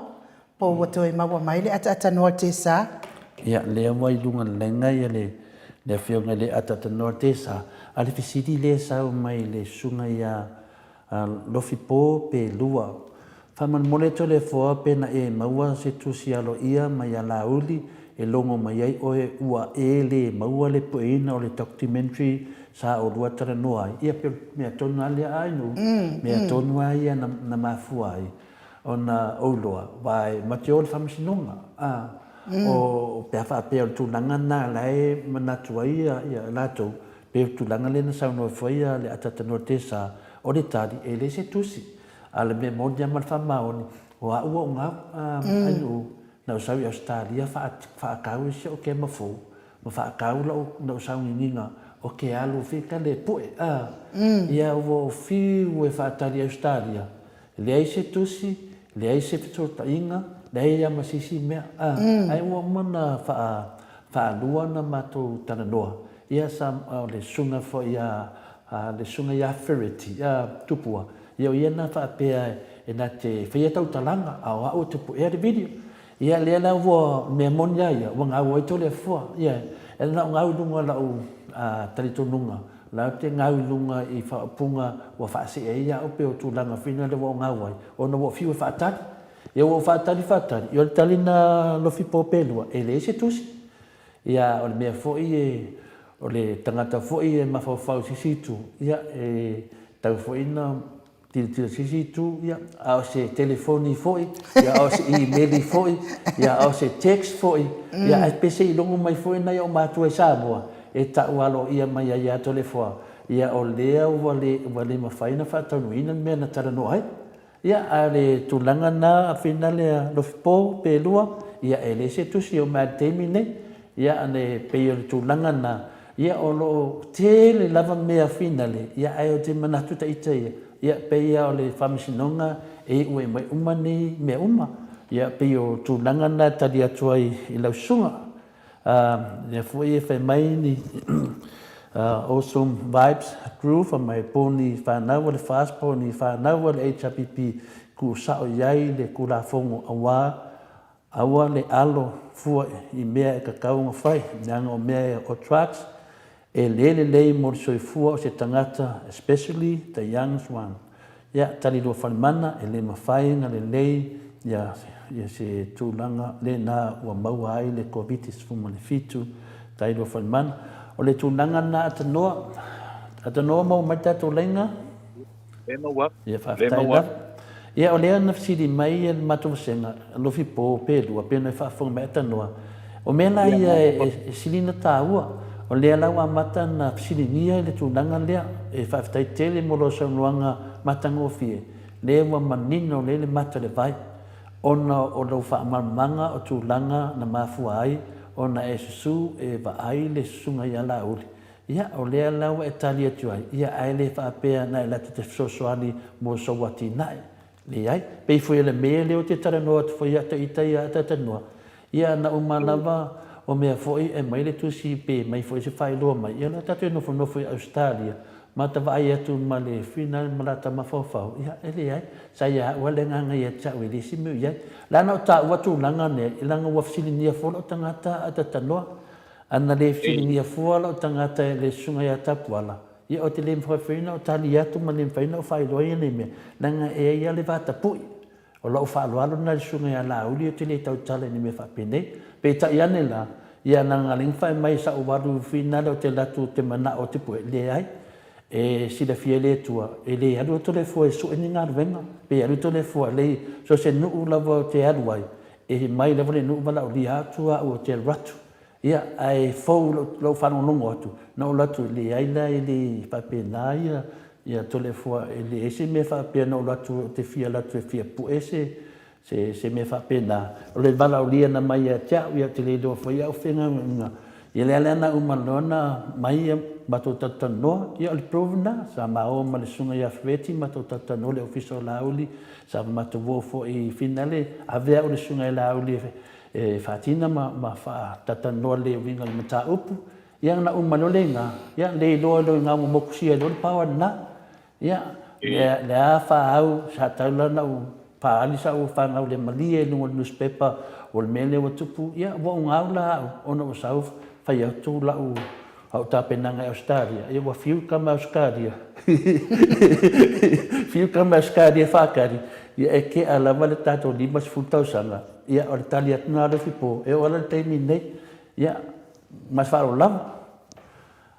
po ua toe maua mai le ataatanoa Tesa. Ia, lea ua i luga laina ia le le afioga i le ataatanoa Tesa, a le fesili lea e sau mai le susuga ia Lofi Po pe lua. Faamolemole Toleafoa pe na e maua se tusi aloaia mai ia Laauli e logo mai ai oe ua e le maua le pueina o le documentary sa olua talanoa ai. Ia pe o le mea tonu lava lea a Inu, mea tonu lava ia na mafua ai ona ou iloa, aua e mate o le faamasinoga, a, o pe a faapea o le tulaga lena la e manatu ai ia latou, Pei o le tulaga lea na saunoa foi le Atatanoa Tesa, o le tali, e le se tusi. A o le mea moni lava ma le faamaoni, o au ua ou gau, ainu, na ou sau i Ausetalia faakau i si ou kema fou, ma faakau lau sauniuniga o ke alu fika le pue, a. Ia ua ou fiu e faatali i Ausetalia, Leai se tusi, leai se fesootaiga, leai lava ma se isi mea. A, ae ua uma ona faalua ona matou talanoa, ia sa, o le susuga foi ia, le susuga ia Fereti, ia Tupua, ia o ia na faapea e na te faia tautalaga, a o au ou te puea le video. Ia lea la ua, mea moni lava ia, ua gau ai Toleafoa. Ia, e na o gau i luga o lau talitonuga, La ou te gau i luga i faaupuga ua faasee ai au pei o tulaga fina lea ua ou gau ai, ona ua ou fiu e faatali. Ia ua ou faatali faatali, ia o le tali na lofi po pe lua, e leai se tusi. Ia o le mea foi e, o le tagata foi e mafaufau i se isi itu, ia e tau foi na Tilotilo i se isi itu, ia, a o se telefoni foi, ia, a o se imeli foi, ia, a o se text foi, ia, ae pei se i logo mai foi nai ou matua i Samoa, e tau aloaia mai ai ia Toleafoa, ia, o lea ua le, ua le mafai ona faataunuuina le mea na talanoa ai. Ia, a o le tulaga lena, Afina lea, Lofipo, pe lua, ia, e leai se tusi e oo mai lava i le taimi lenei. Ia, e pei o le tulaga lena, ia o lo o tele lava mea finale, ia ae ou te manatu ta ita ia, ia pei lava o le faamasinoga e iu ai mai uma nei mea uma. Ia pei o tulaga na e tali atu ai i lau susuga. Lea foi e fai mai ni awesome vibes crew fai mai po ni whanau a le FAST po ni whanau a le HRPP kuu sao i ai le Kulafono aua Aua le alo fua i mea e tatau ona fai, leaga o mea o drugs e le lelei mo le soifua o se tagata especially the youngs one. Ia, tali lua falemana, e le mafai ona lelei ia se tulaga lena ua maua ai le Koviti 17, tali lua falemana. O le tulaga lena Atanoa, Atanoa maua mai le tatou laina? Lea maua. Ia, faafetai lava. Ia, o lea na fesili mai le matou vasega, Alofi po pe lua, pe ona e faafofoga mai Atanoa. O mea la ia e sili ona taua, o lea la ua amata ona fesiligia le tulaga lea. E faafetai tele mo lau saunoaga matagofie, lea ua manino lelei le mata o le vai, ona o lou faamalamalamaga o tulaga na mafua ai ona e susu e vaai le susuga ia Laauli. Ia, o lea la ua e tali atu ai, ia, ae le faapea na e latou te fesoasoani mo sou atinae. Leai. Pei foi o le mea lea ou te talanoa atu foi ia te ita ia Ataatanoa, ia na uma lava o mea foi e aumai le tusi pe aumai foi se faailoa mai, ia o lea tatou te nofonofo i Ausetalia, ma ta vaai atu ma le fina ma lata mafaufau, ia e leai, sa ia au lava le agaga ia te au e leai se mea o i ai. Leaga o taua tulaga nei, leaga ua fesiligia fua lou tagata Ataatanoa, A na le fesiligia fua lou tagata e le susuga ia Tapuala, ia ou te le mafai ona ou tali atu ma le mafai ona ou faailoa ia nei mea, leaga e ai lava le vatapu'i. O lau faaaloalo lena i le susuga ia Laauli ou te le tautala i ni mea faapenei. Peitai ane la, ia leaga lea na fai mai sa ou alu i finale ou te alu atu ou te manao ou te pue, leai. E silafia e le Atua, e le alu atu le fua e sue ni galuega, pe alu atu le fua, leai, so o se nuu lava ou te alu ai, e mai lava le nuu valaaulia atu au ou te alu atu. Ia, ae fou lou faalogologo atu, na ou alu atu, leai la e le faapena ia ia Toleafoa, e leai se mea faapea na ou alu atu ou te fia alu atu e fia pue se se se mea faapena. O le valaaulia na mai ia te au, ia ou te le iloa foi au faigaluega. Ia lea la na uma loa na mai ia matou talatalanoa, ia o le proof lena, sa ma o ma le susuga ia Fereti matou talatalanoa i le Ofisa o Laauli, sa matou o foi i Finale, ave au i le susuga ia Laauli e faatina ma ma faatatalanoa lelei e uiga i le mataupu. Ia na uma loa lena, ia le iloa loa i ina ua motusia ai loa le power lena. Ia, le a faaau, sa tatau la ona ou faaali sau fanau le malie i luga o le nusipepa o le mea lea ua tupu, ia ua ou gau la au ona ua sau fai atu lau au tapenaga i Ausetalia, ia ua fiu tama Ausetalia, fiu tama Ausetalia e faatali, ia e tea lava le tatou 50 tausaga, ia o le tali atu lena a Lofipo, e oo lava i le taimi lenei, ia ma le faaaloalo lava.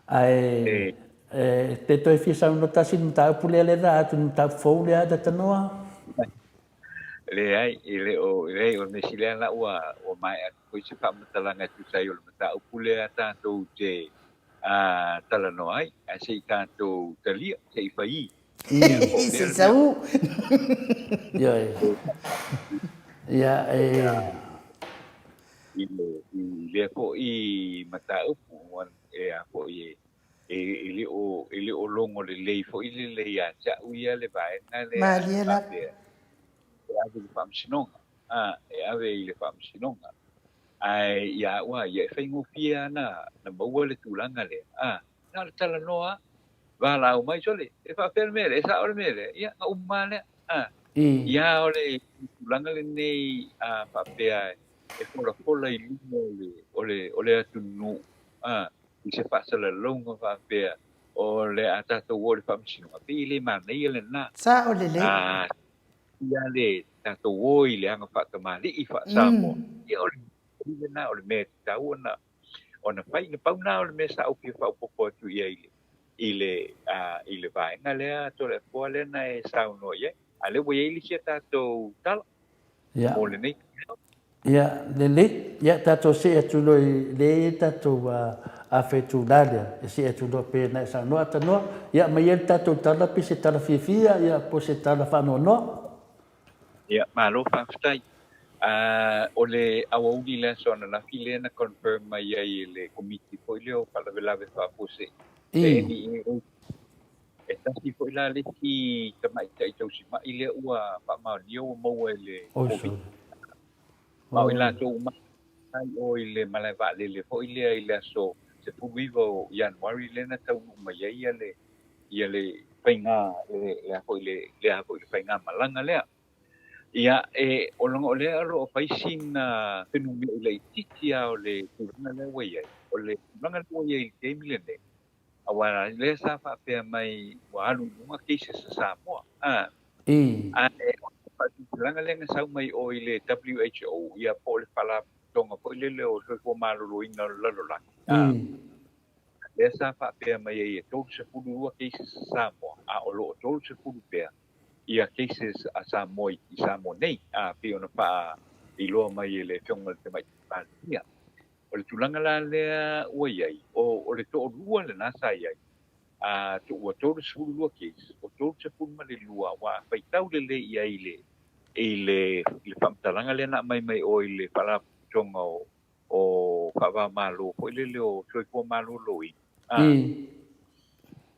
Ae e te toe fia saunoa tasi i le mataupu lea lea na atu i le mataupu fou lea Datanoa? Leai, e le o, leai, o le mea sili lava la ua, ua maea atu foi se faamatalaga e tusa ai o le mataupu lea tatou te talanoa ai, ae se i tatou talia, se i fai. Se i sau. Ioe. Ia, e... I lea foi mataupu, e a foi e le o logo lelei foi lelei ia te au ia le vaega lea. Malie lava. E ave i le faamasinoga, e ave i le faamasinoga. Ae ia au lava ia, e faigofie lava ona maua le tulaga lea, na o le talanoa lava, valaau mai, sole, e faapefea le mea lea, e sao le mea lea, ia, ona uma lava lea. Ia, o le tulaga lenei faapea e folafola i luma o le atunuu i se faasalalauga faapea o le a tatou o i le faamasinoga, pei e le manaia lena. Sao lelei. Ia le tatou o i le aga faatamalii faa-Samoa, ia o le lena o le mea e tatau ona fai. Na pau lena o le mea sa ou fia faaopoopo atu i ai i le vaega lea Toleafoa lea na e saunoa i ai. A o lea ua i ai le isi a tatou tala mo lenei taeao. Ia, lelei. Ia, tatou see atu loa i le i tatou afe itula lea, e see atu loa pei ona e saunoa Tanoa. Ia, aumai ia le tatou tala pe se tala fiafia, ia, po o se tala faanoanoa. Ia, malo faafetai. O le aoauli i le aso ananafi lea na confirm mai ai e le Komiti foi lea o Faalavelave Faafuasei, le NEAO. E tasi foi la le isi tamaitai tausimai lea ua faamaonia ua maua i le Koviti. Ma o i latou uma sa i o i le malae vaalele foi lea i le aso 19 o Ianuari lea na taunuu mai ai ia le ia le faiga le a foi le le a foi le faigamalaga lea. Ia e o leaga o lea o lo o fai sina fuenume'i laitiiti lava o le tulaga lea ua i ai. O le tulaga lea ua i ai i le taimi lenei, Aua lea sa faapea mai ua alu i luga cases a Samoa. Ae o le faasilasilaga lea na sau mai o i le WHO, ia po o le Faalapotopotoga foi lele o Soifua Maloloina o le Lalolagi, lea sa faapea mai ai e 32 cases a Samoa, a o lo o 30 pea ia cases a Samoa i Samoa nei, pei ona faailoa mai e le Afioga i le Tamaitai Palemia. O le tulaga la lea ua i ai, o le toalua lena sa i ai, a ua 32 case, o 32 ua faitau lelei i ai i le faamatalaga lea na aumai mai o i le Faalapotopotoga o Faava-o-Malo foi lele o Soifua Maloloina,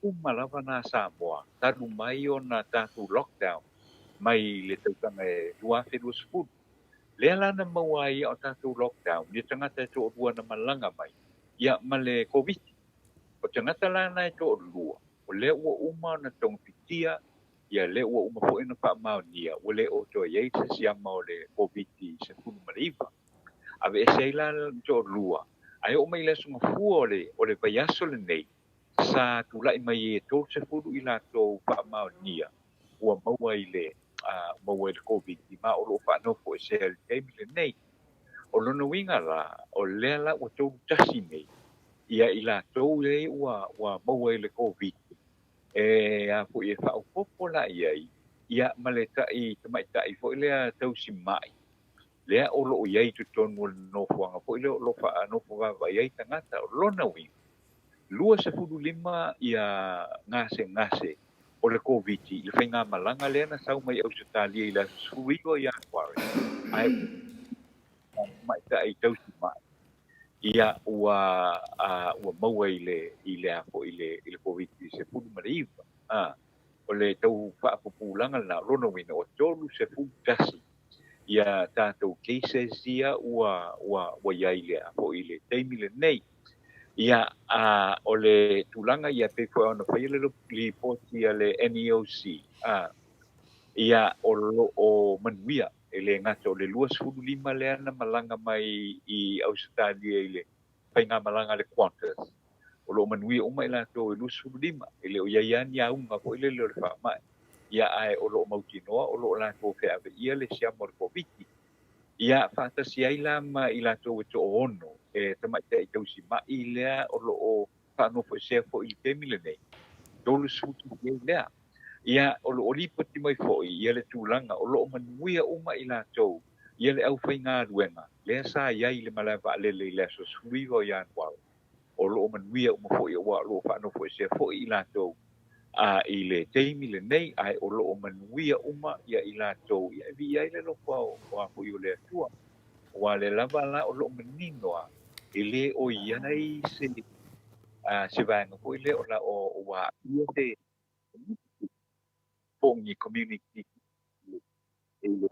uma lava na Samoa talu mai ona tatou lockdown mai le tausaga e 2020. Lea la na maua ai o tatou lockdown ia tagata e toalua na malaga mai ia ma le Koviti. O tagata la na e toalua, o lea ua uma ona togafitia, ia lea ua uma foi ona faamaonia ua le o toe i ai se siama o le Koviti 19. Aveese ai la le toalua, ae oo mai i le aso Gafua o le vaiaso lenei, sa tulai mai ai e 30 i latou faamaonia ua maua i le maua i le Koviti, ma o lo o faanofoesea i le taimi lenei. O lona uiga la, o lea la ua 31 nei ia i latou e ua maua i le Koviti, e a foi e faaopoopo la i ai ia ma le tai tamaitai foi lea tausimai, lea o lo o i ai i totonu o le nofoaga foi lea o lo o faanofo vaavaai ai tagata. O lona uiga, 25 ia gasegase o le Koviti i le faigamalaga lea na sau mai Ausetalia i le aso 19 o Ianuari, ae ua tamaitai tausimai ia ua ua maua i le i le a foi i le Koviti 19. O le tau faapupulaga lena, o lona uiga ua 31 ia tatou cases ia ua ua ua i ai i le a foi i le taimi lenei. Ia, a o le tulaga ia pei foi ona faia le lipoti a le NEOC, a, ia, o lo o manuia, e le gata o le 25 lea na malaga mai i Ausetalia i le faigamalaga a le Qantas, o lo o manuia uma i latou e 25, e le o i ai lava ni auga foi lele o le faamai, ia ae o lo o mautinoa o lo o latou feaveaia le siama o le Koviti. Ia faatasi ai la ma i latou e toaono e tamaitai tausimai lea o lo o faanofoesea foi i le taimi lenei, 30 i ai lea. Ia o lo o lipoti mai foi ia le tulaga o lo o manuia uma i latou ia le aufaigaluega lea sa i ai i le malae vaalele i le aso 19 o Ianuari. O lo o manuia uma foi aua o lo o faanofoesea foi i latou a i le taimi lenei, ae o lo o manuia uma ia i latou, ia e viia ai le alofa o a foi o le Atua. Aua o lea lava la o lo o manino lava, e le o i ai se, a, se vaega foi lea o la o ua aafia se po o ni community i le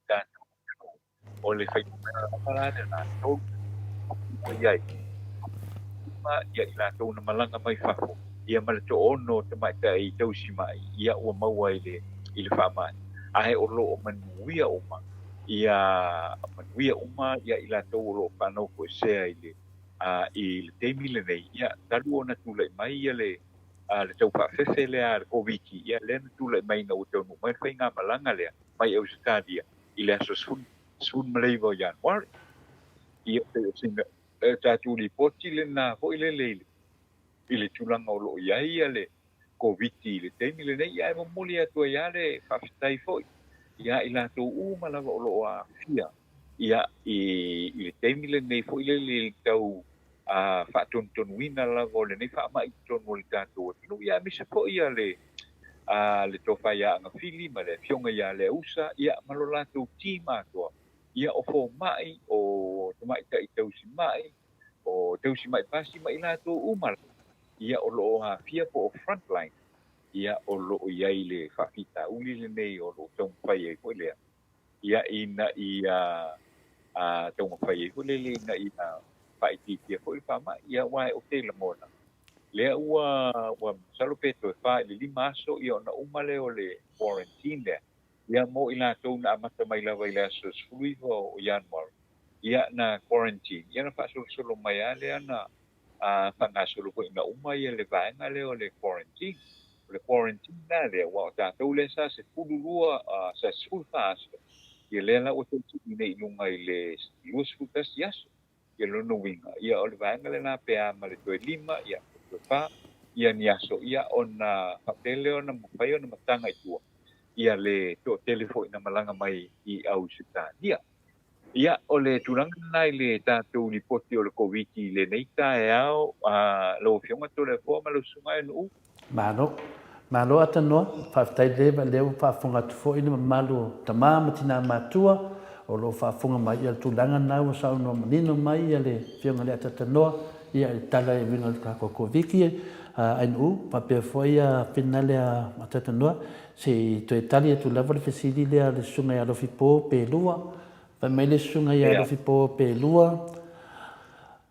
tatou atunuu. O le fuainumera lava la lena, 3 ua i ai uma ia i latou na malaga mai fafo, ia ma le toaono o tamaitai tausimai, ia ua maua i le i le faamai, ae o lo o manuia uma ia manuia uma ia i latou o lo o faanofoesea i le i le taimi lenei, ia talu ona tulai mai ia le le tau faafefe lea a le Koviti, ia lea na tulai mai ina ua taunuu mai le faigamalaga lea mai Ausetalia i le aso 19 o Ianuari. Ia, pei o sina tatou lipoti lena foi lele i le, i le tulaga o lo o i ai ia le Koviti i le taimi lenei, ia ae momoli atu ai lava le faafetai foi ia i latou uma lava o lo o aafia ia i, i le taimi lenei foi lele i le tau a faatonutonuina lava o lenei faamai i totonu o le tatou atunuu, ia aemaise foi ia le a le Tofa ia Agafili ma le Afioga ia Leausa, ia ma lo latou team atoa, ia o fomai, o tamaitai tausimai, o tausimai pasi ma i latou uma lava, ia o lo o aafia po o frontline, ia o lo o i ai le faafitauli lenei o lo o taumafai ai foi lea, ia ina ia taumafai ai foi lele ina ia faaitiitia foi le faamai. Ia aua ou te lagona, lea ua, ua masalo pe toe 4 i le 5 aso ia ona uma lea o le quarantine lea. Ia mo i latou na amata mai lava i le aso 19 o Ianuari, ia na quarantine, ia na faasolosolo mai lava lea na a faagasolo foi ina uma ia le vaega lea o le quarantine. O le quarantine la lea, aua o tatou lea sa 12, sa 14 aso, ia lea la ua toe sii nei i luga i le 21 aso. Ia lona uiga, ia o le vaega lena pe a ma le toe 5, ia toe 4, ia ni aso, ia ona faapea lea ona mafai ona mataga i tua, ia le toatele foi na malaga mai i Ausetalia. Ia, o le tulaga lena i le tatou lipoti o le Koviti i lenei taeao, lau Afioga Toleafoa ma lau Susuga Enu'u. Malo. Malo Atanoa, faafetai leva lea ua faafofoga atu foi le mamalu o tama ma tina matua o lo o faafofoga mai ia le tulaga lena ua saunoa manino mai ia le Afioga i le Atatanoa ia i le tala e uiga i le tatou Koviti Enu'u faapea foi ia Finale a Atatanoa. Se i toe tali atu lava le fesili lea a le Susuga ia Alofipo Pelua. Fai mai le Susuga ia Alofipo Pelua,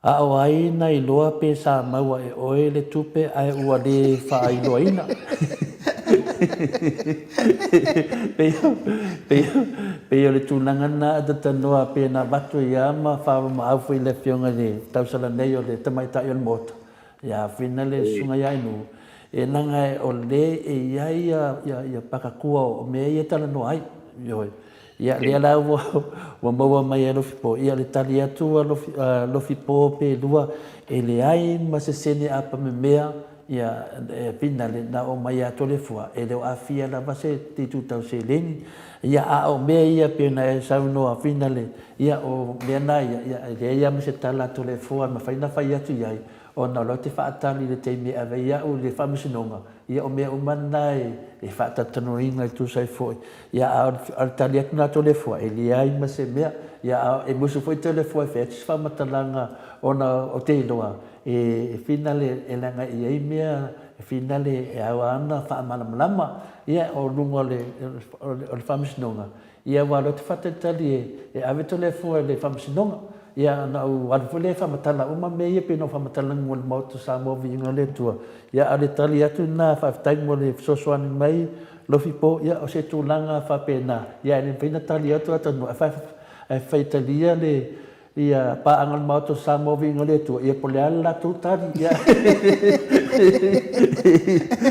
A o ai na iloa pe sa maua e oe le tupe ae ua le faailoaina? Pei o le tulaga lena a Tatanoa pe na avatu ai lava ma faaolomaau foi i le Afioga i le tausala nei o le Tamaitai o le Maota. Ia Fina le susuga ia Ainuu, e leaga o le e i ai ia pakatua o mea ia e talanoa ai. Ioe. Ia lea la ua, ua maua mai e Lofipo, ia le tali atu a Lofi, a Lofipo pe lua, e leai ma se sene apamemea, ia e Fina le na oo mai ia Toleafoa, e le o aafia lava se itu tau seleni. Ia a o mea ia pei ona e saunoa Fina le, ia o mea na ia, ia e leai lava ma se tala a Toleafoa e mafai ona fai atu i ai, ona o lea ou te faatali i le taimi e ave ai au i le Faamasinoga, ia o mea uma na e faatalatalanoaina e tusa ai foi. Ia, a o le tali atu lena a Toleafoa, e leai ma se mea. Ia, a e musu foi Toleafoa e fai atu se faamatalaga ona ou te iloa e finale e leaga e i ai mea e finale e ao lava ona faamalamalama, ia, o luga o le Faamasinoga. Ia, aua o lea ou te faatalitali e ave Toleafoa i le Faamasinoga. Ia, ona ou alu foi lea e faamatala uma mea ia pei ona ou faamatala mo le Maota o Samoa Viiga o le Atua. Ia, a o le tali atu lena, faafetai mo le fesoasoani mai Lofipo, ia o se tulaga faapena, ia e le mafai ona tali atu Atanua, ae faitalia le ia paaga o le Maota o Samoa Viiga o le Atua, ia po o le a le latou tali, ia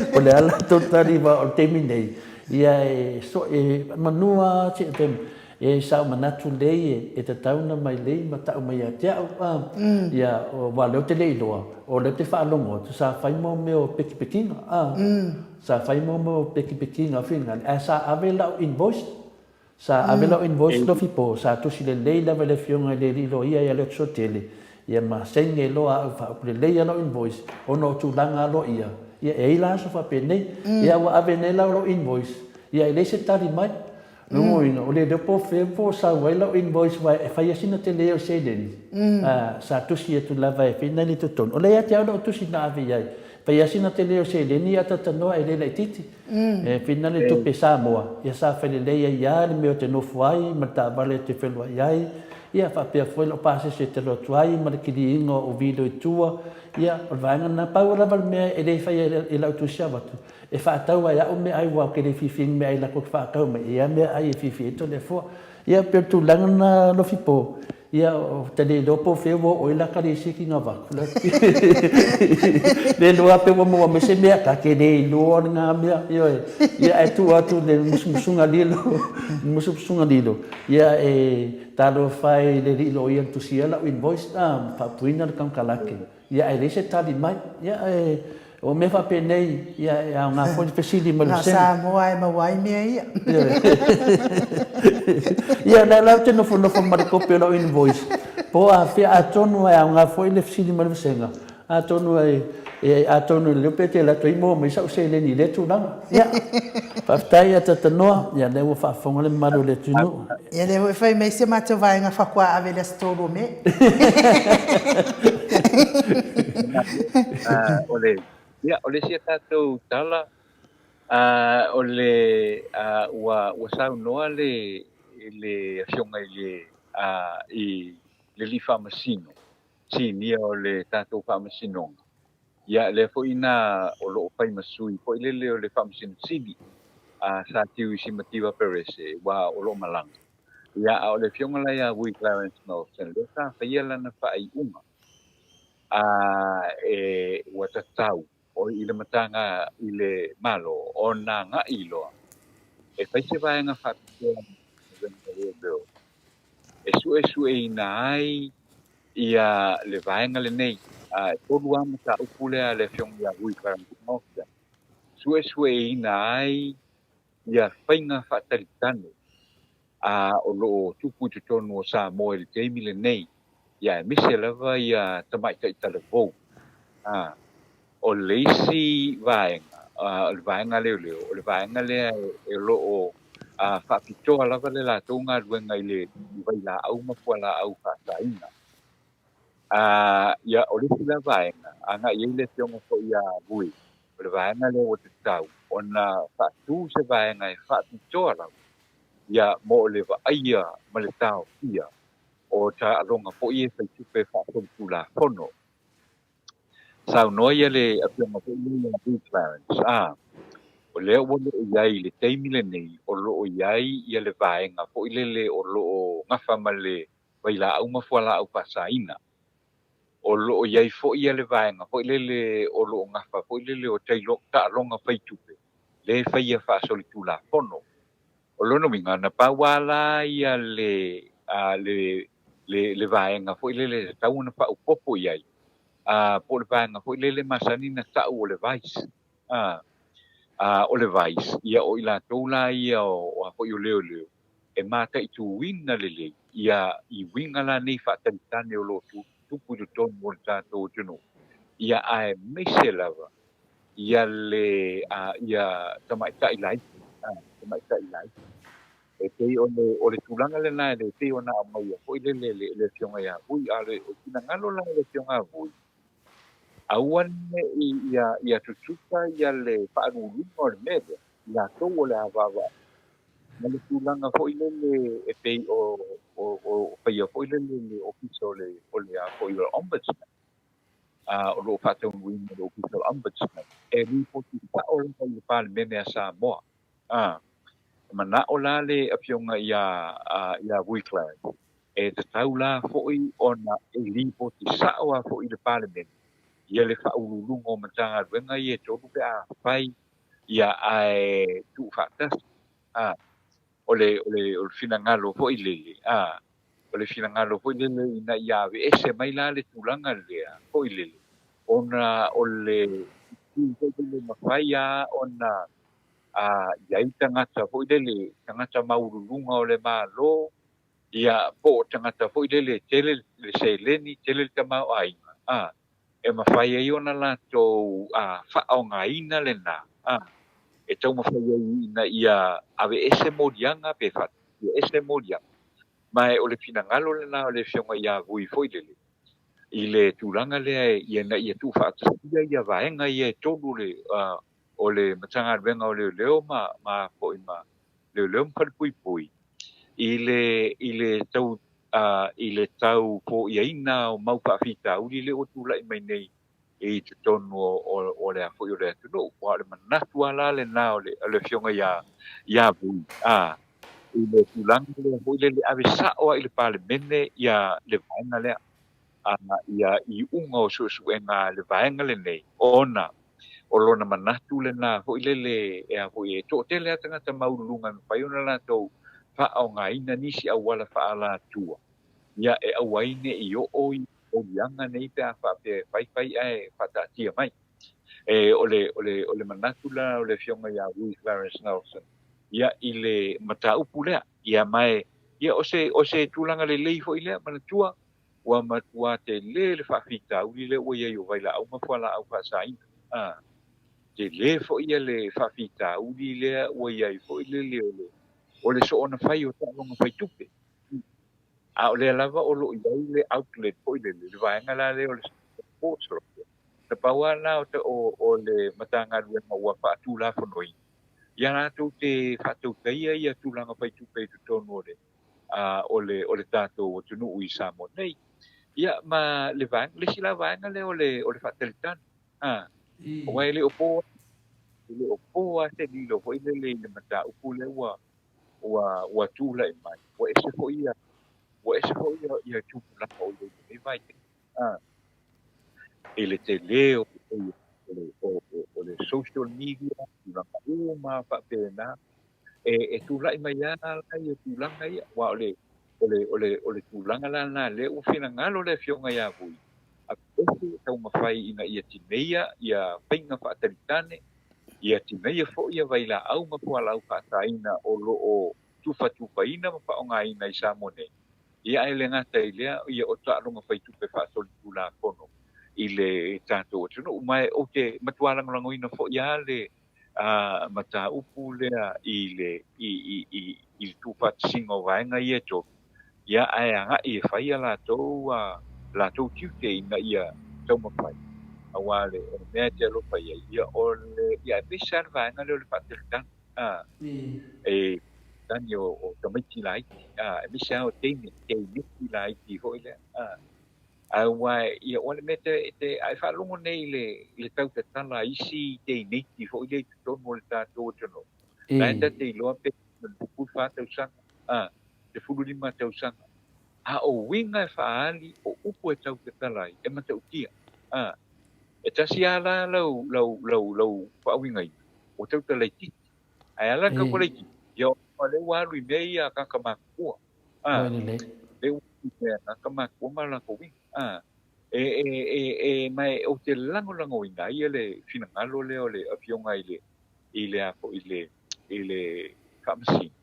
po o le a le latou tali, aua o le taimi nei, ia e so, e manu lava se E sa ou manatu lelei e tatau ona mai lei ma tau mai ia te au, a, ia, aua o lea ou te le iloa, o lea ou te faalogo atu sa fai mo mea o pekipekiga, a, sa fai mo mea o pekipekiga o finagalo, ae sa ave lau invoice, sa ave lau invoice Lofipo, sa tusi lelei lava i le Afioga i le alii loia ia Leotosoatele, ia ma saini ai loa au, faaupu lelei lava lau invoice, ona o tulaga aloaia, ia e i ai la aso faapenei, ia ua ave nei la lau invoice, ia e leai se tali mai. Lona uiga, o le iloa po o fea po o sau ai lau invoice aua e fai lava sina tele o le seleni, sa tusi atu lava e fai i totonu. O lea ia te au lau tusi na ave i ai, fai lava sina tele o seleni ae talatalanoa e le laitiiti. E fai le tupe Samoa, ia sa fai lelei ai lava le mea ou te nofo ai ma le taavale ou te fealuai ai, ia faapea foi lau pasese ou te alu atu ai ma le kiliina o vilo i tua. Ia, o le vaega lena. Pau lava le mea e le faia i lau tusi avatu, E faatau ai au meaai aua ou te le fiafia i ni meaai latou te faatau mai, e i ai lava meaai e fiafia ai Toleafoa. Ia e pei o le tulaga lena Lofipo, ia ou te le iloa po o fea ua oo i ai la ta lisiti na avatu. Le iloa pe ua maua mai se mea, ta te le iloa lena mea, ioe. Ia ae tuu atu i le musumusuga lilo, musumusuga lilo, ia e talofa e i le alii loia na tusia lau invoice, a, faapuina le konekarate. Ia ae leai se tali mai. Ia e, o mea faapenei, ia e aoga foi le fesili mai le vasega. Na o Samoa e maua ai mea ia. Ia, o lea la ou te nofonofo ma le kopi o lau invoice, po o afea, atonu e aoga foi le fesili mai le vasega, atonu e, atonu e lelei pe te alu atu ai maua mai sau seleni i lea tulaga. Ia, faafetai ia Tatanoa, ia lea ua faafofoga le mamalu o le atunuu. Ia lea foi fai mai si a matou vaega faatoa ave i le aso 3 o Me. O le, ia, o le isi a tatou tala, o le, ua, ua saunoa le, le Afioga i le, i le Alii Faamasino, Sinia o le tatou Faamasinoga, ia lea foi na o lo o fai ma sui foi lele o le Faamasino Sili a Sir Tiu Simativa Perese aua o lo o malaga. Ia a o le Afioga la ia Vui Clarence Nelson lea sa faia lana faaiuga a e ua tatau o i le mataga i le Malo ona agai loa e fai se vaega faapitoa e suesueina ai ia le vaega lenei. E tolu lava mataupu lea a le Afioga ia Rui Clarence, suesueina ai ia faiga faatalitane a o lo o tupu i totonu o Samoa i le taimi lenei, ia aemaise lava ia tamaitai talavou. A, o le isi vaega, o le vaega leoleo, o le vaega lea e o lo o faapitoa lava le latou galuega i le vailaau ma fualaau faasaina. Ia, o le isi la vaega, agai i ai le Afioga foi ia Vui, o le vaega lea ua tatau ona faatu se vaega e faapitoa lava ia mo le vaaia ma le taofia o taaloga foi e faitupe faasolitulafono. Saunoa ia le Afioga foi lea ia Vui Clarence, a, o lea ua lo o i ai i le taimi lenei, o lo o i ai ia le vaega foi lele o lo o gafa ma le vailaau ma fualaau faasaina. O lo o i ai foi ia le vaega foi lele o lo o gafa foi lele o taaloga faitupe, lea e faia faasolitulafono. O lona uiga, na pau lava la ia le, a, le, le, le vaega foi lele e tatau ona faaopoopo i ai, a, po o le vaega foi lele masani na tau o le vice, a, a, o le vice, ia o i latou la ia o, o a foi o leoleo, e mataituina lelei ia i uiga la nei faatalitane o lo o tupu i totonu o le tatou atunuu, ia aemaise lava ia le ia tamaitai laiti, tamaitai laiti. E pei o le, o le tulaga lena e le pei ona aumaia foi lele le, le Afioga ia Vui, a o le finagalo la o le Afioga a Vui, aua ne i ia, ia tutusa ia le faaluuluga o le mea lea, i latou o le a vaavaai, ma le tulaga foi lele e pei o, o, o fai taumafaia foi lele le Ofisa o le o le a foi o le Ombudsman, o lo o faataunuuina e le Ofisa o le Ombudsman, e lipoti sao lava i le Palemene a Samoa. E manao la le Afioga ia ia Vui Clarence, e tatau la foi ona e lipoti sao lava foi i le Palemene ia le Faauluuluga o Matagaluega ia e tolu pe afai ia ae tuufaatasi. O le, o le, o le finagalo foi lele, a, o le finagalo foi lele ina ia aveese mai la le tulaga lea foi lele, ona o le itu foi lele mafai lava ona a, i ai tagata foi lele, tagata maualuluga o le Malo, ia, po o tagata foi lele e tele le seleni, tele le tamaoaiga, a, e mafai ai ona latou faaaogaina lena e taumafai ai ina ia aveese moliaga pe faataatiaese moliaga. Ma o le finagalo lena o le Afioga ia Vui foi lele i le tulaga lea ina ia tuufaatasia ia vaega ia e tolu o le Matagaluega o Leoleo ma ma foi ma Leoleo ma Falepuipui i le i le tau i le tau foiaina o mau faafitauli lea ua tulai mai nei i totonu o le a foi o le atunuu. Aua o le manatu lava la lena o le o le Afioga ia ia Vui i le tulaga lea foi lele ave sao lava i le Palemene ia le vaega lea ia iuga o suesuega a le vaega lenei ona o lona manatu lena foi lele e a foi e toatele lava tagata maualuluga e mafai ona latou faaaogaina nisi auala faaalatua ia e aua ai ne i oo i moliaga nei pe a faapea e faifai ae faataatia mai. E, o le, o le, o le manatu la o le Afioga ia Vui Clarence Nelson ia i le mataupu lea, ia ma e, ia o se, o se tulaga lelei foi lea, manatua, Ua matua tele le faafitauli lea ua i ai o vailaau ma fualaau faasaina. A, tele foi le faafitauli lea ua i ai foi lele o le, o le soona fai o taaloga fai tupe. A o lea lava o lo o i ai le outlet foi lele, le vaega la lea o le Sports Lotto. Na pau lava lena o, o, o le Matagaluega ua faatulafonoina, ia latou te faatautaia ia tulaga fai tupe i totonu o le o le, o le tatou atunuu i Samoa nei. Ia, ma le vaega, le isi la vaega lea o le, o le faatalitali. A, aua e le o po, e le o po lava se lilo foi lele i le mataupu lea ua, ua, ua tulai mai. Ua ese foi ia, ua ese foi ia, ia tupulaga o i ai i lenei vaitaimi. A, i le tele o, o, o, o, o le social media, tulaga uma faapena, e tulai mai lava la ia tulaga ia, aua o le, o le, o le, o le tulaga la lena lea ua finagalo le Afioga ia Vui, aveese taumafai ina ia tineia ia faiga faatalitane, ia tineia foi ia vailaau ma fualaau faasaina o lo o tufatufaina ma faaaogaina i Samoa nei. Ia ae le gata i lea, ia o taaloga faitupe faasolitulafono i le tatou atunuu. Ma ou te matua lagolagoina foi lava le mataupu lea i le i i i i le tuufaatasiga o vaega ia e tolu, ia ae agai e fai a latou a latou tiute ina ia taumafai, aua le o le mea e te alofa i ai, ia o le ia aemaise lava le vaega lea o le faatalitali, a e tani o o tamaiti laiti, a aemaise lava o teine, teineti laiti foi lea, a. Aua ia o le mea te, te a e faalogo nei i le, i le tautatala a isi teineiti foi lea i totonu o le tatou atunuu. La e ta te iloa pe 14 tausaga, a, 15 tausaga. A o uiga e faaali o upu e tautatala ai, e matautia. A, e tasi lava la lau, lau, lau, lau faauigaina, ua tautala laitiiti. Ae a la le tautala laitiiti? Ia o lea ua alu i mea ia a tagata matutua. A, e ua mea na ka matua ma latou uiga. A, e, e, e, e, ma e, ou te lagolagoina ai le finagalo lea o le Afioga i le, i le a foi, i le, i le Faamasino.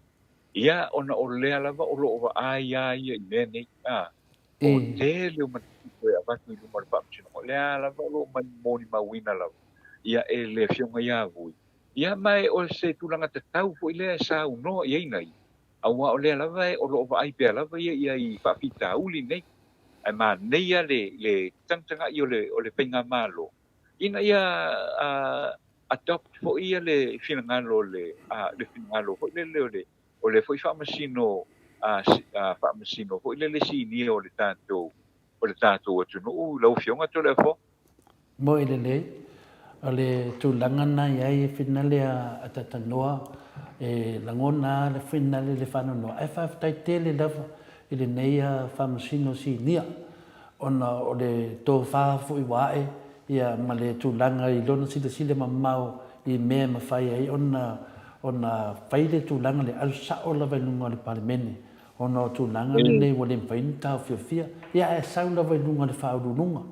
Ia, ona o lea lava o lo o vaai lava ia i mea nei. A, o tele o mataupu e avatu i luma o le Faamasinoga, o lea lava o lo o molimauina lava ia e le Afioga ia Vui. Ia, ma e o se tulaga tatau foi lea e saunoa i ai na ia. Aua o lea lava o lo o vaai pea lava ia ia i faafitauli nei, ae manaia le le tagatagai o le o le faigamalo ina ia adopt foi ia le finagalo o le le finagalo foi lele o le o le foi faamasino Faamasino foi lele sinia o le tatou o le tatou atunuu lau Afioga Toleafoa. Moi lelei, o le tulaga na i ai e finale a Tatanoa, e lagona a le finale le faanoanoa, ae faafetai tele lava i lenei Faamasino Sinia ona o le tofa foi ua ae ia ma le tulaga i lona silasila mamao i mea e mafai ai ona ona fai le tulaga lea, alu sao lava i luga o le Palemene ona o tulaga lenei ua le mafai ona taofiofia, ia ae sau lava i luga o le Faauluuluga.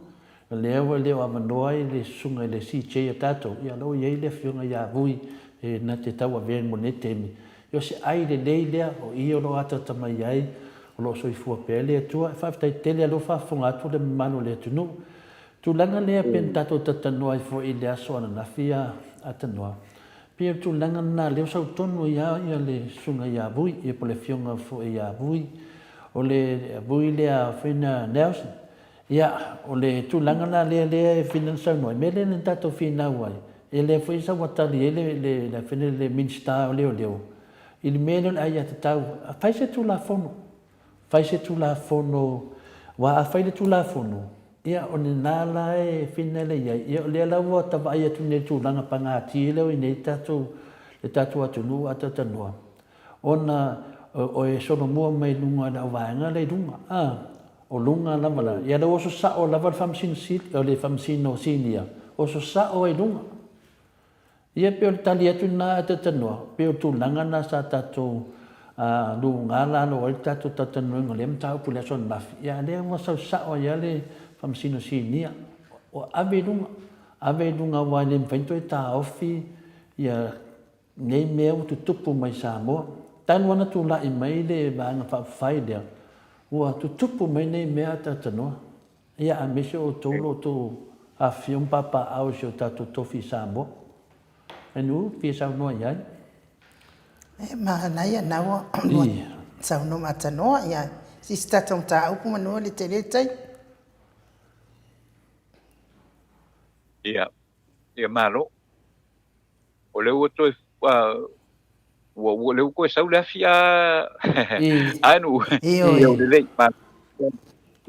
O lea ua le o avanoa ai le susuga i le CJ a tatou, ia o la ua i ai le Afioga ia Vui e na te tauavea mo lenei taimi. Ia o se ai lelei lea, o i o lo o ataata mai ai, o lo o soifua pea le Atua. E faafetai tele lava o lea ua faafofoga atu le mamalu o le atunuu. Tulaga lea pei ona tatou talatalanoa ai foi i le aso ananafi a Tanoa, pei o le tulaga lena lea ua sau tonu ai lava le susuga ia Vui, ia po o le Afioga foi ia Vui, o le Vui lea foi na Nelson. Ia, o le tulaga la lea lea e fina ona saunoa ai, mea lea na tatou finau ai, ia lea foi sa ua tali ai le le le afioga i le Minisita o Leoleo i le mea lea o le aiatatau, fai se Tulafono, fai se Tulafono, aua a fai le Tulafono, ia o lena la e fina lea i ai, ia o lea la ua ta vaai atu nei i le tulaga pagatia lea ua i ai nei tatou, le tatou atunuu a talatalanoa, ona o e solomua mai luga o le auvaega lea i luga, a, o luga lava la, ia lea ua oso sao lava le Faamasino Sili, o le Faamasino Sinia, oso sao ai i luga. Ia pei o le tali atu lena a talatalanoa, pei o le tulaga lena sa tatou luga lalo ai le tatou talatalanoaina o lea mataupu i le aso ananafi, ia a lea ua sau sao ai lava le Faamasino Sinia, ua ave i luga, ave i luga aua e le mafai ona toe taofi ia nei mea ua tutupu mai Samoa. Talu ona tulai mai le Vaega Faaupufai lea, ua tutupu mai nei mea talatalanoa. Ia aemaise o outou lo outou afifio ma papaaao i si o tatou tofi i Samoa. Enu, fia saunoa i ai? E manaia na ua saunoa matanoa ia sisi tatou mataupu manu le tele tai. Ia, ia malo. O lea ua toe ua ua lea ua toe sau le afi a anu ia o lelei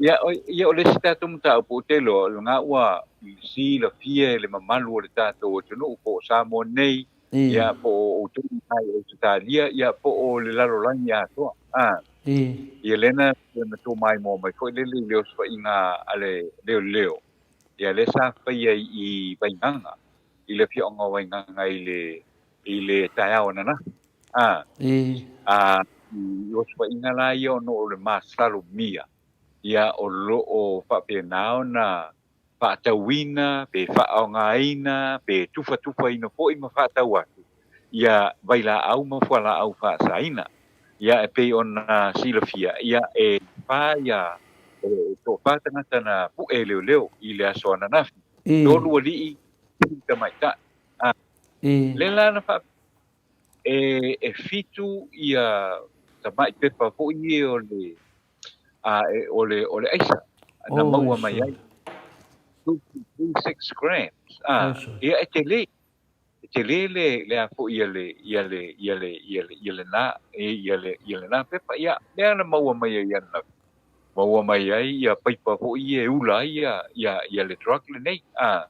ia ia o le isi tatou mataupu ou te iloa o lena ua silafia e le mamalu o le tatou atunuu po o Samoa nei ia po o outou i Ausetalia ia po o le lalolagi atoa a ia lea na na tumaimoa mai foi lele i le osofaiga a le leoleo ia lea sa faia i Vaigaga i le afioaga o Vaigaga i le i le taeao ananafi. A, a i osofaiga la ia ona o le masalomia ia o lo o faapena ona faatauina pe faaaogaina pe tufatufaina foi ma faatau atu ia vailaau ma fualaau faasaina. Ia e pei ona silafia ia e fa ia e toafa tagata na pue e leoleo i le aso ananafi. Tolu alii, tolu tamaitai. A, lea la na faapea e, e fitu ia tamai pepa foi ia o le, a, e, o le, o le aisa na maua mai ai. 2.36 grams. A, ia e tele. E tele le, le a foi ia le, ia le, ia le, ia le, ia lena, ia le, ia lena pepa. Ia, lea na maua mai ai ananafi. Maua mai ai ia paipa foi ia e ula ai ia, ia, ia le drug lenei. A,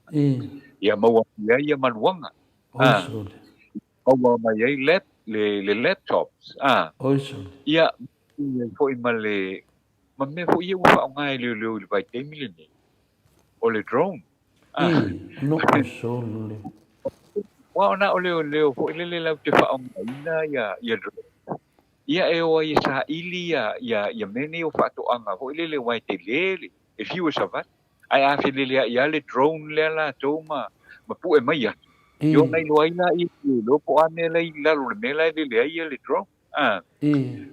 ia maua mai ai ia maluaga. A, maua mai ai lap, le, le laptops. A, ia, ia foi ma le, ma mea foi ia ua faaaoga e leoleo i le vaitaimi lenei, o le drone. Aua o na o leoleo foi lele latou te faaaogaina ia, ia drone. Ia e o ai e saili ia, ia, ia mea nei o faatoaga foi lele aua e tele le, e fiu e savali. Ae a feleleai lava le drone lea latou ma, ma pue mai atu, ia ona iloa ai lea e iloa po o a mea la e i lalo o le mea la e lele ai le drone. A,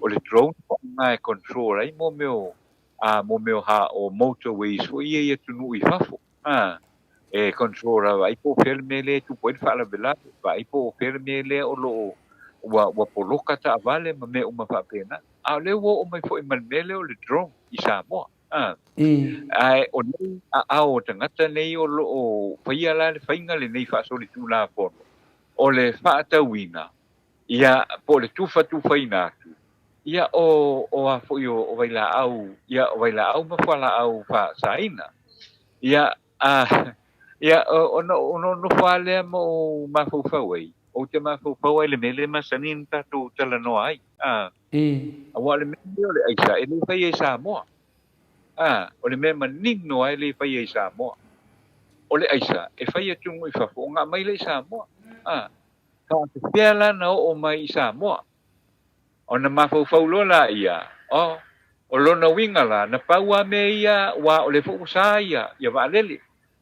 o le drone faaaoga e control ai mo mea o, a, mo mea o ha, o motorways foi ia i atunuu i fafo. A, e control lava, vaai po o fea le mea lea e tupu ai le faalavelave, vaai po o fea le mea lea o lo o ua, ua poloka taavale ma mea uma faapena. A o lea ua oo mai foi ma le mea lea o le drone i Samoa. A, ae o nei aao o tagata nei o lo o faia la le faiga lenei faasolitulafono, o le faatauina, ia, po o le tufatufaina atu. Ia, o, o a foi o, o vailaau, ia, o vailaau ma fualaau faasaina. Ia, a, ia, ona, ona ou nofo lava lea ma ou mafaufau ai, ou te mafaufau lava i le mea lea e masani ona tatou talanoa ai, a, aua o le mea lenei o le aisa e le faia i Samoa. A, o le mea manino lava e le faia i Samoa. O le aisa e fai atunuu i fafo ona aumai lea i Samoa. A, faapefea la ona oo mai i Samoa? Ona mafaufau loa laia, Oh, o lona uiga la, na pau lava mea ia, aua o lea foi ua sa ia, ia vaalele,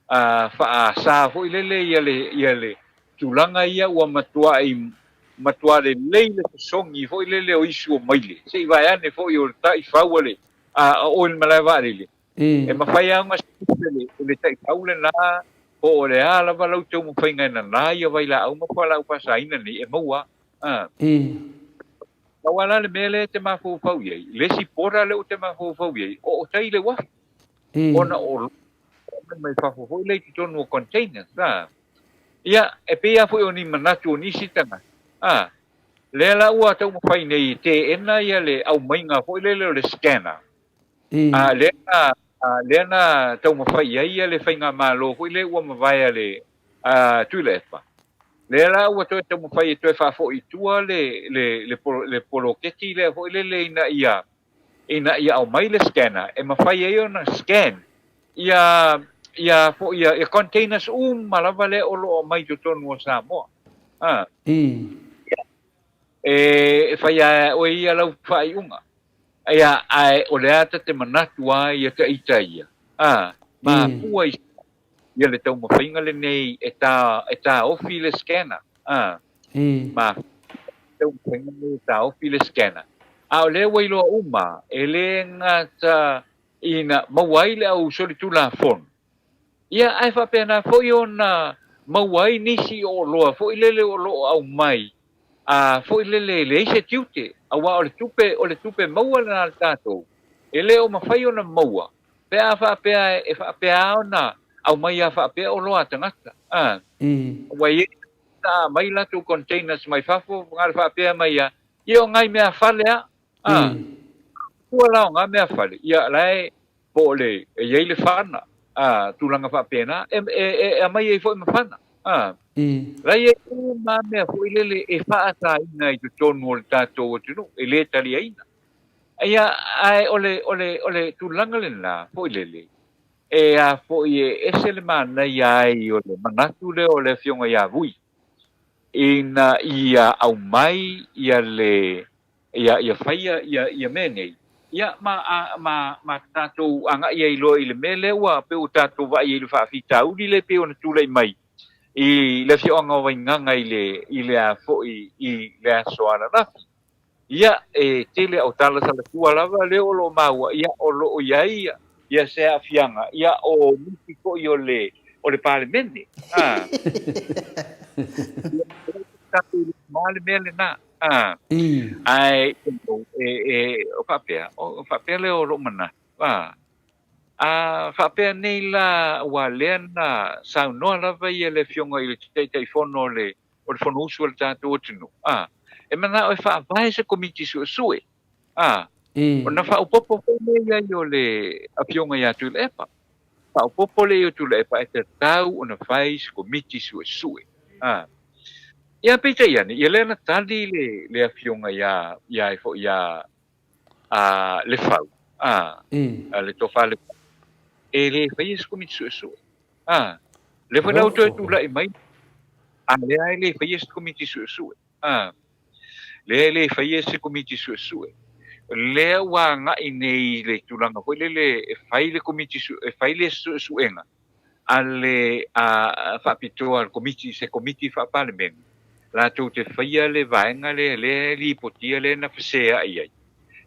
a faasa foi lele ia le, ia le tulaga ia ua matuai, matua lelei le sosogi foi lele o isu o maile, se i vae ane foi o le taifau a le, a oe i le malae vaalele, e mafai lava ona sese le, le taifau lena, po o le a lava lau taumafaiga e nana ia vailaau ma fualaau faasaina nei, e maua lava. Pau lava la le mea lea e te mafaufau i ai, le isi border lea ou te mafaufau i ai, o o tai i le uafu, ona o lo o mai fafo foi lea i totonu o containers, a. Ia, e pei lava foi o ni manatu o nisi tagata, a, lea la ua taumafai nei e teena ia le aumaiga foi lele o le scanner, a, lea na, lea na taumafai i ai le faigamalo foi lea ua mavae a le a Tuilaepa. Lea la ua toe taumafai e toe faafoi i tua le, le, le, le poloketi lea foi lele ina ia, ina ia aumai le scanner e mafai ai ona scan ia, ia foi ia, ia containers uma lava lea o lo o aumai i totonu o Samoa. A. E fai lava e oe ia lau faaiuga. Ia, ae o le a ta te manatu lava ia ita ia, a, mafua i ia le taumafaiga lenei e ta, e taofi le scanner, a, mafua le taumafaiga lenei e taofi le scanner. A o lea ua iloa uma, e le gata ina maua ai le au solitulafono, ia ae faapena foi ona maua ai nisi o oloa foi lele o lo o aumai a foi lele e leai se tiute, aua o le tupe, o le tupe maua lena a le tatou, e le o mafai ona maua pe a faapea e faapea lava ona aumai lava faapea oloa a tagata, a. Ua i ai tagata a aumai latou containers mai fafo, na o le faapea mai lava, ia o nai meafale lava, a. Ua la o na meafale, ia la e po o le, e i ai le fana, a, tulaga faapena, e, e, e aumai ai foi ma fana, a. La e i ai uma lava mea foi lele e faasaina i totonu o le tatou atunuu, e le taliaina. Ia, ae o le, o le, o le tulaga lena foi lele, e a foi e ese le manaia ai o le manatu lea o le Afioga ia Vui, ina ia aumai ia le, ia, ia faia ia, ia mea nei, ia, ma, a, ma, ma tatou agai ai loa i le mea lea ua pei ua tatou vaai ai i le faafitauli lea pei ona tulai mai i le afioaga o Vaigaga i le, i le a foi i le aso ananafi. Ia, e tele au talatalatua lava lea o lo o maua, ia, o lo o i ai ia se aafiaga, ia, o nisi foi o le, o le Palemene, a. Ia, tatou ma le mea lena, a. Ae, e, e, o faapea, o faapea lea o lou manatu, a. A faapea nei la, aua lea na saunoa lava ia le Afioga i le Taitaifono o le o le Fonousu a le tatou atunuu, a, e manao e faavae se Komiti Suesue, a, ona faaopoopo foi lea i ai o le Afioga ia Tuilaepa. Faaopoopo lea i o Tuilaepa e tatau ona fai se Komiti Suesue, a. Ia, peitai ane, ia lea na tali le, le Afioga ia, ia ai foi ia, a, Lefau, a, a le Tofa Lefau, e le faia se Komiti Suesue. A, lea foi la ua toe tulai mai, a lea e le faia se Komiti Suesue. A, lea e le faia se Komiti Suesue. Lea ua agai nei i le tulaga foi lele e fai le Komiti e fai le suesuega a le a faapitoa a le Komiti, se Komiti Faa-Palemene, latou te faia le vaega lea, lea e lipotia lea na feseai ai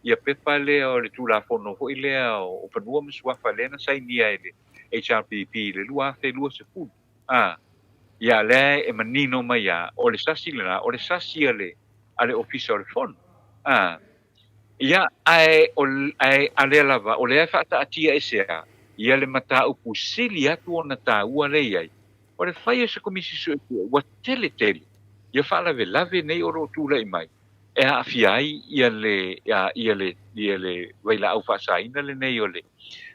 ia pepa lea o le Tulafono foi lea o Fanua ma Suafa lea na sainia e le HRPP i le 2020, a, ia lea e manino mai lava, o le sasi lena, o le sasi a le, a le Ofisa o le Fono, a, ia, ae, o, ae a lea lava, o lea e faataatia ese lava ia le mataupu sili atu ona taua lea i ai, o le fai o se Komisi Suesue, ua tele tele ia faalavelave nei o lo o tulai mai. e aafia ai ia le ia le ia le vailaau faasaina lenei o le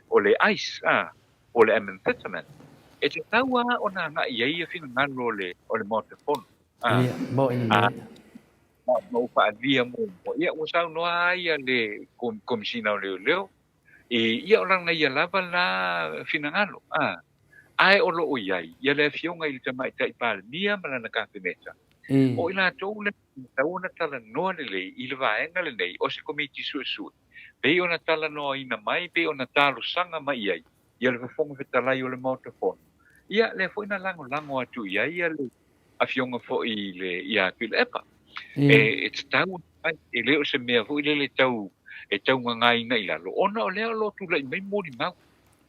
o le ice a po o le amphetamine. E tatau lava ona agai i ai ia finagalo o le o le Maota Fono a. Ia, moni A lelei. na ou faaalia muamua, ia ua saunoa lava ia le Komesina o Leoleo i ia o lana ia lava la finagalo a. Ae o lo o i ai ia le Afioga i le Tamaitai Palemia ma lana Kapeneta, o i latou lea e tatau ona talanoa lelei i le vaega lenei o se Komiti Suesue, pei ona talanoaina mai, pei ona talosaga mai i ai ia le Fofoga Fetalai o le Maota Fono. Ia, lea foi na lagolago atu i ai ia le Afioga foi i le, ia Tuilaepa. E, e tatau ona fai, e le o se mea foi lele tau, e taugagaina i lalo, ona o lea o lo o tulai mai molimau.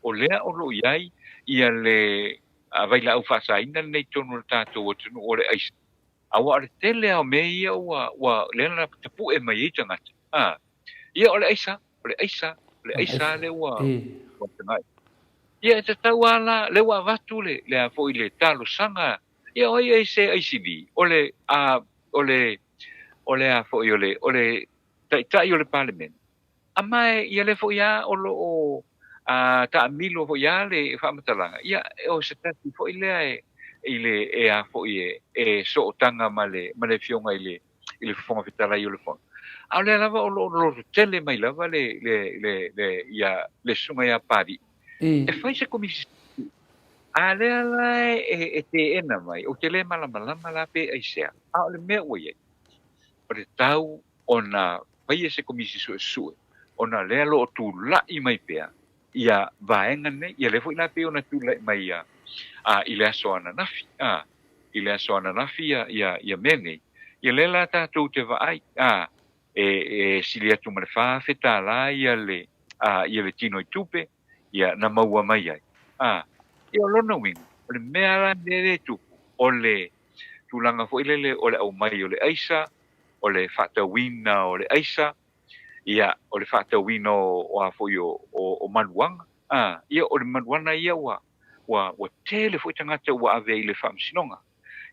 O lea o lo o i ai ia le vailaau faasaina lenei i totonu o le tatou atunuu o le aisa. Aua o le tele lava o mea ia ua, ua, lea na tapue mai ai tagata. A, ia o le aisa, o le aisa, o le aisa lea ua, ua tagai. Ia e tatau lava la, lea ua avatu le, le a foi le talosaga, ia o ai e se aisili, o le, a, o le, o le a foi, o le, o le Taitai o le Palemene. A ma e ia lea foi a o lo o a taamilo foi a le faamatalaga, ia o se tasi foi lea e i le e a foi e e sootaga ma le ma le Afioga i le i le Fofoga Fetalai o le Fono. A o lea lava o lo o loto tele mai lava le le le le ia le Susuga ia Papalii e fai se komisi a lea la e e teena mai, ou te le malamalama la pe aisea, a o le mea ua i ai, o le tau ona faia se Komisi Suesue, ona lea lo o tulai mai pea ia vaega nei, ia lea foi la pei ona tulai mai ia a i le aso ananafi, a i le aso ananafi ia ia ia mea nei, ia lea la tatou te vaai, a e e sili atu ma le $4,000 ia le a ia le tino i tupe, ia na maua mai ai. A ia o lona uiga, o le mea la lea e tupu, o le tulaga foi lele o le aumai o le aisa, o le faatauina o le aisa, ia, o le faatauina o, o a foi o, o, o maluaga, a, ia, o le maluana ia ua, ua, ua tele foi tagata ua ave i le faamasinoga.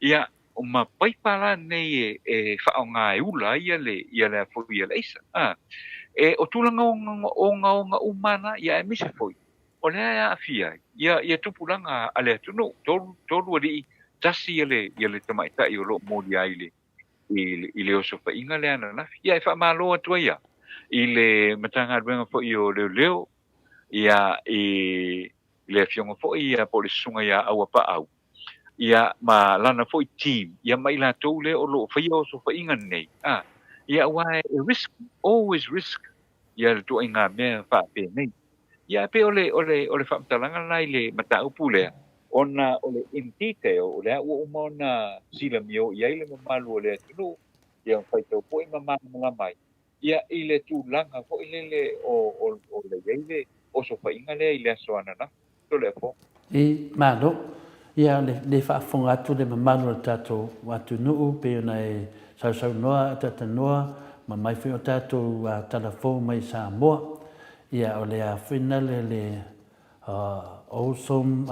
Ia, o ma paipa la nei e, e faaaoga e ula ai ia le, ia le a foi ia le aisa. A, e, o tulaga ogaoga uma na, ia aemaise foi, o lea e aafia ai ia, ia tupulaga a le atunuu, tolu alii, tasi ia le, ia le tamaitai o lo o molia ai le, i, i le osofaiga lea ananafi. Ia, e faamalo atu ai ia i le Matagaluega foi o Leoleo, ia, i le afioga foi ia po o le susuga ia Auapaau, ia, ma lana foi team, ia, ma i latou lea o lo o faia osofaiga nei, a, ia, aua e risk, always risk, ia le tuaiga mea faapenei. Ia, e pei o le, o le, o le faamatalaga lena i le mataupu lea, ona o le in detail, o lea ua uma ona silamio i ai le mamalu o le atunuu, ia ma faitau foi ma malamalama ai, ia, i le tulaga foi lele o, o, o le i ai le osofaiga lea i le aso ananafi. Toleafoa. I, Malo. Ia, le, le faafofoga atu le mamalu o le tatou atunuu pei ona e sausaunoa, talatalanoa ma mai foi o tatou tala fou mai Samoa. Ia, o le a foi nale le Awesome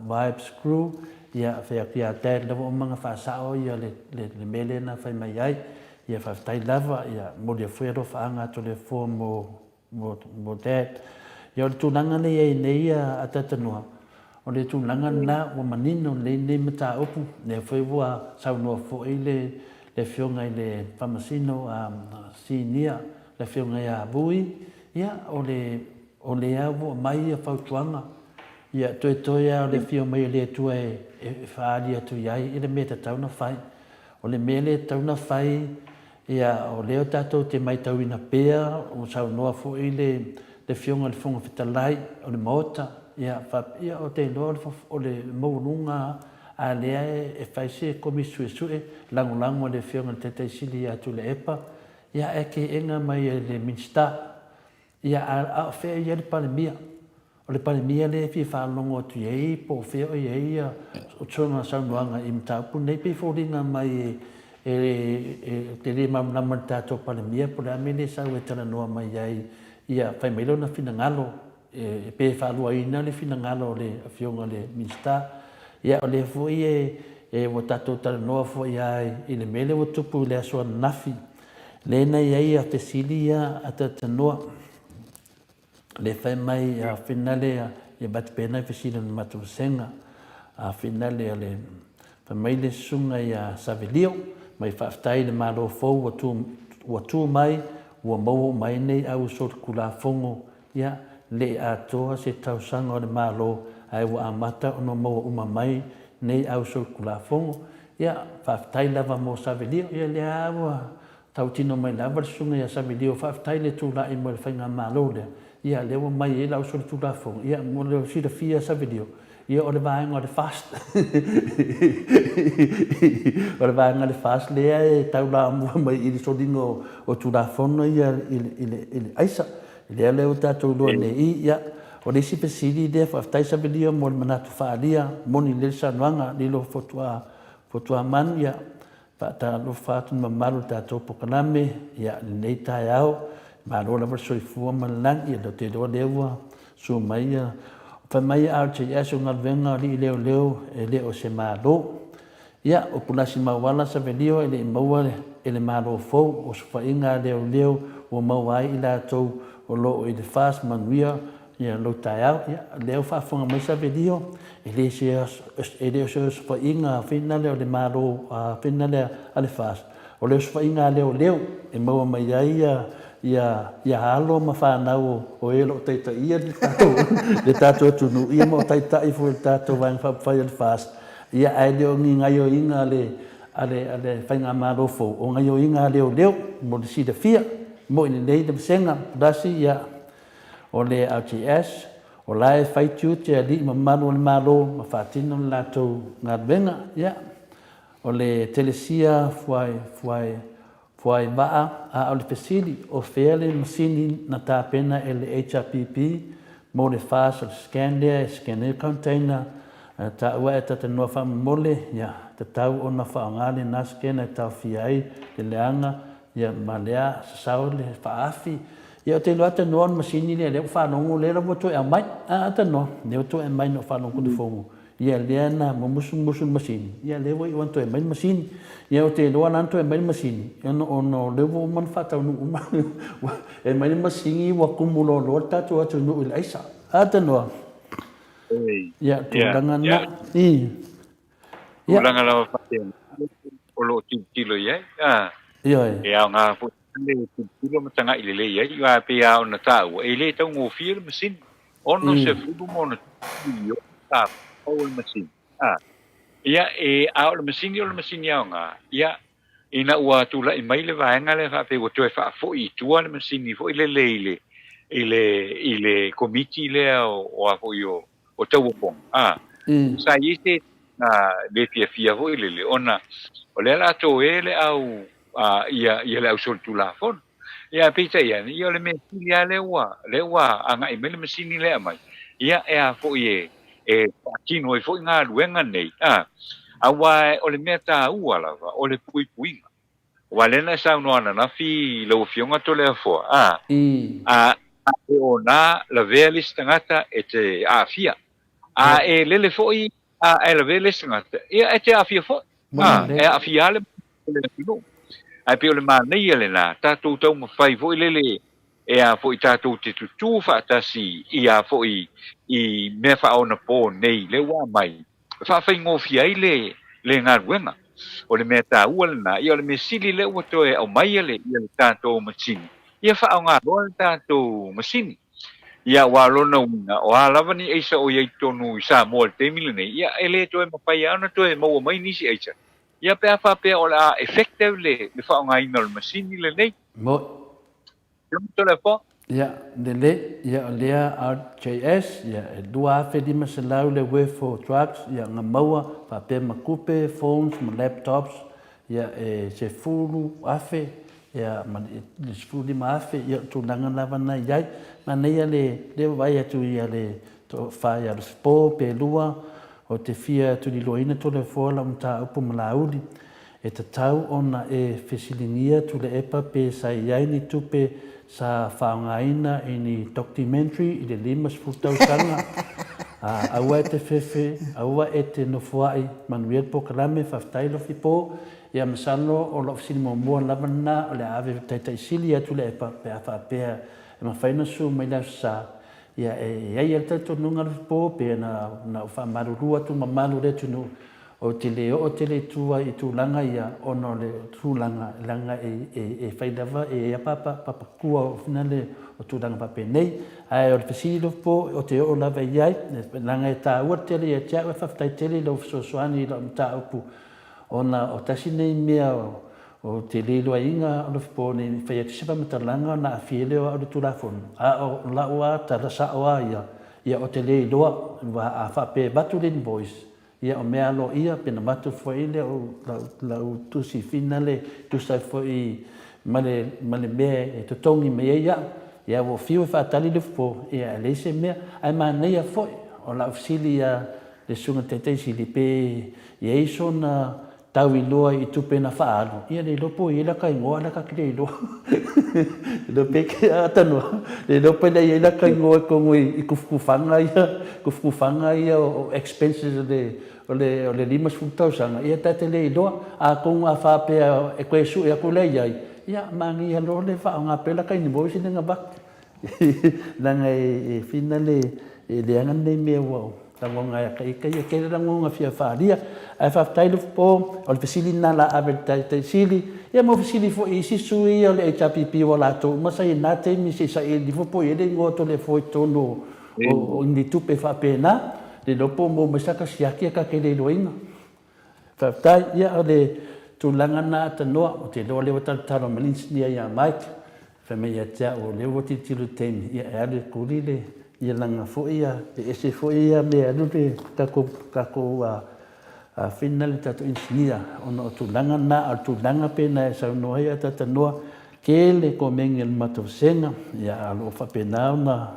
Vibes Crew, ia, fai atu ia Dad lava uma na faasao ia le, le, le mea lea na fai mai ai. Ia, faafetai lava, ia, molia foi alofaaga a Toleafoa mo Mo Dad. Ia o le tulaga lea i ai nei a Tatanoa, o le tulaga lena ua manino lelei lenei mataupu, lea foi ua saunoa foi le Afioga i le Faamasino Sinia, le Afioga ia Vui, ia o le o lea ua aumai ia fautuaga, ia toetoe lava o le afio mai o le Atua e faaali atu i ai i le mea e tatau ona fai. O le mea lea e tatau ona fai, Ia, o lea tatou te maitauina pea, ua saunoa foi le Afioga i le Fofoga Fetalai o le Maota, ia, faapea, ou te iloa o le maualuga a lea e fai se Komisi Suesue, lagolago a le Afioga i le Taitai Sili ia Tuilaepa, ia, ae teena mai e le Minisita. Ia, a o fea e i ai le Palemia? O le Palemia lea e fia faalogo atu i ai po o fea o i ai sona saunoaga i mataupu nei. Pei e foliga mai e te le malamalama i le tatou Palemia po o le a mea lea e sau e talanoa mai ai, ia fai mai lona finagalo, pe faaluaina le finagalo o le Afioga i le Minisita. Ia, o lea foi e ua tatou talanoa foi lava i le mea lea ua tupu i le aso ananafi. Lea na i ai a fesili ia a Talanoa, le fai mai a finale ia avatu pea nai fesili a le matou vasega, a finale a le fai mai le susuga ia Savelio, mai faafetai i le Malo fou ua tu ua tu mai ua maua uma ai nei au solitulafono ia le i atoa se tausaga o le Malo ae ua amata ona maua uma mai nei au solitulafono. Ia faafetai lava mo Savelio, ia lea ua Tautino mai lava le susuga ia Savelio, faafetai le tulai mo le faigamalo lea, ia lea ua mai ai lau solitulafono, ia mo le silafia Savelio, ia o le vaega o le FAST, o le vaega o le FAST lea e taulamua mai i le soliga o Tulafono ia i le aisa, lea lea ua tatou iloa nei, ia o le isi fesili lea, faafetai Savelio mo le manatu faaalia, moni lelei le saunoaga, lilo Fotuamanu, ia Faatalofa atu i le mamalu o le tatou polokalame ia lenei taeao. Malo lava le soifua ma le lagi, ou te iloa lea ua susu mai ia, fai mai ia RJS o galuega a alii leoleo e le o se Malo. Ia, o Pulasi Mauala Savelio e le i maua e le Malo fou, osofaiga a leoleo ua maua ai i latou o lo o i le FAST manuia Ia lou taeao, ia, lea ua faafofoga mai Savelio, e le se, e le o se osofaiga finale o le Malo finale a le FAST, o le osofaiga a leoleo e maua mai ai ia, ia, ia alo ma fanau o e o lo o taitaia le tatou, le tatou atunuu, ia ma o taitai foi o le tatou Vaega Faaupufai a le FAST, ia, ae le o ni gaioiga a le, a le, a le Faigamalo fou, o gaioiga a leoleo mo le silafia, moi lelei le vasega, Pulasi, ia, O le LGS, o la e fai tiute alii mamalu o le Malo ma faatino le latou galuega. Ia, o le Telesia Fuai, Fuai, Fuai Vaa, a o le fesili, o fea le masini na tapena e le HRPP mo le FAST o le scan lea e scan ai le container, taua e talanoa faamomole, ia, tatau ona faaaoga lena scanner e taofia ai le leaga, ia, ma lea sasao le faaafi. Ia ou te iloa tanoa o le masini lea lea ua faalogo lea la ua toe aumai. A tanoa, lea ua toe aumai na ou faalogo i le fono. Ia lea na mumusumusu le masini, ia lea ua iu ina toe aumai le masini. Ia ou te iloa la na toe aumai le masini, ona ona o lea ua uma ona faataunuu uma. E aumai le masini ua tumu loaloa le tatou atunuu i le aisa. A tanoa. Ia tulaga na. I. Ia. Tulaga lava faapena o lo o tilotilo i ai. A. Ioe. E aoga foi le tilotilo ma tagai lelei ai, aua e pei lava ona taua, e le taugofie le masini, 60 ma ono miliona tala pau o le masini. A, ia, e, a o le masini o le masini aoga, ia, ina ua tulai mai le vaega lea faapea ua toe faafoi i tua le masini foi lele i le, i le, i le komiti lea o, o a foi o, o tauofoga, a, sa i ai se le fiafia foi lele, ona o lea o le a toe le au, a, ia, ia le au solitulafono. Ia, peitai ane, ia o le mea sili lava lea ua, lea ua agai mai le masini lea e aumai, ia, e a foi e, e faatino ai foi galuega nei, a, aua o le mea taua lava, o le puipuiga. Aua lea na e saunoa ananafi i lau Afioga Toleafoa, a, a, a e ona lavea le isi tagata e te aafia. A e lele foi a e lavea le isi tagata, ia e te aafia foi. A, e aafia lava le atunuu. Ae pei o le manaia lena, tatou taumafai foi lele e a foi tatou te tutū faatasi i a foi i mea faaonapo nei lea ua aumai, e faafaigofie ai le le galuega. O le mea taua lena, ia o le mea sili lea ua toe aumaia le ia le tatou masini, ia faaaoga loa le tatou masini. Ia aua o lona uiga, o a lava ni aisa o i ai totonu i Samoa i le taimi lenei, ia e le toe mafai lava ona toe maua mai nisi aisa, ia pe a faapea o le a effective le le faaaogaina o le masini lenei. Moi. Ia, lelei, ia o lea RJS, ia e 2,500 le worth o drugs, ia na maua faapea ma tupe, phones ma laptops, ia e 10,000, ia ma le 15,000, ia o tulaga lava na i ai. Manaia le, lea ua vaai atu ia le toafa ia Losipo pe lua, o te fia tuliloaina Toleafoa lau mataupu ma Laauli. E tatau ona e fesiligia Tuilaepa pe sa i ai ni tupe sa faaaogaina i ni documentary i le 50 tausaga. Ā, aua e te fefe, aua e te nofoaʻi, manuia le polokalame, faafetai Lofipo. Ia masalo o lau fesili muamua lava lena o le a ave taitai sili atu le epa pe a faapea e mafai ona susu mai le Aso Sa, ia e i ai lava le talitonuga Alofipo pe na na ou faamalulu atu mamalu o le atunuu ou te le oo tele i tua i tulaga ia ona o le tulaga leaga e e e fai lava e i ai lava papakua o finale o tulaga faapenei. Ae o le fesili Alofipo ou te oo lava i ai leaga e taua tele ia te au ae faafetai tele i lau fesoasoani i lau mataupu Ona o tasi nei mea ou te le iloaina Alofipo ne i fai atu se faamatalaga ona aafia lea o au i le Tulafono, a o lau lava tala sao lava ia, ia ou te le iloa, aua a faapea e avatu le invoice, ia o mea aloaia pe na avatu foi le lau tusi finale e tusa ai foi ma le mea e totogi mai ai au, ia ua ou fiu e faatali Alofipo, ia e leai se mea. Ae manaia foi o lau fesili ia le Susuga i le Taitai Sili pe i ai sona tau iloa i tupe na faaalu, ia le iloa po o i ai laka igoa a o la e ta te le iloa. Le iloa pe ke a tanoa, le iloa pe le i ai laka igoa i totonu i kufukufaga ia, kufukufaga ia o expenses o le o le o le 50 tausaga, ia ta te le iloa. Atonu a faapea e toe sue atu lea i ai, ia manaia loa le faaaoga pea laka invoice lea na avatu. Leaga e fina le leaga lenei mea ua lagona e ata ita ia, tele lagona fia faaalia. Ae faafetai Lufipo, o le fesili lena o le a ave i le Taitai Sili, ia ma fesili foi i isi sui ia o le HRPP aua o latou uma sa i ai i lena taimi se i saili ifo po o i ai le igoa o Toleafoa i totonu o ni tupe faapena. Le iloa po o maua mai sata siaki ae ta te le iloaina. Faafetai. Ia, o le tulaga lena Atanoa, ou te iloa o lea ua talotalo mai le inisinia ia Mike, fai mai ia te au o lea ua tilotilo i le taimi, ia e alu e kuli le, ia lana foi ia, e ese foi ia mea e alu le tatou, tatou fina le tatou inisinia ona o tulaga na, a o le tulaga pei ona e saunoa ai Atanoa, tele komeni a le matou vasega, ia a o lo o faapena ona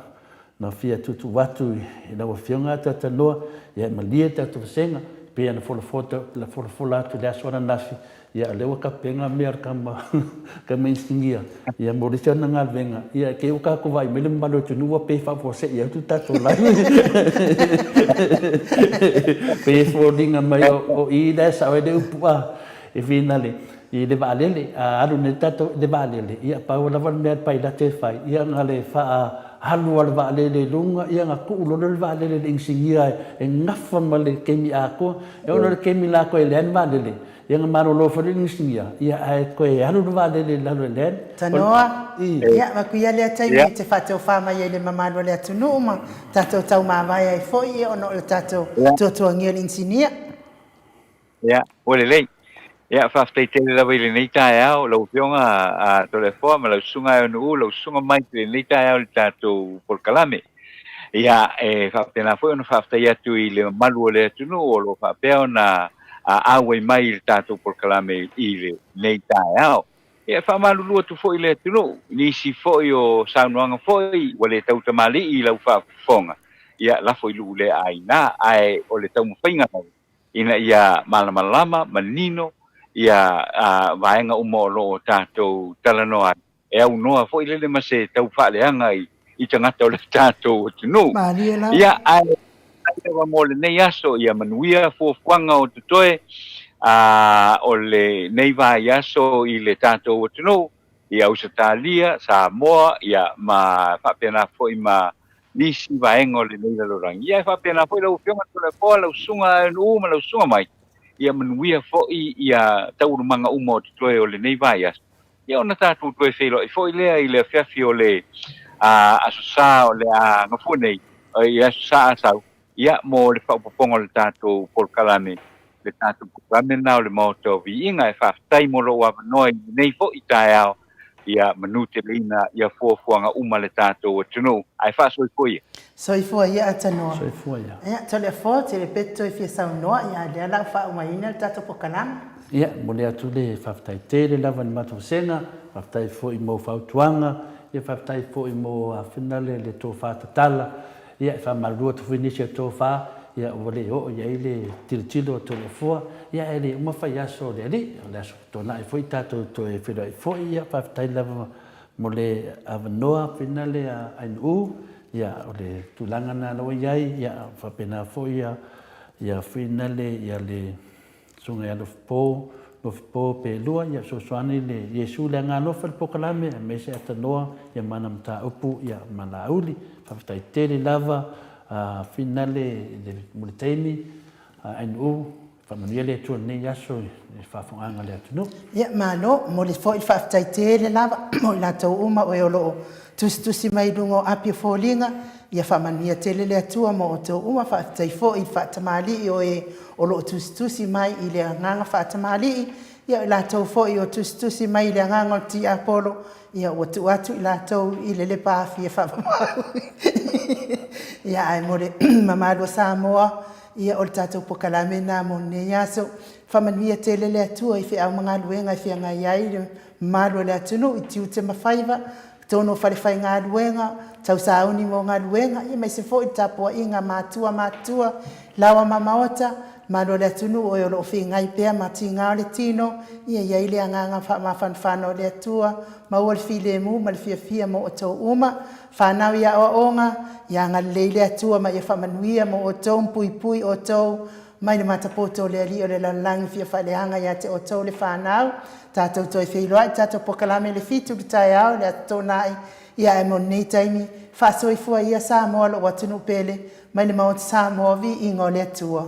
Na fia tuutuu atu i lau Afioga a Tatanoa, ia e malie le tatou vasega, e pei ona folafola atu i le aso ananafi, ia o lea ua tapena mea o le tama, tama inisinia, ia mo le isi ana galuega, ia te i ua tatou vaai mai le mamalu o le atunuu ua pei e faafuasei atu le tatou live. Pei e foliga mai o i la e sao ai le upu a, e finale. I le vaalele, a alu nei tatou i le vaalele, ia pau lava le mea a le pailate e fai, ia na le faaalu a le vaalele i luga, ia na tuu loa lea o le vaalele i le inisinia e gafa ma le taimi atoa. E oo loa i le taimi la toe land vaalele, ia na malolo foi lea o le inisinia, ia ae toe alu le vaalele i lalo e land. Tanoa, ia makuia lea taimi e te faatofa mai ai i le mamalu o le atunuu ma tatou taumavae ai foi ona o le tatou tuatuagia o le inisinia. Ia, ua lelei. Ia, faafetai tele lava i lenei taeao, lau Afioga a Toleafoa ma lau Susuga Aeonuu, lau Susuga Mike i lenei taeao i le tatou polokalame. Ia, e faapena foi ona faafetai atu i le mamalu o le atunuu o lo o faapea ona auai mai i le tatou polokalame i lenei taeao. Ia, e faamalulu atu foi i le atunuu, i nisi foi o saunoaga foi ua le tautamalii i lau faafofoga, ia, lafo i luu lea aiga, ae o le taumafaiga lava ina ia malamalama, manino ia vaega uma o lo o tatou talanoa ai, e aunoa foi lele ma se tau faaleaga i tagata o le tatou atunuu. Malie lava. Ia, ae lava mo lenei aso, ia manuia fuafuaga o totoe o lenei vaiaso i le tatou atunuu, i Ausetalia, Samoa, ia, ma faapena foi ma nisi vaega o lenei lalolagi. Ia, e faapena foi lau Afioga Toleafoa, lau Susuga Aeonuu ma lau Susuga Mike, ia manuia foi ia taualumaga uma o totoe o lenei vaiaso. Ia ona tatou toe feiloai foi lea i le afiafi o le Aso Sa o le a gafua nei, i Aso Sa a sau, ia, mo le faaopoopoga o le tatou polokalame, le tatou polokalame lena o le Maota o Viiga. E faafetai mo lou avanoa i lenei foi taeao, ia manuteleina ia fuafuaga uma a le tatou atunuu. Ae faasoifua ia. Soifua ia Atanoa. Soifua ia. Ia, Toleafoa, tele pe toe fia saunoa, ia lea la ua faaumaina le tatou polokalame. Ia, momoli atu le faafetai tele lava i le matou vasega, faafetai foi mo fautuaga, ia faafetai foi mo finale le tofa tatala, Ia, e faamalulu atu foi nisi o tofa, ia, ua le oo i ai le tilotilo a Toleafoa, ia, ae le uma fai aso o le Alii, o le aso tuanai foi tatou toe feiloai foi, ia, faafetai lava mo le avanoa finale a Ainuu, ia, o le tulaga lena la ua i ai, ia, faapena foi ia, ia finale, ia le Susuga ia Alofipo, Nofipo pe lua, ia fesoasoani le Iesu i le Agaalofa i le polokalame aemaise atanoa ia ma ana mataupu ia ma Laauli. Faafetai tele lava Finale mo le taimi NU. Faamanuia le Atua i lenei aso i le faafofogaaga a le atunuu. Ia malo, momoli foi le faafetai tele lava mo i latou uma o e o lo o tusitusi mai i luga o api o foliga, ia faamanuia tele le Atua mo outou uma. Faafetai foi i faatamalii o e o lo o tusitusi mai i le agaga faatamalii, ia o i latou foi o tusitusi mai i le agaga o le tiapolo, ia ua tuu atu i latou i le lepa afi e faamamalu. Ia ae mo le mamalu o Samoa, ia o le tatou polokalame lena mo lenei aso. Faamanuia tele le Atua i feau ma galuega e feagai ai le mamalu o le atunuu i tiute ma faiva, totonu o falefaigaluega, tau sauni mo galuega, aemaise foi le tapuaiga a matua matutua, laoa ma maota, mamalu o le atunuu o e o lo o feagai pea ma tiga o le tino, ia i ai le agaga faamafanafana o le Atua, maua le filemu ma le fiafia mo outou uma. Fanau i aoaoga, ia agalelei le Atua ma ia faamanuia mo outou ma puipui outou mai le matapoto o le alii o le lalolagi fia faaleaga ia te outou le fanau. Tatou toe feiloai i le tatou polokalame i le 7:00 i le taeao i le Aso Toonai, ia ae mo lenei taimi, faasoifua ia Samoa lou atunuu pele, mai le Maota Samoa, viiga o le Atua.